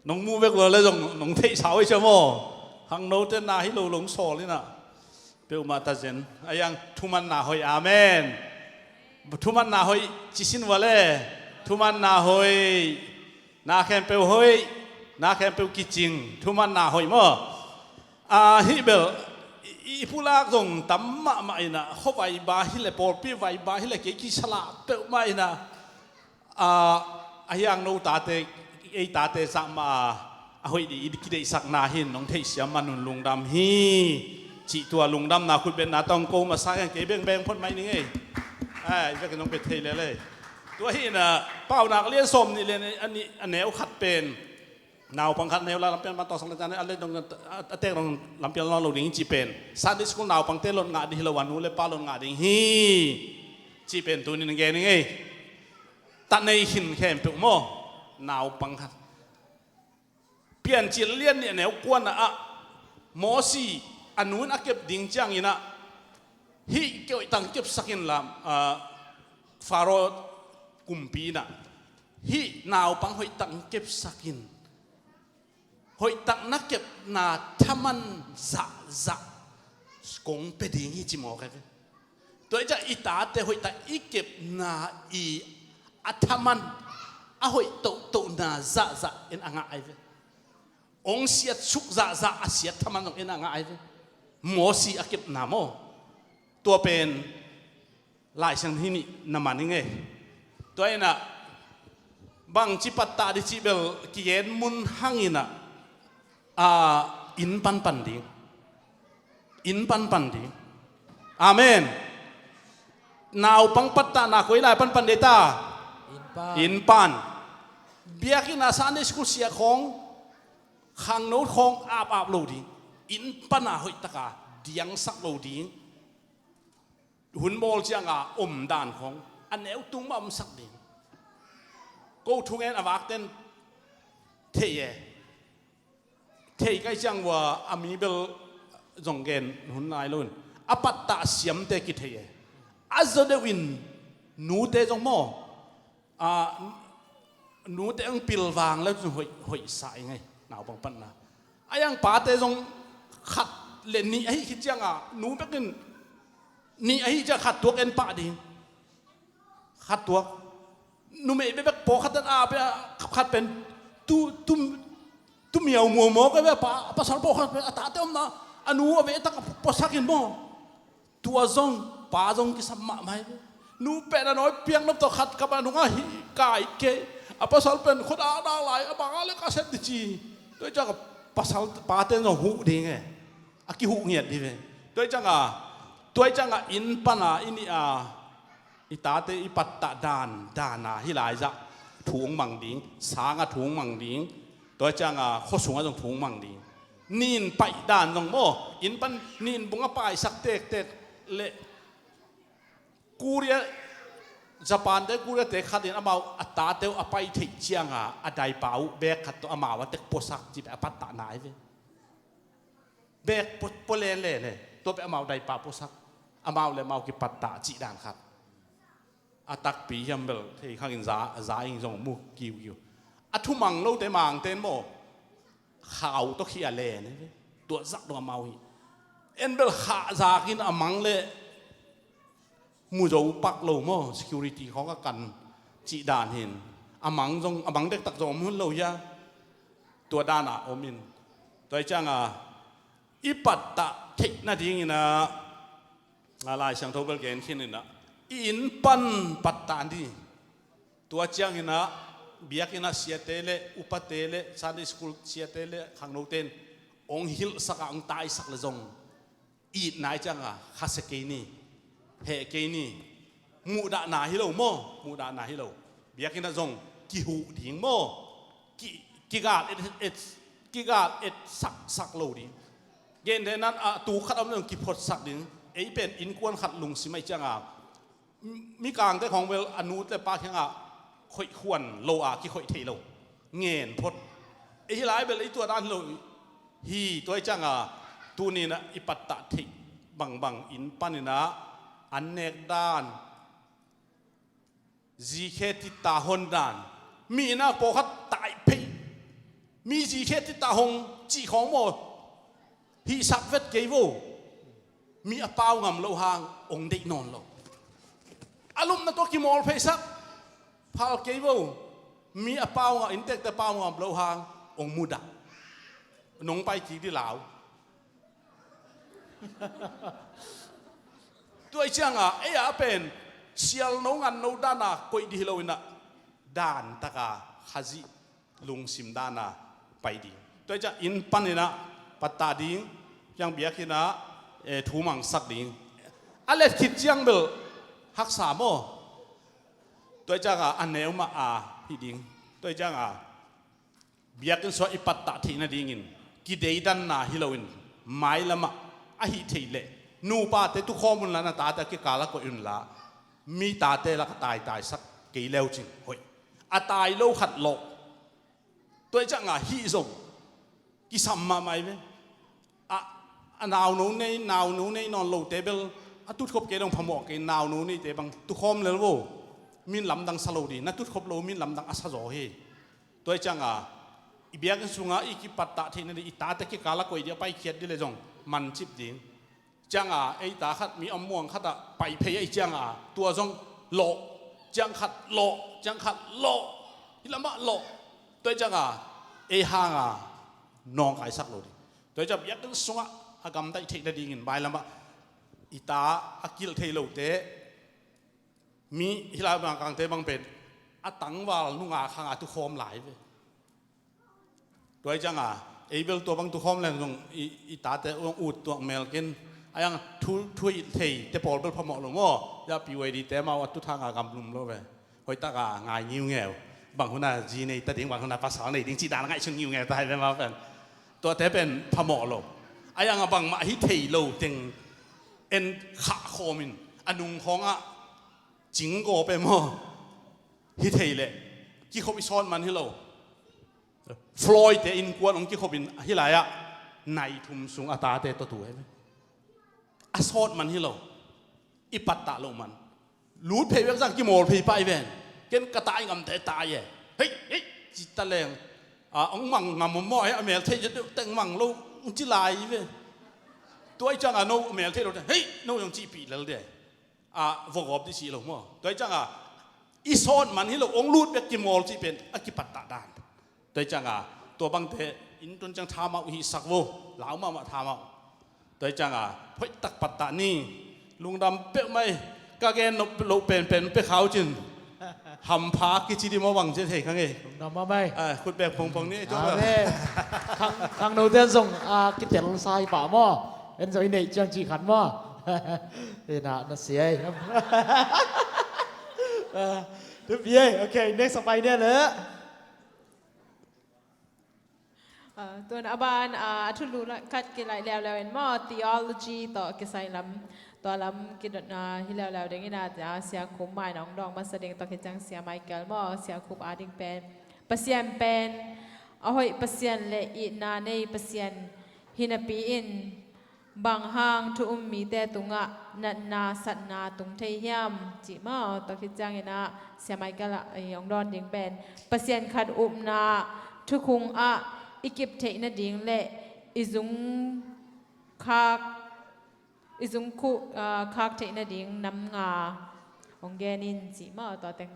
Nong muh bek lua le zong nong theihsa uh ei cia maw? Hang note na hi lo long sawl ina peuhmah ta zen. A iang thumanna hoih, amen. Thumanna hoih ci sin vua le. Thumanna hoih. Na khempeuh hoih. Na khempeuh kicing. Thumanna hoih maw? A hih bel i, i pulak zong tam mahmah ina, khuavaiba hi le, pawlpi vaiba hi le, kei kisalah peuhmah ina. A, a hiang no tate, ei tate zah mah a, a hoih dih i kideihsakna hin nong theihsiam man un lungdam hi. Cih tua lungdamna khutbetna tawh ko masa kei bengbeng phot mai ning ei. Ai, vekin nong pet thei lel ei. Tua hi ina, Paunak lian sawm nih le a nih, a neu khat pen Naupang khat neu lai lampial man tawh sang le caan a le dong a tek dong lampial nawn lo ding cih pen Sunday school naupangte lot ngah ding hi lo a, nu le pa lot ngah ding hi cih pen tunin gen ing ei. Ta nei khin khempeuh maw? Naupang khat. Piancil lian nih a neu kuana ah Mosi a nu in a kep ding ciangin ah hih hoih tak kepsak in la, ah, Faro kumpi in ah hih naupang hoih tak kepsak in, hoih tak na kepna thaman zahzah kong pia ding hi ci mawk ai ve. Tua hi ciah i tate hoih tak i kepna i a thaman a hoih tohtohna zahzah in a ngah ai ve. Ong siat suk zahzah a siat thaman zong in a ngah ai ve. Mosi a kepna maw? Tua pen Lai Siangtho hih nih na man ing ei. Tua inah bangci pattah dih cih bel kigen mun hang inah, a, inn panpan ding. Inn panpan ding. Amen. Naupang pattahna koi lai panpan dih ta? Inn pan. Inn pan. Biakinn ah Sunday school sia khawng, khangno khawng apap lo ding. Inn pana hoih taka diangsak lo ding. Hun bawl cianga omdan khawng a neu tung mah omsak ding. Ko thungen a vakten thei e. Thei kai ciang vua a mi bel zong gen hun lai lo in a pattah siamte kithei e. A zaw deuh in nute zong maw? A, nute ang pilvang le cun hoih, hoih sa i ngei naupang panna. A yang pate zong khat le nih ahi khit cianga nu bekin nih ahi ciang khat tuak en pah ding. Khat tuak. Numei bebek pawlkhat an a pe a khat pen tu, tu, tu miau muamaw ka ve a pa, a pasal pawlkhat pen a tate omna a nu a ve tak a puasak in maw? Tua zong pa zong kisam mahmah hi ve. Nu pen a nawi piang nop tawh khat kap a nungah hi kai kei. A pasal pen khut a dak lai a bang a le ka sep di ci. Tua hi ciang a pasal pate zong huh ding e. A kihuh ngiat dih ve. Tua hi cianga, tua hi cianga inn pana i nih a i tate i pattah dan, dana hi lai zah thu hong mang ding, sanga thu hong mang ding. Tua hi cianga khuasunga zong thu hong mang ding. Nin paih dan zong maw, inn pan nin bunga paisak tektek le Korea, Japan te Korea te khat in amau a tate uh a pai theih cianga a daipa uh bek khat tawh amau a tek puasak cih a pattah nai ve. Bek pua, pua lenlen e. Tua peh amau daipa puasak. Amau le amau kipattah cih dan khat. A takpi hiam bel thei khangin za, za ing zong mu kiukiu. A thumang lote mangte in maw? Khau tawh khi a len e. Tua zak dong amau hi. En bel khah zakin a mang le mu zo pak lo maw? Security khawng a kan cih dan hin. A mang zong, a mang dektak zong om hun lo hia. Tua dana om in. Tua hi cianga i pattah theih nadingin ah, a Lai Siangtho bel gen khin inah i inn pan pattah ni. Tua ciangin ah biakinn ah siate le upate le Sunday school siate le khangnote in ong hilhsak a ong taisak le zong itna hi cianga khasia kei ni, heh kei ni. Muhdahna hi lo maw? Muhdahna hi lo. Biakinn ah zong kihuh ding maw? Ki, kigal et, et, kigal et saksak lo ding. Gentehna in a tu khat om zong kiphotsak ding. Ei pen innkuan khat lungsim ahi cianga mikangte khawng bel a nu le pa kiangah khoih khuan lo a kikhoih thei lo. Ngen phot. Ei hi lai bel ei tua dan hi lo hi. Tua hi cianga tuninah i pattah theih bangbang inn paninah an nek dan, zikhe titta hon dan, mi innah pawlkhat taih phei, mi zikhe titta hong cih khawng maw? Hihsak vet kei vo. Mi a pau ngam lo hang ong deih nawn lo. A lupna tawh kimawl pheisak phal kei vo. Mi a pau ngam, inntekte pau ngam lo hang ong mudah. Nong pai kik di lau. Tua hi cianga ei a pen sialno nganno dana koih di hi lo inah dan taka Khazih lungsim dana pai ding. Tua hi ciang inn paninah pattah ding, ciang biakinnah, eh, thu mangsak ding. A let khit ciang bel haksa maw? Tua hi cianga a neu mah a hi ding. Tua hi cianga Biakinn sungah i pattah theih nadingin kideidanna hi loin, mailamah ahih theih leh nupate tukhawm unla, na tate a kikal ah koih unla, mi tate lakah taitaisak kei leucin hoih. A tai lo khat lawh. Tua ih cianga hih zong kisam mahmah hi ve. A, a nauno nei, nauno nei nawn lote bel a tutkhop kei dong phamawh kei, nauno neite bang tukhawm lel vo. Min lamdang sa lo ding, na tutkhop lo min lamdang a sa zaw hi. Tua ih cianga i biakinn sungah i kipattah theih nading, i tate kikal ah koih ding, a paikhiat ding leh zong mancip ding. Cianga ei ta khat mi a muang khatah pai phei ahih cianga tua zong lawh, ciang khat lawh, ciang khat lawh, hih lamah lawh. Tua ih cianga ei hanga nawngkaisak lo ding. Tua ih cianga biakinn sungah a gamdaih theih nadingin mailamah i ta a kilh thei lote, mi hih lai Mangkangte bang pen a tangval nungak hanga tukhawm lai ve. Tua ih cianga ei bel tua bang tukhawm leng zong i, i tate zong ut tuak mel ken. A iang thu, thu a it theite pawl bel phamawh lo maw? Ya P Y D te amau a tut hanga gamlum lo ve. Hoihtaka ngai ngiungeu. Bang huna zi nei ta ding, bang huna pasal nei ding cih dan a ngaihsun ngiungeu ta hi ve amau pen. Tuate pen phamawh lo. A ianga bangmah hi thei lo teng en khah khawmin a nung khawngah cinggaw pe maw? Hi thei leh kikhop i sawt man hi lo. Floyd te innkuan hong kikhopin hih lai-ah nai thum sung a tate tawh tu hi ve. A sawt man hi lo. I pattah loh man. Lut phei bek zang kimawl phei pah hi ven. Ken ka tai ngamte tai e. Hei, hei, ci ta leng. A, hong mang ngam om maw, a mel thei zet deuh teng mang lo, hong ci lai hi ve. Tua ih cianga no a mel thei lo teng, hei, no zong cihpih lel de. A, vogawp dih sih lo maw? Tua ih cianga i sawt man hi lo, hong lut bek kimawl cih pen a kipattah dan. Tua ih cianga tua bangte in tun ciang thamau hihsak vo, lau mahmah thamau. Tua ih cianga hoihtak pattah ni, lungdam peuhmah hi. Ka gen nop loh penpen pia kha uh cin. Hampha kici dih maw bang ci thei kha ngei. Lungdam mahmah hi. A, khut bek phongphong ni, tua bel. Amen. Khang, khangnote zong, a, kitel sa hi pah maw? En zong i neih ciang cih khat maw? Ina, na sia hi. A, thupi hi. Okay, next a pai ni a le. A, tun a ban, a, a thulu la-, khat kilaih leuleu in maw, theology tawh kisai lam, tua lam kidot, a, hi leuleu ding ina, a, Sia Khup mah in hong dawng masa ding, tua khit ciang Sia Michael maw, Sia Khup a ding pen. Pasian pen a hoih Pasian le itna nei Pasian hi napi in, bang hang thu um mite tungah natna satna tung thei hiam? Cih maw, tua khit ciangin ah Sia Michael ah, eh, hong dawn ding pen Pasian khat upna thukhung ah i kip theih nading le i zung khak, i zung khuh, ah, khak theih nading nam nga hong gen in cih maw, tua teng.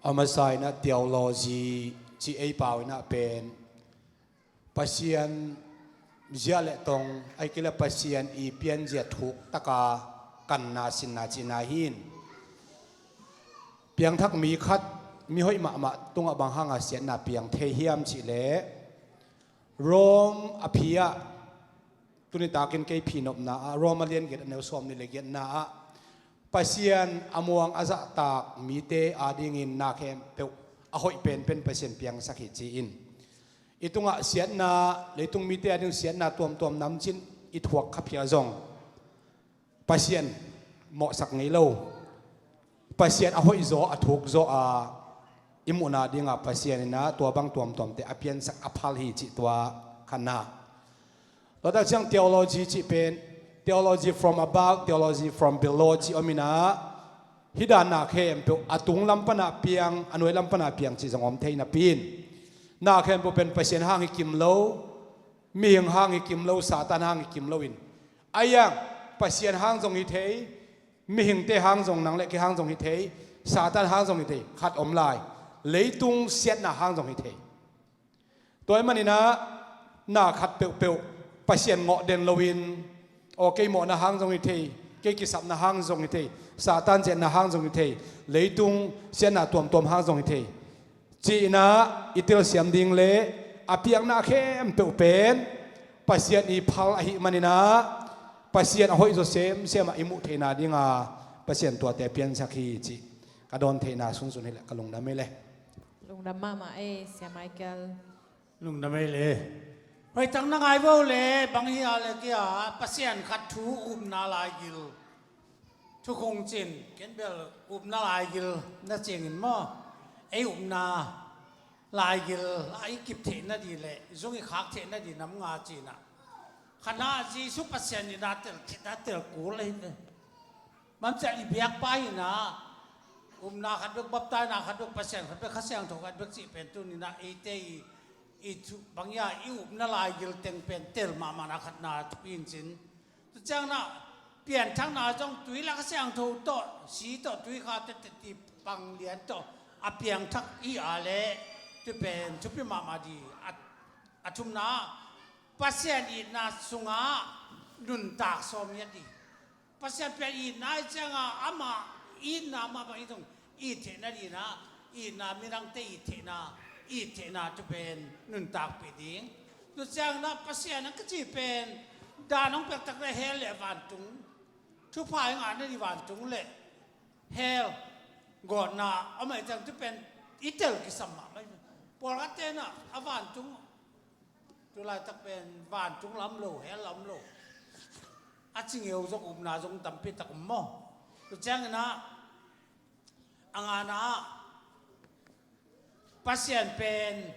A masa in ah theology cih ei pau in ah pen Pasian zia le tong, ahih kei leh Pasian i pianzia thuk taka kanna sinna cihna hi in. Piangthak mi khat, mi hoih mahmah tungah bang hanga siatna piang thei hiam cih leh, Rom a phi ah, tuni takin kei phi nopna ah, Rom a lian giat a neu sawm nih le giatna ah, Pasian a muang a zahtak mite adingin na khempeuh a hoih penpen Pasian piangsak hi ci-in. I tungah siatna, leitung mite ading siatna tuamtuam namcin i thuak kha phial zong Pasian mawhsak ngei lo. Pasian a hoih zaw, a thuk zaw a i muhna dingah Pasian in ah tua bang tuamtuamte a piansak a phal hi cih tua khatna. Tua tak ciang theology cih pen, theology from above, theology from below cih om in ah, hih dan na khempeuh a tung lam pan a piang, a nuai lam pan a piang cih zong om thei napi in, na khempeuh pen Pasian hang hi kim lo, mihing hang hi kim lo, Satan hang hi kim lo in, a iang Pasian hang zong hi thei, mihingte hang zong, nang le kei hang zong hi thei, Satan hang zong hi thei, khat om lai, leitung siatna hang zong hi thei. Tua ahih manin ah, na khat peuhpeuh Pasian ngawh den loin, aw, kei mawhna hang zong hi thei, kei kisapna hang zong hi thei, Satan zetna hang zong hi thei, leitung siatna tuamtuam hang zong hi thei, ci-in ah i telsiam ding le a piakna khempeuh pen Pasian i phal ahih manin ah, Pasian a hoih zaw semsem ah i muh theihna dinga Pasian tuate a piansak hi cih ka dawn theihna sunsun hi leh ka lungdam hi le. Lungdam mahmah ei, Sia Michael. Lungdam ei le. Hoih tak na ngai vo le, bang hia le kia, Pasian khat thu upna laigil. Thukhun cin, ken bel upna laigil na ciangin maw. Ei upna laigil, a i kip theihna di le, zung i khak theihna di nam nga cina. Khatna Jesu Pasian i na tel, thit na tel kul ei le. Bang ciang i biakpa hi na, upna khat bek, baptaina khat bek, Pasian khat bek, Kha Siangtho khat bek cih pen tuni na eite i, i thu, bang hia i upna laigil teng pen tel mahmahna khatna thupi in cin. Tu ciang na, pianthakna zong tui la Kha Siangtho tawh, si tawh, tui kha tete ti pang lian tawh, a piangthak i a le, tu pen thupi mahmah di, a, a thumna, Pasian itna sungah nuntak sawm ngiat di. Pasian pen itna i cianga amah itna mah bang i zong it theihna dina, itna midangte it theihna, it theihna tu pen nuntakpih ding. Tu ciangna Pasian a kici pen dan hong piaktak le hell le vantung. Thupha i ngahna di vantung le hell gawtna amah i ciang tu pen i tel kisam mahmah. Pawlkhatte na a vantung tu laitak pen vantung lam lo, hell lam lo. A cingeu zong upna zong tampi tak om maw. Tu ciangin ah, a ngana ah, Pasian pen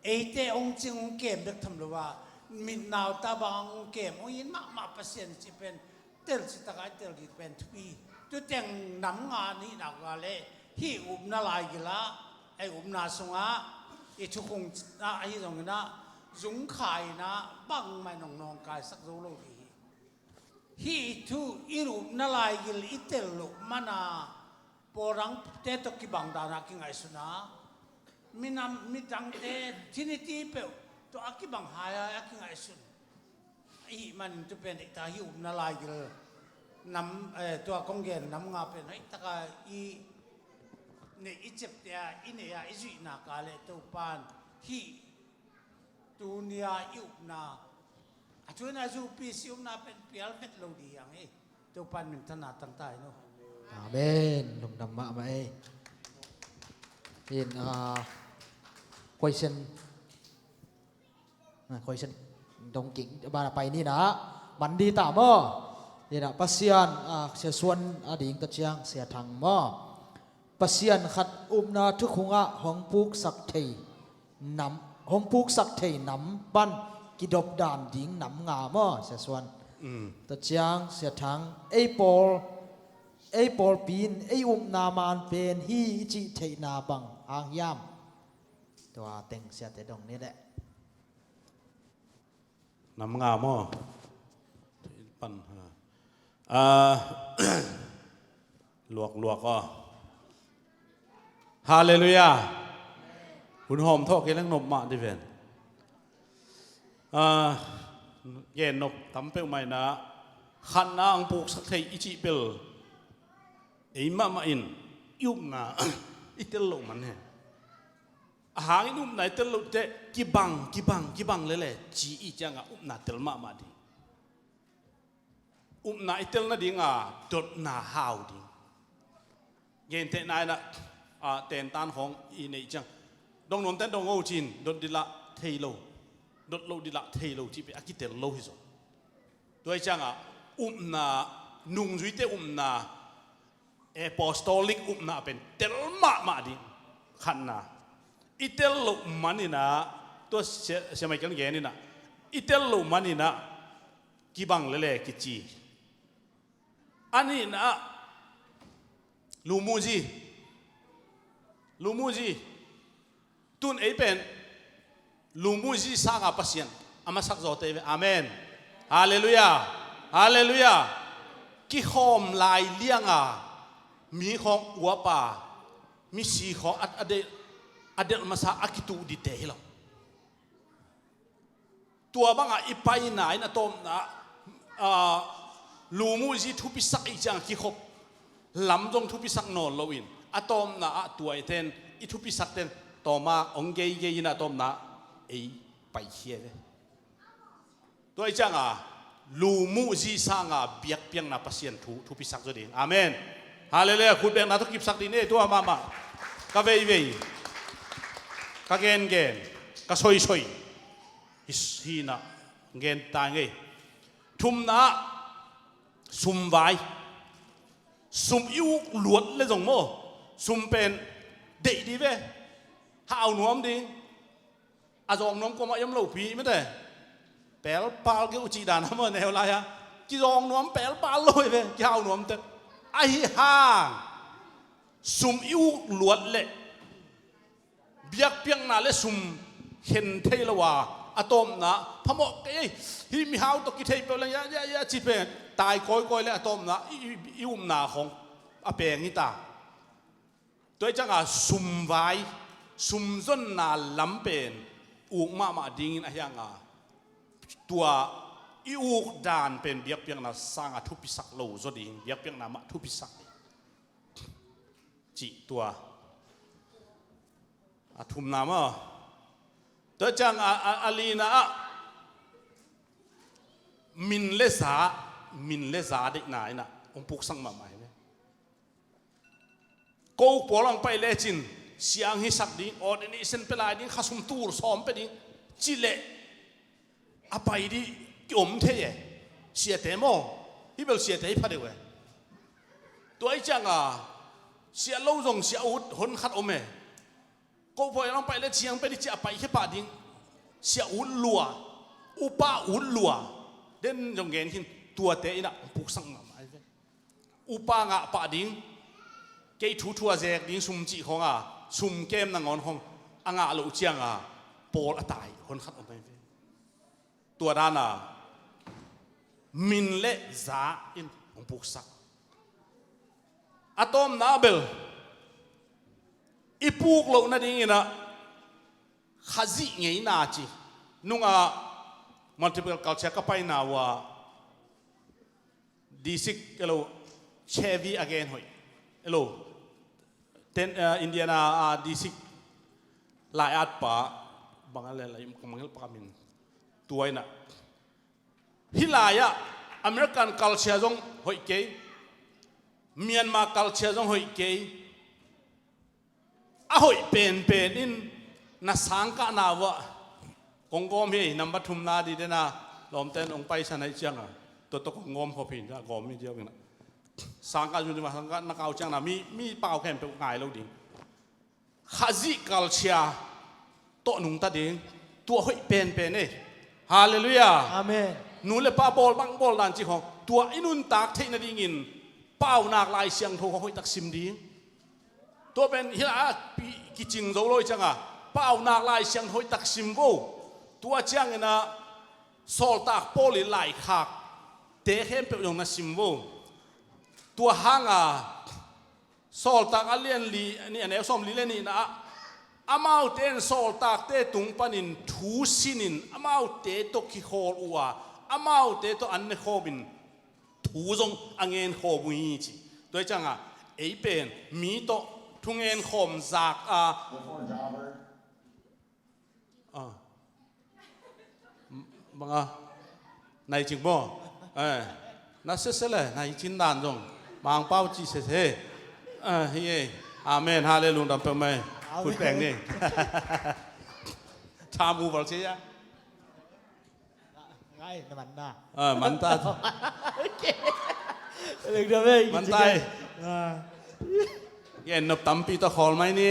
eite hong cing hong kem bek tham lo a, mitnau ta bang hong kem, hong it mahmah Pasian cih pen tel citak a i tel ding pen thupi. Tu teng nam nga nih nak a le hih upna laigil ah, ei upna sungah i thukhun ah ahi zongin ah, zung kha in ah bangmah in hong nawngkaisak zo lo ding hi. Hih thu i upna laigil i tel loh man a, pawlrangte tawh kibang dan a kingaihsun a, minam midangte Trinity peuh tawh a kibang hai a kingaihsun. Ahih manin tu pen deihta hih upna laigil nam, eh, tua kong gen nam nga pen hoih taka i neih i ciapteh a, i neih a i zuihna ka le Topan hih tuni a i upna, a thu in a zupi si upna pen pial vet lo ding hi hang hi. Topan minthanna tangta hi no. Amen. Lungdam mahmah ei. In, ah, question. Ah, question dong king, ba na pai ni na. Man di ta maw. Ina Pasian, ah, Sia Suan a ding ta ciang Sia Thang maw. Pasian khat upna thukhun ah hong puksak thei nam, hong puksak thei nam pan kidop dan ding nam nga maw, Sia Suan. Mm. Tua ciang Sia Thang, ei pawl, ei pawlpi in ei upna man pen hi i cih theihna bang hang hiam? Tua teng siate dong ni leh. Nam nga maw? Pan, ha. Ah, luak, luak aw. Halleluiah. Hun hawm thawh kei leng nop mah di ven. Ah, gen nop tam peuhmah in ah, khatna hong puksak thei i cih bel ei mahmah in i upna i tel loh man hi. A hangin upna i tel loh teh, kibang, kibang, kibang lele ci i cianga upna tel mahmah ding. Upna i tel nadinga dotna hau ding. Gentehna in ah, a, tentan khawng i neih ciang, dong nuamten dong o cin, dot ding lah thei lo, dot loh ding lah thei lo cih pen a kitel lo hi zaw. Tua i cianga upna, nungzuite upna, apostolic upna pen tel mahmah ding. Khatna i tel loh man in ah, tua Sia, Sia Michael gen in ah, i tel loh man in ah kibang lele kici. A nihna ah, lumuhzi. Lumuhzi. Tun ei pen lumuhzi sanga Pasian a masak zawte ve. Amen. Halleluiah. Halleluiah. Kikhawm lai lianga mi khawng uapa, misi khawng a, a delh, a delh masa a kituh dite hi lo. Tua banga i paina in a tawpna, ah, lumuhzi thupisak i ciang kikhop lam zong thupisak nawn loin, a tawpna ah tua i ten, i thupisak ten tawma hong geigei in a tawpna ei paikhia ve. Tua i cianga lumuhzi sanga biakpiakna Pasian thu, thupisak zaw ding. Amen. Halleluiah. Khutbekna tawh kipsak ding ni, tua mahmah. Ka veivei. Ka gengen, ka soisoi hi, hi na gen ta ngei. Thumna ah sumvai. Sum i uk luat le zong maw, sum pen deih dih ve. Hau nuam ding. A zawng nuam kuamah i om lopi mete. Pelpal geuh cih dan a maw, neu lai-a kizawng nuam pelpal lo hi ve, kihau nuam tek. Ahi hang sum i uk luat leh biakpiakna le sum khen thei lo a, a tawpna phamawh kei ei. Hih mihau tawh kithei peuh leng ya ya ya ci pen tai kawikawi le a tawpna i, i, i upna khong a peng hi ta. Tua hi cianga sumvai, sumzonna lam pen uk mahmah dingin ahi hanga, tua i uk dan pen biakpiakna sanga thupisak lo zaw ding, biakpiakna mah thupisak ding. Cih tua a thumna maw. Tua ciang a, a, a lina ah min le za, min le za deihna inah hong puksak mahmah hi ve. Ko pawl ang pai lecin siang hisak ding, ordination pia lai ding, khasum tul sawm pia ding, ci leh a pai dih kiom thei e. Siate maw, hih bel siate hi pha deuh e. Tua ih cianga siah lo zong siah ut hon khat om e. Ko pawl ang pai le ciang pia dih ci a pai khia pah ding, siah ut lua, upa ut lua. Den zong gen khin, tuate inah puksak mahmah hi ve. Upa ngah pah ding, kei thu thu a zek ding sum cih khong a, sum kem nangawn khong a ngah loh cianga pawl a tai hon khat om hi ve. Tua dana min le za in hong puksak. A tawpna bel i puk loh nadinginah Khazih ngeina ci. Nunga multiple culture ka paina uh a, D six elo, Chevy a gen hoih elo, ten, eh, Indiana, ah, D six lai-at pa bang a le lai mangel pa min tua inah. Hih lai-ah American culture zong hoih kei, Myanmar culture zong hoih kei. A hoih penpen in na sangkahna uh ah kong gawm hi. Number thumna dih dena lawmten hong paisan aih cianga, tua tawh kong gawm khop hi. Gawm hi diau inah sangkah zun dih ma sangkah na kau ciangna mi, mi pau khempeuh ngai lo ding. Khazih culture tawh nungta ding, tua hoih penpen e. Halleluiah. Amen. Nu le pa bawl bang bawl dan cih khong tua i nuntak theih nadingin Paunak Lai Siangtho khong hoihtak sim ding. Tua pen hih a kicing zo lo ih cianga Paunak Lai Siangtho hoihtak sim vo. Tua cianginah Sawltak Paul ih laikhakte khempeuh zong na sim vo. Tua hanga Sawltak a lian li, a neu sawm li le nihna ah, amaute in sawltakte tung panin thu sinin amaute tawh kikhawl uh a, amaute tawh an ne khawmin thu zong a ngen khawm uh hi ci. Tua hi cianga ei pen mi tawh thu ngen khawm zak a, ah. Banga nai cing maw? Eh, na sese le nai cin dan zong Mangpau ci sese. Eh, hi e. Amen. Halleluiah. Dam peuh mai. Amen. Khut peng ni. Thamu val cia. Ngai na man na. Ah, man ta. Okay. Leng da ve. Man ta. Ah. Gen nop tampi tawh khawl mai ni.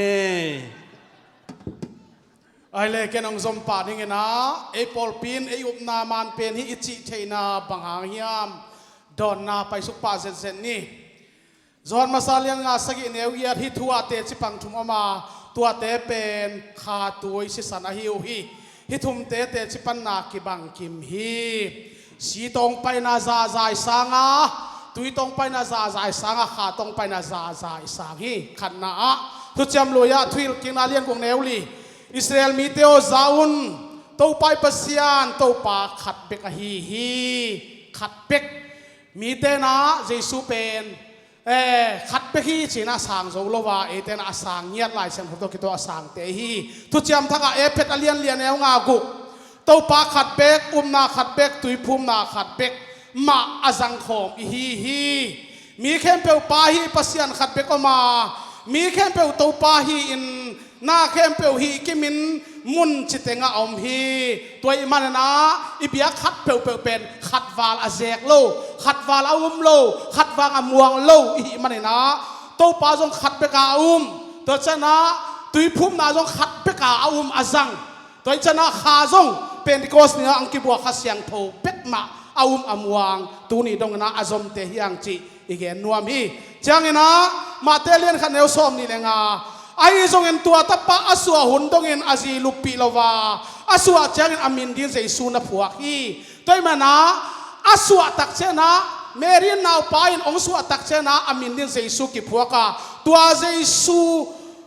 Ai le ken hong zom pah dingin ah, ei pawlpi in ei upna man pen hi i cih theihna bang hang hiam? Dawnna paisuk pah zenzen ni. Johan masa lian nga sagih neu giat, hih thu ah teci pang thum om a, tuate pen kha, tui, sisan ahi uh hi. Hih thumte teci panna kibang kim hi. Si tawh hong paina zahzah i sang a, tui tawh hong paina zahzah i sang a, kha tawh hong paina zahzah i sang hi. Khatna ah Thuciam Lui ah Thuhilhkikna lian guk neu li, Israel mite aw, za un, Topa i Pasian, Topa khat bek ahi hi. Khat bek. Mite na Jesu pen eh, khat bek hi cina a sang zo lo a, eite na a sang ngiat Lai Siangtho tawh kituak a sangte hi. Thuciam Thak ah Efet a lian li, a neu nga guk, Topa khat bek, upna khat bek, tuiphumna khat bek mah a zangkhawm i hi hi. Mi khempeuh Pa hi, Pasian khat bek om a, mi khempeuh Topa hi in Na khempeuh hih kimin mun citengah a om hi. Tua ih maninah i biak khat peuhpeuh pen khatval a zek lo, khatval a um lo, khatvang a muang lo ihih maninah Topa zong khat beka a um. Tua cianah tuiphumna zong khat beka a um a zang. Tua ih cianah kha zong Pentecost ni-ah ang kibua Kha Siangtho bekmah a um a muang tuni donginah a zomte hiang cih i gen nuam hi. Cianginah Mate lian khat neu sawm nih le nga. Ahi zongin tua tapa a suah hun dongin a zi luppih lo a, a suah ciangin a min ding Jesu na phuak hi. Tua ih manah a suah tak cianah Mary in naupa in hong suah tak cianah a min ding Jesu kiphuak a, tua Jesu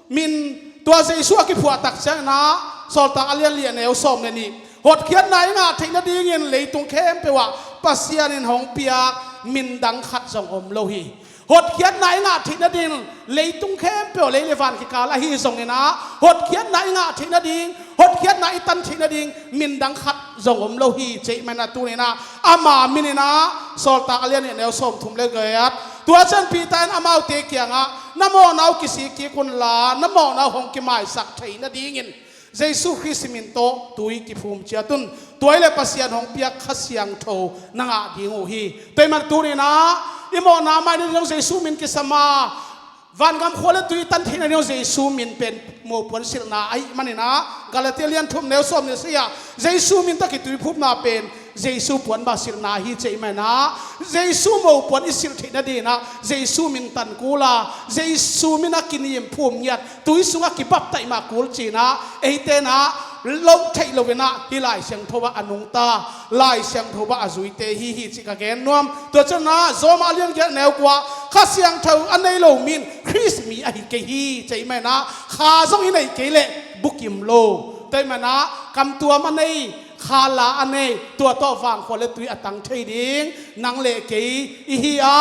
min, tua Jesu a kiphuah tak cianginah Sawltak a lian li a neu sawm le nih. Hotkhiatna i ngah theih nadingin leitung khempeuh ah Pasian in hong piak min dang khat zong om lo hi. Hotkhiatna i ngah theih nadingin leitung khempeuh ah, lei le van kikal ahi zonginah hotkhiatna i ngah theih nading, hotkhiatna i tan theih nading min dang khat zong om lo hi. Cih maninah tuninah ama mininah Sawltak a lian nih a neu sawm thum le giat. Tua ciang Peter in amaute kiangah, na mawhna uh kisik kik unla, na mawhna uh hong kimaisak theih nadingin Jesu Khrist min tawh tui kiphum ciat un. Tua ih le Pasian hong piak Kha Siangtho na ngah ding uh hi. Tua ih man tuninah i mawhna mai nading Jesu min kisam a, vangam khua le tui tan theih nading Jesu min pen mopuan silhna ahih maninah Galatia lian thum neu sawm nih a si a, Jesu min tawh kituiphumna pen Jesu puan mah silhna hi. Cih maninah Jesu mopuan i silh theih nadinginah Jesu min tan kul a, Jesu minah kinim phum ngiat, tui sungah kibaptaih mah kul cinah eitenah loh theih loinah hih Lai Siangtho ah a nungta, Lai Siangtho ah a zuite hi hi cih ka gen nuam. Tua cianah Rom a lian giat neu kua, Kha Siangtho a nei lo mi in Khrist mi ahi kei hi. Cih maninah kha zong i neih kei leh bukim lo. Tua ih manah kamtuam a nei, kha la a nei, tua tawh vangkhua le tui a tang thei ding nang le kei i hi a,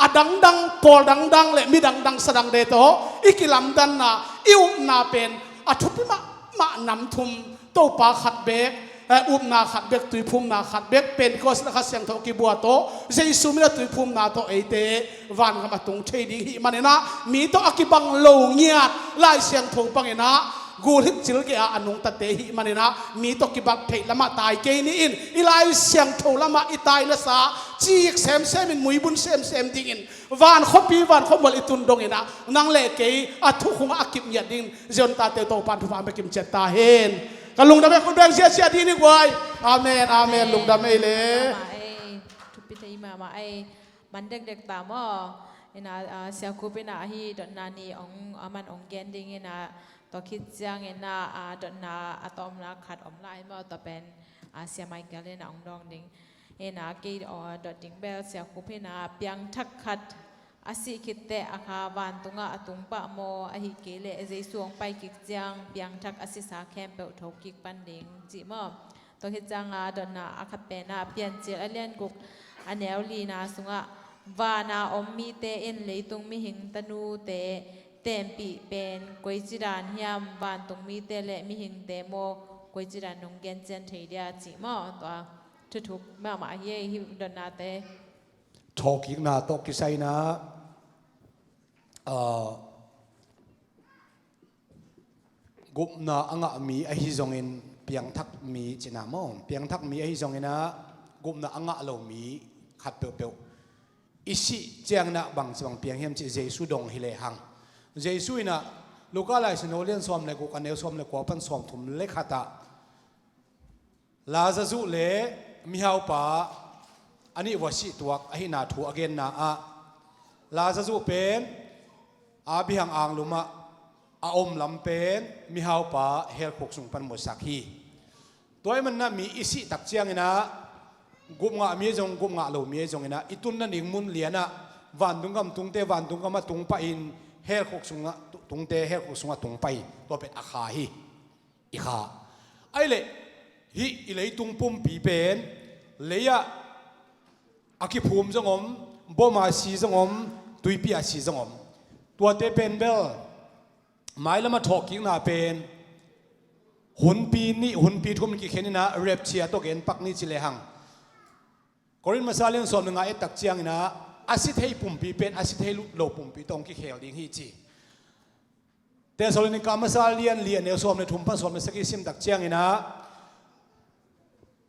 a dangdang, pawl dangdang le mi dangdang sa dangde tawh i kilamdanna, i upna pen a thupi mahmah nam thum, Topa khat bek, eh, upna khat bek, tuiphumna khat bek, Pentecost le Kha Siangtho kibua tawh, Jesu minah tuiphumna tawh eite vangam a tung thei ding hih maninah mi tawh a kibang lo ngiat Lai Siangtho banginah gulhit cilgeh a a nungtate hih maninah mi tawh kibang theih lamah tai kei ni in, i Lai Siangtho lamah i tai nasa cik semsem in, muibun semsem dingin, van khuapi van khuamual i tun donginah nang le kei a thukhungah a kip ngiat dingin Zion tate Topan thupha bekim ciat ta hen. Ka lungdam e, khut beng ziahziah dih ni guai. Amen, amen. Lungdam ei le. Mama ei, thupi thei mama ei. Man dekdek ta maw. Ina, ah, Sia Khup ina ahi dotna ni ong, aman ong gen ding ina, tua khit ciang ina, ah, dotna a tawmna khat om lai maw, tua pen, ah, Sia Michael ina ong dawng ding. Ina kei, oh, dot ding bel Sia Khup ina piangthak khat a sih khit teh a kha vantungah a tung pah maw, ahih kei leh Jesu hong pai kik ciang piangthak a sisa khempeuh tho kik pan ding cih maw? Tua khit ciang a dotna a khat pen ah Piancil a lian guk a neu lina sungah vana om mite in leitung mihing tanute tempih pen koici dan hiam, vantung mite le mihingte maw koici dan nong gen cian thei dia cih maw? Tua thuthuk mahmah hi ei, hih dotnate. Thawhkikna tawh kisai ina, ah, gupna a ngah mi ahi zongin piangthak mi cihna maw? Piangthak mi ahi zongin ah gupna a ngah lo mi khat peuhpeuh i sih ciangin ah bangci bang piang hiam cih Jesu dong hi lehang. Jesu in ah Luka Lai Siangtho lian sawm le guk a neu sawm le kua pan sawm thum le khat ah Lazarus le mihaupa a nih vua sih tuak ahihna thu a genna ah, Lazarus pen a biahang anglum ah a om lam pen mihaupa helkhuk sung pan musak hi. Tua ahih manin ah mi i sih tak ciangin ah gup ngah mi zong, gup ngah lo mi zongin ah i tun nading mun lian ah vantung gam tungte vantung gam ah tung pah in, helkhuk sungah tu-, tungte helkhuk sungah tung pah in, tua pen a kha hi. I kha. Ahih leh hih i leitung pumpi pen lei ah a kiphum zong om, bom a si zong om, tuipi a si zong om. Tuate pen bel mailam a thawhkikna pen hunpi nih, hunpi thum kikhen in ah rapture tawh gen pak ni ci lehang. Korin masa lian sawm le nga et tak ciangin ah a si thei pumpi pen a si thei lo pumpi tawh hong kikhel ding hi ci. Thesalonika masa lian li a neu sawm le thum pan sawm le sagih sim tak ciangin ah,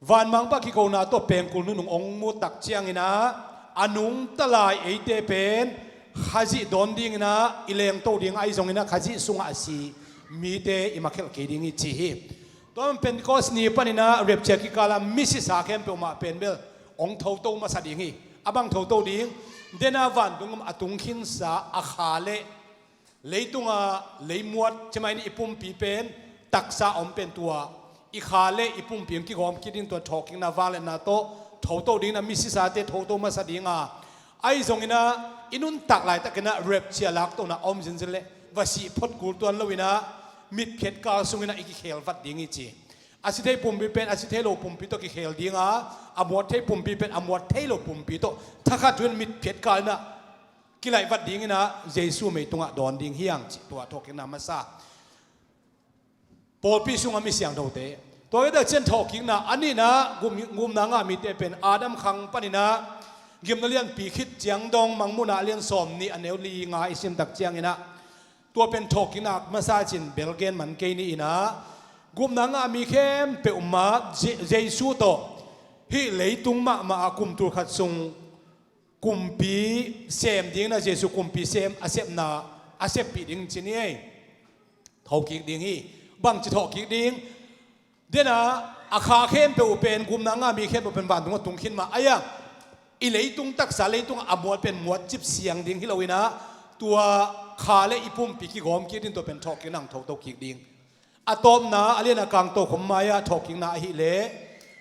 vanmangpa kikona tawh pengkul nunung hong mu tak ciangin ah, a nungta lai eite pen Khazih dawn dingin ah i lengto ding ahi zongin ah Khazih sungah a si mite i makhelh kei ding hi ci hi. Tua Pentecost ni panin ah rapture kikal ah misisa khempeuh mah pen bel hong thoto masa ding hi. A bang thoto ding? Dena vantung a tungkhinsa a kha le leitunga leimuat, cimai ni i pumpi pen taksa om pen tua i kha le i pumpi hong kigawm kik ding, tua thawhkikna vangliatna tawh thoto dingin ah misisate thoto masa dinga, ahi zongin ah i nuntak laitakin ah rapture laktona om zinzin le va sih phot kul tuan loin ah mitphiat kal sungin ah i kikhel vat ding hi ci. A si thei pumpi pen a si thei lo pumpi tawh kikhel dinga, a muat thei pumpi pen a muat thei lo pumpi tawh thakhat hun mitphiat kal in ah kilaih vat dingin ah Jesu mei tungah dawn ding hi hang cih tua thawhkikna masa. Pawlpi sungah mi siangthote, tua hi tak ciang thawhkikna a nihna gum, gumna ngah mite pen Adam khang panin ah gimna lianpi khit ciang dong Mangmuhna lian sawm nih a neu li nga i sim tak ciangin ah, tua pen thawhkikna masa cin bel gen man kei ni in ah, gupna ngah mi khempeuh mah Je-, Jesu tawh hih leitung mahmah ah kum tul khat sung kumpi sem dingin ah Jesu kumpi sem a sepna a seppih ding ci ni ei. Thawhkik ding hi. Bangci thawhkik ding? Dena a kha khempeuh pen, gupna ngah mi khempeuh pen vantung a tungkhin mah ahi a, i leitung taksa leitung a muat pen muat cip siang ding hi loin ah, tua kha le i pumpi kigawm kik ding, tua pen thawhkikna hong thoto kik ding. A tawpna a lian a kang tokhom mai-ah thawhkikna ahih leh,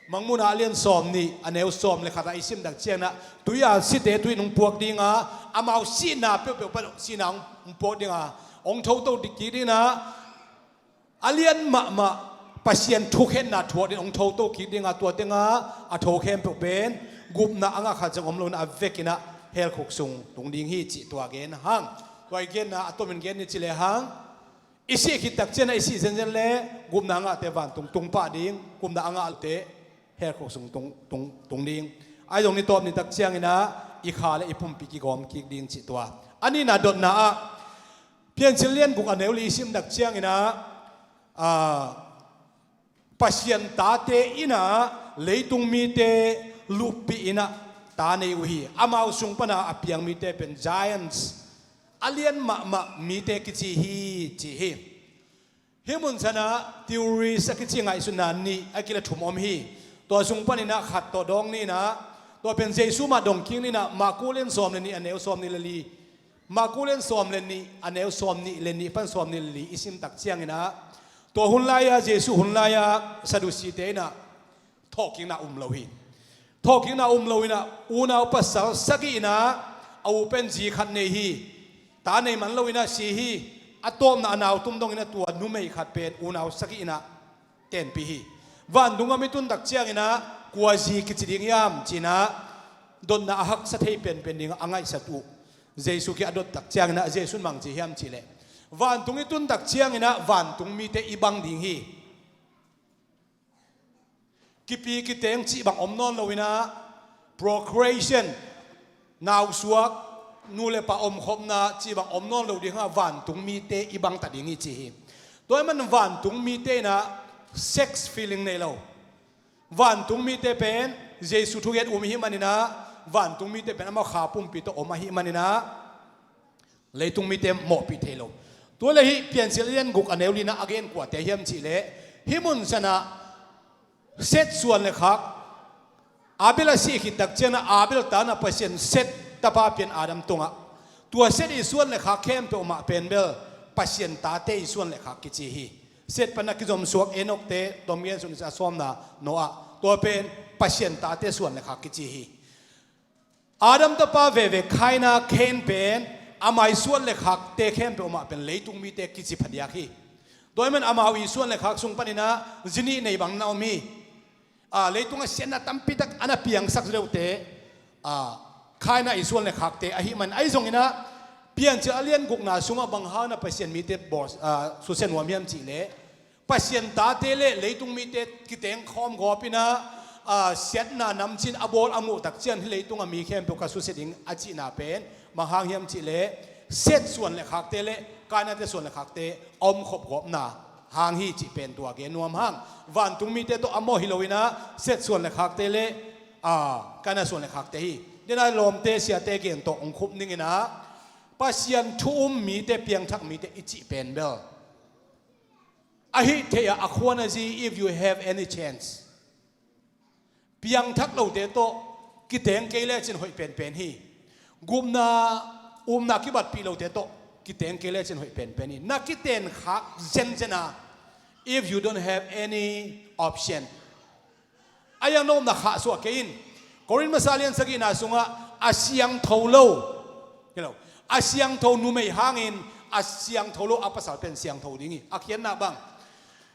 Mangmuhna a lian sawm nih a neu sawm le khat ah i sim tak ciangin ah, tui a site tui in hong puak dinga, amau sihna peuhpeuh pan sihna hong puak dinga, hong thoto kik ding in ah, a lian mahmah Pasian thukhenna thuak ding hong thoto kik dinga, tua tenga a tho khempeuh pen gupna a ngah khat zong om loin ah a vekin ah hell khuk sung tung ding hi cih tua gen hang. Tua i genna a tomin gen ni ci le hang, i sih khit tak ciangin ah i sih zenzen le gupna a ngahte vantung tung pah ding, gupna a ngah lote hell khuk sung tung, tung, tung ding. Ahi zong ni tawp ni tak ciangin ah i kha le i pumpi kigawm kik ding cih tua. A nihna dotna ah Piancil lian guk a neu li i sim tak ciangin ah, ah, Pasian tate in ah leitung mite luppih in ah ta nei uh hi. Amau sung pan a piang mite pen giants, a lian mahmah mite kici hi ci hi. Hih mun san ah theories a kici ngaihsutna nih a kila thum om hi. Tua sung panin ah khat tawh dawng ni in ah, tua pen Jesu mah dong kik ni in ah, Marku lian sawm le nih a neu sawm nih le li. Marku lian sawm le nih a neu sawm nih le nih pan sawm nih le li i sim tak ciangin ah, tua hun lai-a, Jesu hun lai-a Sadusite in ah thawhkikna um lo hi. Thawhkikna um loin ah unau pasal sagih in ah, a u pen zi khat nei hi. Ta nei man loin ah si hi. A tawpna a nau tum dongin ah tua numei khat pen unau sagih in ah tenpih hi. Vantung ah mi tun tak ciangin ah kua zi kici ding hiam ci in ah, dotna a haksa thei penpen ding a ngaihsat uh Jesu kiang a dot tak ciangin ah, Jesu in bang ci hiam cih leh, vantung i tun tak ciangin ah vantung mite i bang ding hi. Kipi kiteng cih bang om nawn loin ah, procreation, nausuak, nu le pa omkhopna cih bang om nawn lo ding a, vantung mite i bang ta ding hi ci hi. Tua ahih man vantung mite in ah sex feeling nei lo. Vantung mite pen Jesu thugen um ahih manin ah, vantung mite pen amau kha pumpi tawh om ahih manin ah, leitung mite mawhpih thei lo. Tua le hih Piancil lian guk a neu li in ah a gen kuate hiam cih leh, hih mun san ah Set suan le khak, Abel a sih khit tak ciangin ah Abel ta in ah Pasian Set tapa pian Adam tungah, tua Set i suan le khak khempeuh mah pen bel Pasian tate i suan le khak kici hi. Set pan a kizomsuak Enokte, tom gen suk ni sa, a sawmna Noah, tua pen Pasian tate suan le khak kici hi. Adam tapa veve Kaina, Kain pen amah i suan le khakte khempeuh mah pen leitung mite kici phadiak hi. Tua ahih man amau i suan le khak sung panin ah zi nih nei bang na om hi. A, leitung a siatna tampi tak a na piangsak zi deuhte, a, Kaina i suan le khakte ahih man, ahi zongin ah Piancil a lian gukna sungah bang hang na Pasian mite bawl, a, susia nuam hiam cih leh, Pasian tate le leitung mite kiteng khawm gawp in ah, a, siatna namcin a bawl a muh tak ciang hih leitung a mi khempeuh ka susia ding a cihna pen bang hang hiam cih leh, Set suan le khakte le Kaina te suan le khakte a om khop gawpna hang hi cih pen tua gen nuam hang. Vantung mite tawh a mawh hi lo in ah Seth suan le khakte le, a, Kaina suan le khakte hi. Dena lawmte siate gen tawh hong khup ning in ah Pasian thu um mite, piangthak mite i cih pen bel ahi thei a, a khuan a zi, if you have any chance. Piangthak lote tawh kiteng kei lecin hoih penpen hi. Gupna, upna kibatpih lote tawh kiteng kei lecin hoih penpen hi. Na kiten khak zenzen a, if you don't have any option. A yang na upna khahsuah kei in. Korin masa lian sagihna sungah a siangtho lo, hi lo, a siangtho numei hangin a siangtho lo a pasal pen siangtho ding hi. A khiatna bang,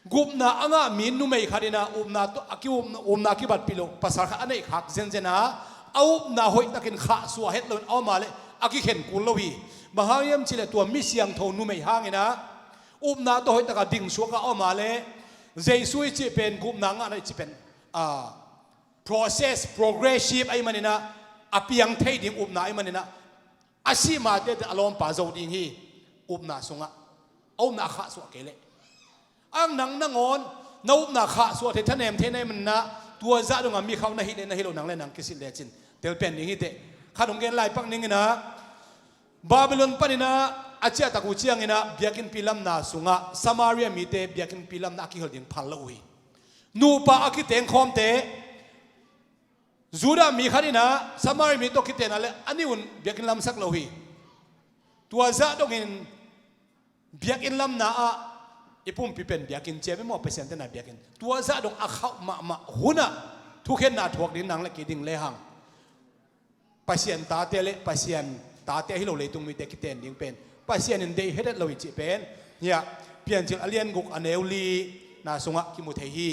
gupna a ngah mi numei khat in ah upna tawh a ki-, upna, upna kibatpih lo pasal khat a neih khak zenzen a, a upna hoihtakin khahsuah het loin a om a leh a kikhen kul lo hi. Bang hang hiam cih leh tua mi siangtho numei hangin ah upna tawh hoihtaka dingsuak a om a leh Jesu i cih pen, gupna ngahna i cih pen, a, process, progressive ahih manin ah, a piang thei ding upna ahih manin ah, a sih matete a lawmpa zo ding hi. Upna sungah a upna a khahsuah kei leh. Ang nang nangawn na upna khahsuah thei, thanem thei na hih manin ah, tua zah dongah mi khauh na hih leh na hi lo, nang le nang kisilh lecin tel pen ding hi teh. Khat hong gen lai pak ning in ah, Babylon panin ah a ciahtak uh ciangin ah biakinnpi lamna sungah Samaria mite biakinnpi lamna a kihel ding phal lo uh hi. Nupa a kiteng khawmte, Judah mi khat in ah Samaria mi tawh kiten a leh a nih un biakinn lamsak lo hi. Tua zah dongin biakinn lamna ah i pumpi pen biakinn ci a ve maw, Pasian tena biakinn. Tua zah dong a khauh mahmah hunah thukhenna thuak ding nang le kei ding lehang, Pasian tate le Pasian tate ahi lo leitung mite kiten ding pen Pasian in deih hethet lo hi cih pen, hiah, Piancil a lian guk a neu lina sungah kimu thei hi.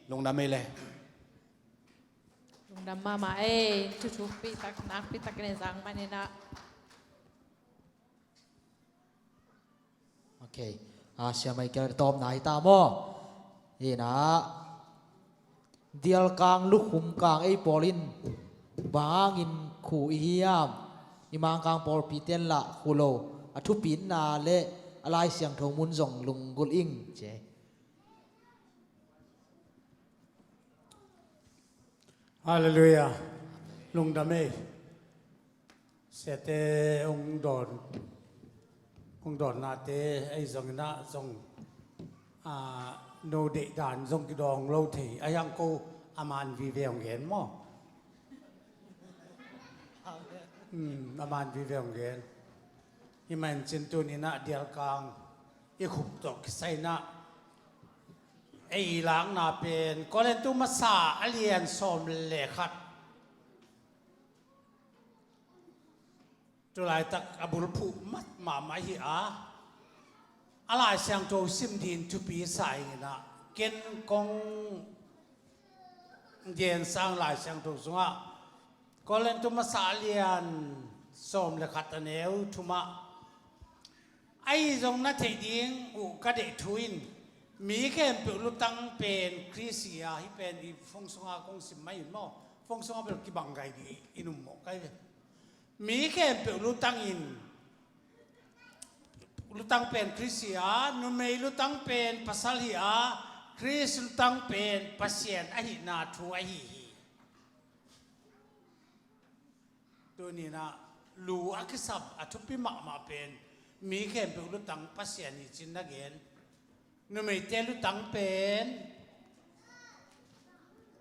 Lungdam ei le. Lungdam mahmah ei, thuthukpi tak, nakpi tak in zang manin ah. Ok. A, Sia Michael tawpna hi ta maw? Hi in ah, Dialkang lukhum kang ei pawl in bang hangin khu i hiam? I Mangkang pawlpi ten lah khu lo, a thupitna le a Lai Siangtho mun zong lunggulh ing ci. Halleluiah. Lungdam ei. Siate hong dawn, hong dawnnate ei zong in ah zong, a, no deih dan zong kidawng lo thei. A hiang ko a man vive hong gen maw? Hmm, a man vive hong gen. Hih man cin tuni in ah Dialkang i khup tawh kisai in ah ei lakna pen Korintu masa a lian sawm le khat. Tulaitak a bulphuh mat mahmah hi a, a Lai Siangtho sim ding thupi sa ing in ah, ken kong gen sang Lai Siangtho sungah Korintu masa a lian sawm le khat a neu thumah, ahi zong na theih ding uh ka deih thu in, mi khempeuh lutang pen Khrist hi a, hih pen i phone sunga kong sim mai in maw, phone sunga bel kibang gai ding in um mawh kai ve. Mi khempeuh lutang in, lutang pen Khrist hi a, numei lutang pen pasal hi a, Khrist lutang pen Pasian ahihna thu ahi hi. Tuni in ah lu a kisap a thupi mahmah pen mi khempeuh lutang Pasian hi cin na gen. Numeite lutang pen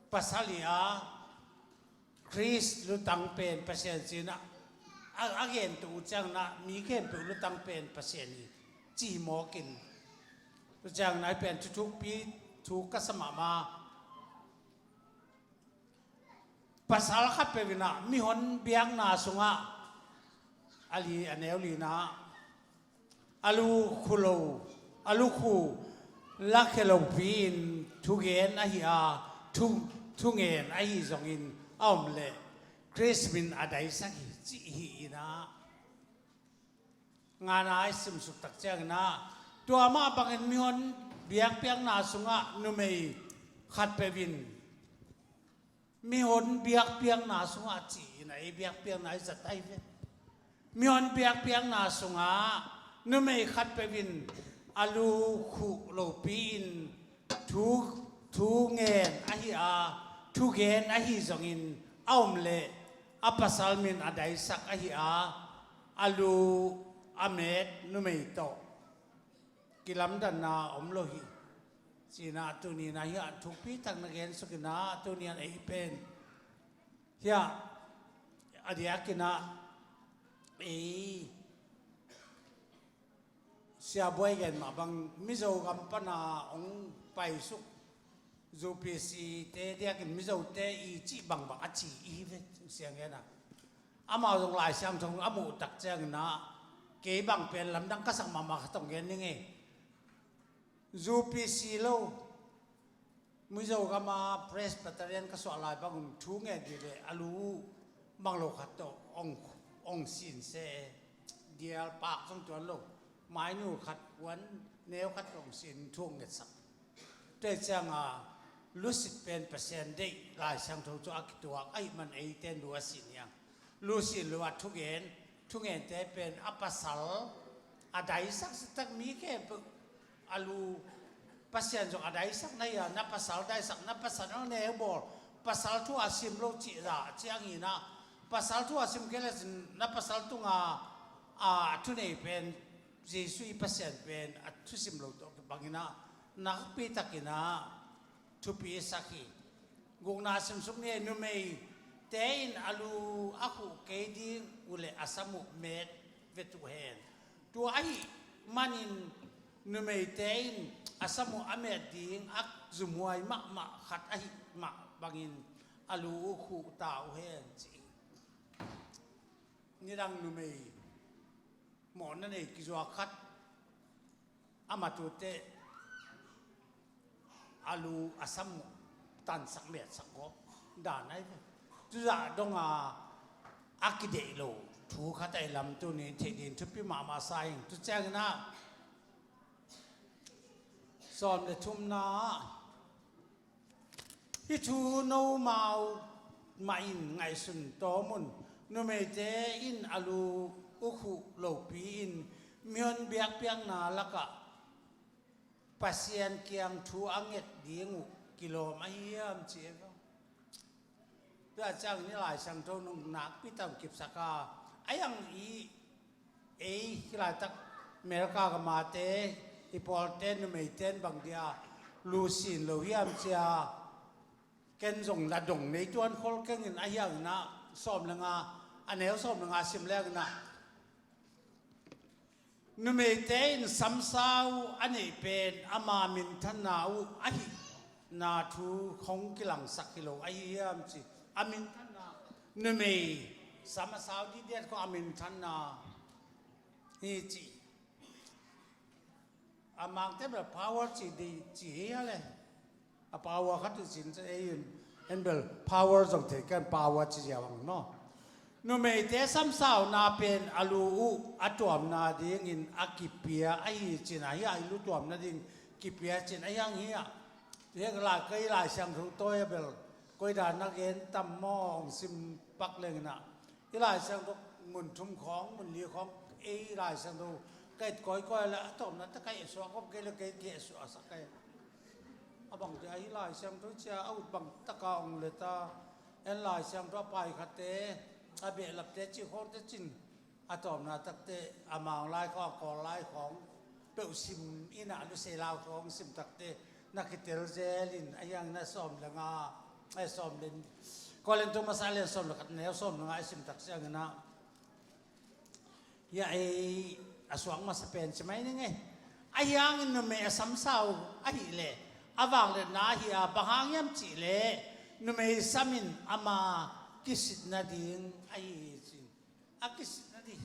pasal hi a, Khrist lutang pen Pasian cin ah, a, a gen tu uh ciang in ah mi khempeuh lutang pen Pasian hi ci mawk in. Tu ciang in ah hih pen thuthukpi thu ka sa mahmah. Pasal khat peuh in ah mihon biakna sungah, a li, a neu lina, a lukhu lo, a lukhu lakhia lopi in thugen ahi a, thu, thungen ahi zongin a om leh Khrist min a daisak hi cih hi in ah. Ngana i simsuk tak ciangin ah, tua mah bangin mihon biakpiakna sungah numei khat peuh in, mihon biakpiakna sungah ci-in ah, ei biakpiakna i zat ahi ve. Mihon biakpiakna sungah Numei khatpeuh in a lu khuh lopi-in thu, thu ngen ahi a, thugen ahi zongin a om leh a pasal min a daisak ahi a, a lu a met numei tawh kilamdanna om lo hi. Cinah tuni-in ah hiah thukpi tak na gen suk inah tuni-in ei pen hiah a diakin ah ei Sia Buai gen mah bang Mizo gam pana hong paisuk U P C te diakin Mizote i cih bangbang a ci i hi ve Sia gen a. Amau zong Lai Siangtho a muh tak ciangin ah kei bang pen lamdang ka sak mahmah khat hong gen ning ei. U P C lo, Mizo gama Presbyterian ka suah lai bangun thu ngen dih leh a lu bang lo khat tawh ong, ong sin se, dial pak zong tuan lo, mainu khat puan neu khat tawh ong sin thu ong ngetsak. Tua cianga lusit pen Pasian deih Lai Siangtho cu a kituak ahih man eite lu a sin hiang. Lu sin lu a thugen, thungente pen a pasal a daisak sitak mi khempeuh a lu Pasian zong a daisak na hia, na pasal daisak, na pasal neu bawl, pasal thu a sim lo cih zah ciangin ah pasal thu a sim kei le na pasal tunga a thunei pen Jesuh i Pasian pen a thusim lo tawh bangin ah nakpi takin ah thupi sak hi. Gukna simsuk ni, numeite in a lu a khuh kei ding uh leh a sam uh met vet uh hen. Tua ahih manin numeite in a sam uh a met ding a zumhuai mahmah khat ahih mah bangin a lu uh khuh ta uh hen ci. Nidang numei mawhna nei kizuak khat a matute a lu a sam uh tansak metsak gawp dan ai ve. Tuzah donga a kideih lo thu khat ai lam tuni theih ding thupi mahmah sa ing. Tu ciangin ah sawm le thumna ah hih thu nomau mah in ngaihsun tawm un. Numeite in a lu uh khuh lopi-in mihon biakpiakna lakah Pasian kiang thu a nget ding uh kilawm ahi hiam ci e. Tua ciangin i Lai Siangtho nung nakpi tak kipsak a, a hiang i ei hi laitak America gamate i pawlte numeite in bang dia lu sin lo hiam cia ken zong la dong nei tuan khol kengin a hiangin ah sawm le nga a neu sawm le nga sim lengin ah numeite in samsau a neih pen ama minthanna uh ahihna thu hong kilangsak hi lo ahi hiam ci. A minthanna numei sam a sau dihdiat khong a minthanna hi ci. A mangte bel power ci dih ci hi a le. A power khat i cin ci ei in en bel power zong thei kan power ci zia bang no. Numeite samsauna pen a lu uh a tuamna dingin a kipia ahi cin a hi a i lu tuamna ding kipia cin a hiang hi a. Hiang lai kei Lai Siangtho tawi a bel koi dan na gen tam maw hong sim pak lengin ah i Lai Siangtho mun thum khawng mun li khawng ei Lai Siangtho ka et kawikawi le a tawpna tak ka et suak kawm kei le kei ki et suak a sak kei. A bang te ahi Lai Siangtho cia a ut bang taka ong le ta en Lai Siangtho a pai khatte a behlapte cih khawngte cin a tawpna takte a mang lai khawng a kawl lai khawng peuh sim in a lusei lau khawng sim takte na kitel zel in a hiang na sawm le nga a sawm le Korintu masa le sawm le khat neu sawm le nga a sim tak siangin ah Hia ei a suak masa pen ci mai ning ei. A hiangin numei a samsau ahih leh a vangliatna ahi a bang hang hiam cih leh numei samin ama kisit nading ahi hi ci. A kisit nading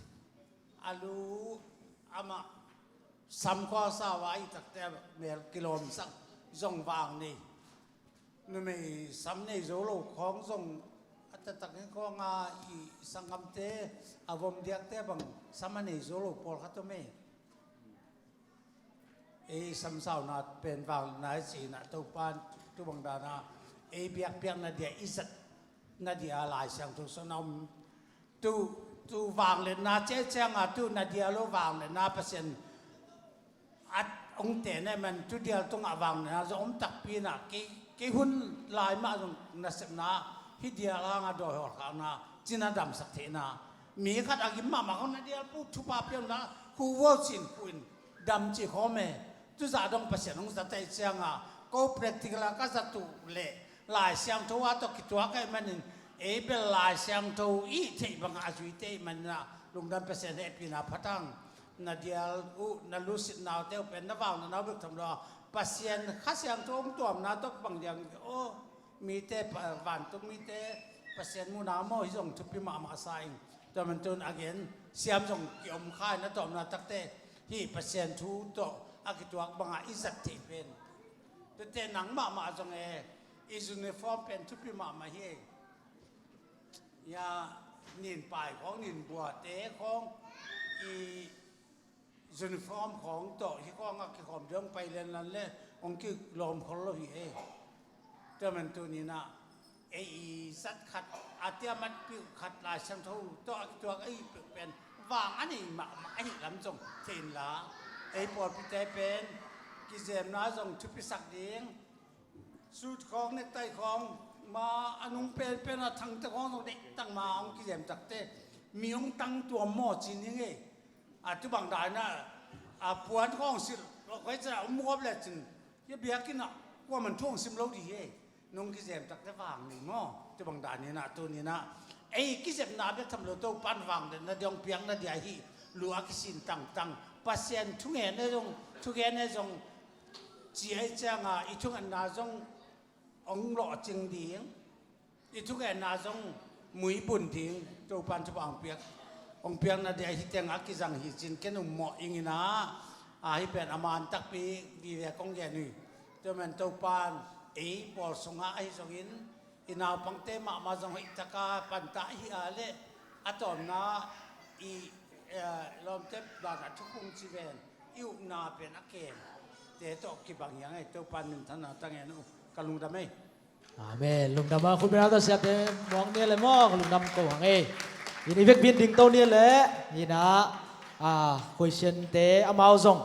a lu amah sam khuasau a ahi takte mel kilawmsak zong vang nei. Numei sam nei zo lo khawng zong a taktak hi khawng a i sanggamte a vom diakte bang sam a nei zo lo pawlkhat om ei. Ei samsauna pen vangliatna i cihna Topan tu bang dana ei biakpiakna dia i zat na dia Lai Siangtho sung a om tu Tu vangliatna ciai cianga tu na dial uh vangliatna Pasian a hong ten ahih man tu dial tungah vangliatna zong om takpi inah kei, kei hun lai mah zong nasepna hih dial hanga dawi hawlkhakna cina damsak theihna mi khat a gim mahmah khong na dial pu thupha pianna khu vualcin khu in dam cih khawm e. Tuzah dong Pasian hong zat ahih cianga ko practical a ka zat uh leh Lai Siangtho a tawh kituak ahih manin ei bel Lai Siangtho i theih bangah a zuite ahih manin ah lungdam Pasian hehpihna phatang na dial uh na lusitna uh te uh pen na vangliatna uh bek tham lo a Pasian Kha Siangtho hong tuamna tawh bang diang aw mite vantung mite Pasian muhna maw hi zong thupi mahmah sa ing. Tua man tun a gen siam zong kiom kha in a tawpna takte hih Pasian thu tawh a kituak bangah i zat theih pen tute nang mahmah zong e i uniform pen thupi mahmah hi. Ia nin pai khawng nin buate khawng i uniform khawng tawh hi khawng a kikhawm ding hong pai lenlan le hong kilawm khol lo hi e. Tua man tuninah ei i zat khat a tia matpih khat Lai Siangtho tawh a kituak ahi peuh pen vang a nei mahmah ahi lam zong thei inla ei pawlpite pen kizemna zong thupisak ding. Suit khawng nektai khawng ma a nung penpen a thangte khawng zong deihtak ma hong kizem takte mi hong tang tuam maw ci ning e. A tubang daina a puan khawng silh khoi cina um muap lecin hia biakinn ah kuaman thu hong sim lo dih hi e. Nung kizem takte vang ning maw tubang daninah tuninah ei kizepna bek tham lo Topan vang den na diong piak na dia hi. Lu a kisin tangtang Pasian thungen e zong thugen e zong ci ahi cianga i thungetna zong hong lawhcing ding i thugenna zong muibun ding Topan thupha hong piak hong piakna dia hi teng a kizang hi cin ken um mawh inginah a hi pen a man takpi vive kong gen hi. Tua man Topan ei pawl sungah ahi zongin i naupangte mahmah zong hoihtaka panta ahi a le a tawmna i lawmte banah thukhung ci ven i upna pen a kem te tawh kibang hiang ei Topan minthanna tangen uh ka lungdam ei. Amen. Lungdam a khutbena tawh siate muang nia le maw ka lungdam ko hang ei. In i vekpin ding to nia le ina a question te amau zong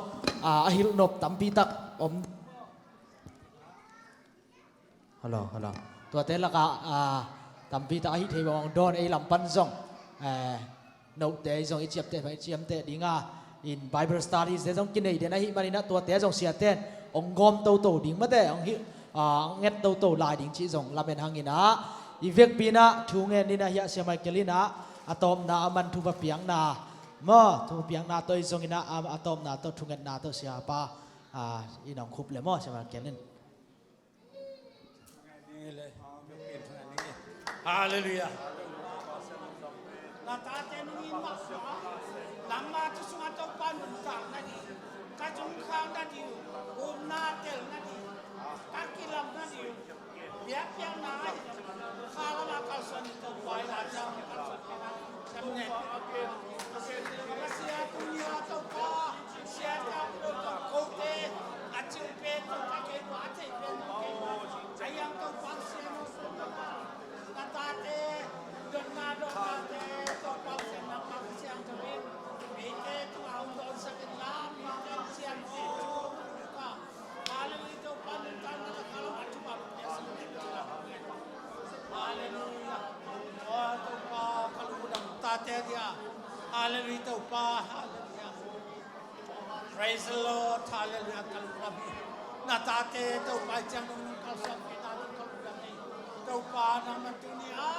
a hilhnop tampi tak om. Hello, hello. Tuate lakah a tampi tak ahi thei bang dawn ei lam pan zong note zong i ciamteh i ciamteh dinga in Bible studies te zong kinei den ahi maninah tuate zong siaten hong gawm toto ding mate hong hi nget toto lai ding cih zong lamen hanginah i vekpinah thu ngen inah hiah Sia Michael inah a tawpna a man thupa piakna maw thupa piakna tawh i zonginah a tawpna tawh thungetna tawh siapa in hong khup le maw Sia Michael in. Halleluiah. Na tate nungin mahmah nangma thu sungah Topa nuntak na ding ka zungkhak na ding upna tel na ding ka kilam na ding biakpiakna ahi khalam a kalsuan in Topa i la ciang kalsuan Kote a cing pen tawh a kei pa a theih pen a yang Topa sian na tate dotna dotnate Topa sian na pa sian tawh in eite tungah hong dawnsak in la mite sian thu ka Halleluiah Topa nuntakna ka khalam a thuman Halleluiah. Aw Topa ka lungdam tate dia. Halleluiah Topa. Halleluiah. Praise the Lord. Halleluiah ka lungdam hi. Na tate Topa ciang nung nung kalsuan pi na nung ka lungdam hi. Topa nang man tuni a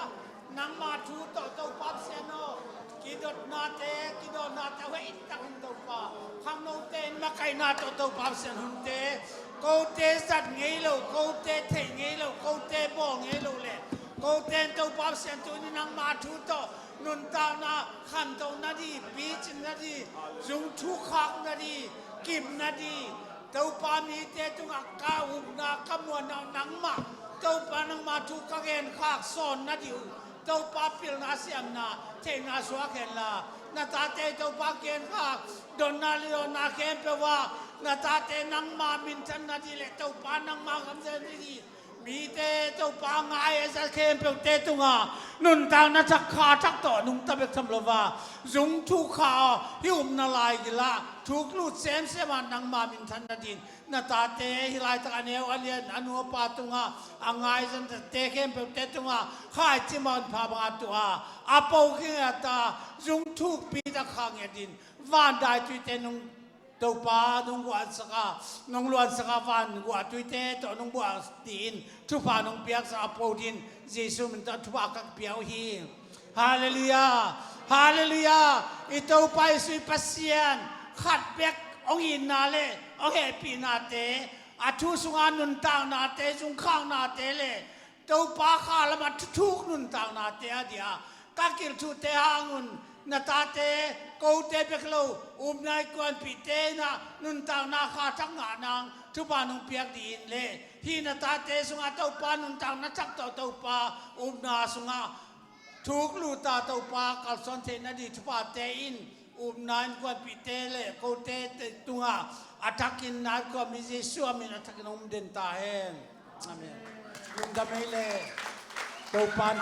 nangma thu tawh Topa Pasian aw kidotnate kidawnate huai in takin Topa khangnote in makaihna tawh Topa Pasian hunte kote zat ngei lo kote theih ngei lo kote bawl ngei lo le kote in Topa Pasian tuni nangma thu tawh nuntakna khantohna di picin na di zung thukhak na di kim na di Topa mite tungah ka ukna ka muanna nangmah Topa nangmah thu ka genkhak sawn na dih uh Topa pilna siamna theihna suak henla na tate Topa genkhak donna le donna khempeuh ah na tate nangma minthan na dih le Topa nangma gamzel na dih Mite Topa ngai a zat khempeuhte tungah nuntakna thak kha thak tawh nungta bek tham lo a, zung thuk kha aw, hih upna laigil ah thuk lut semsem a nangma minthanna dingin na tate hih laitak a neu a lian a nu a pa tungah a ngai zantate khempeuhte tungah khaicim a honpa bangah tuah a, a po khingiat a zung thukpi tak kha ngiat dingin van daituite nung Topa nong guahsak a, nong luansak a, van guahtuite tawh nong buah dingin thupha nong piaksak a, po dingin Jesuh min tawh thupha ka pia uh hi. Halleluiah. Halleluiah. I Topa Jesuh i Pasian khat bek hong itna le hong hehpihnate, a thu sunga nuntaknate, zungkhaknate le Topa kha lamah thuthuk nuntaknate a dia ka kilh thuhte hang un na tate, kote bek lo, upna innkuanpihte in ah nuntakna kha thak ngah nang thupha nong piak dingin le hih na tate sungah Topa nuntakna thak tawh Topa upna sungah thuk lut a Topa kalsuan theih nading thuphate in upna innkuanpihte le kote tungah a thakin na innkuanpih Jesuh a min a thakin hong den ta hen. Amen. Lungdam ei le Topa in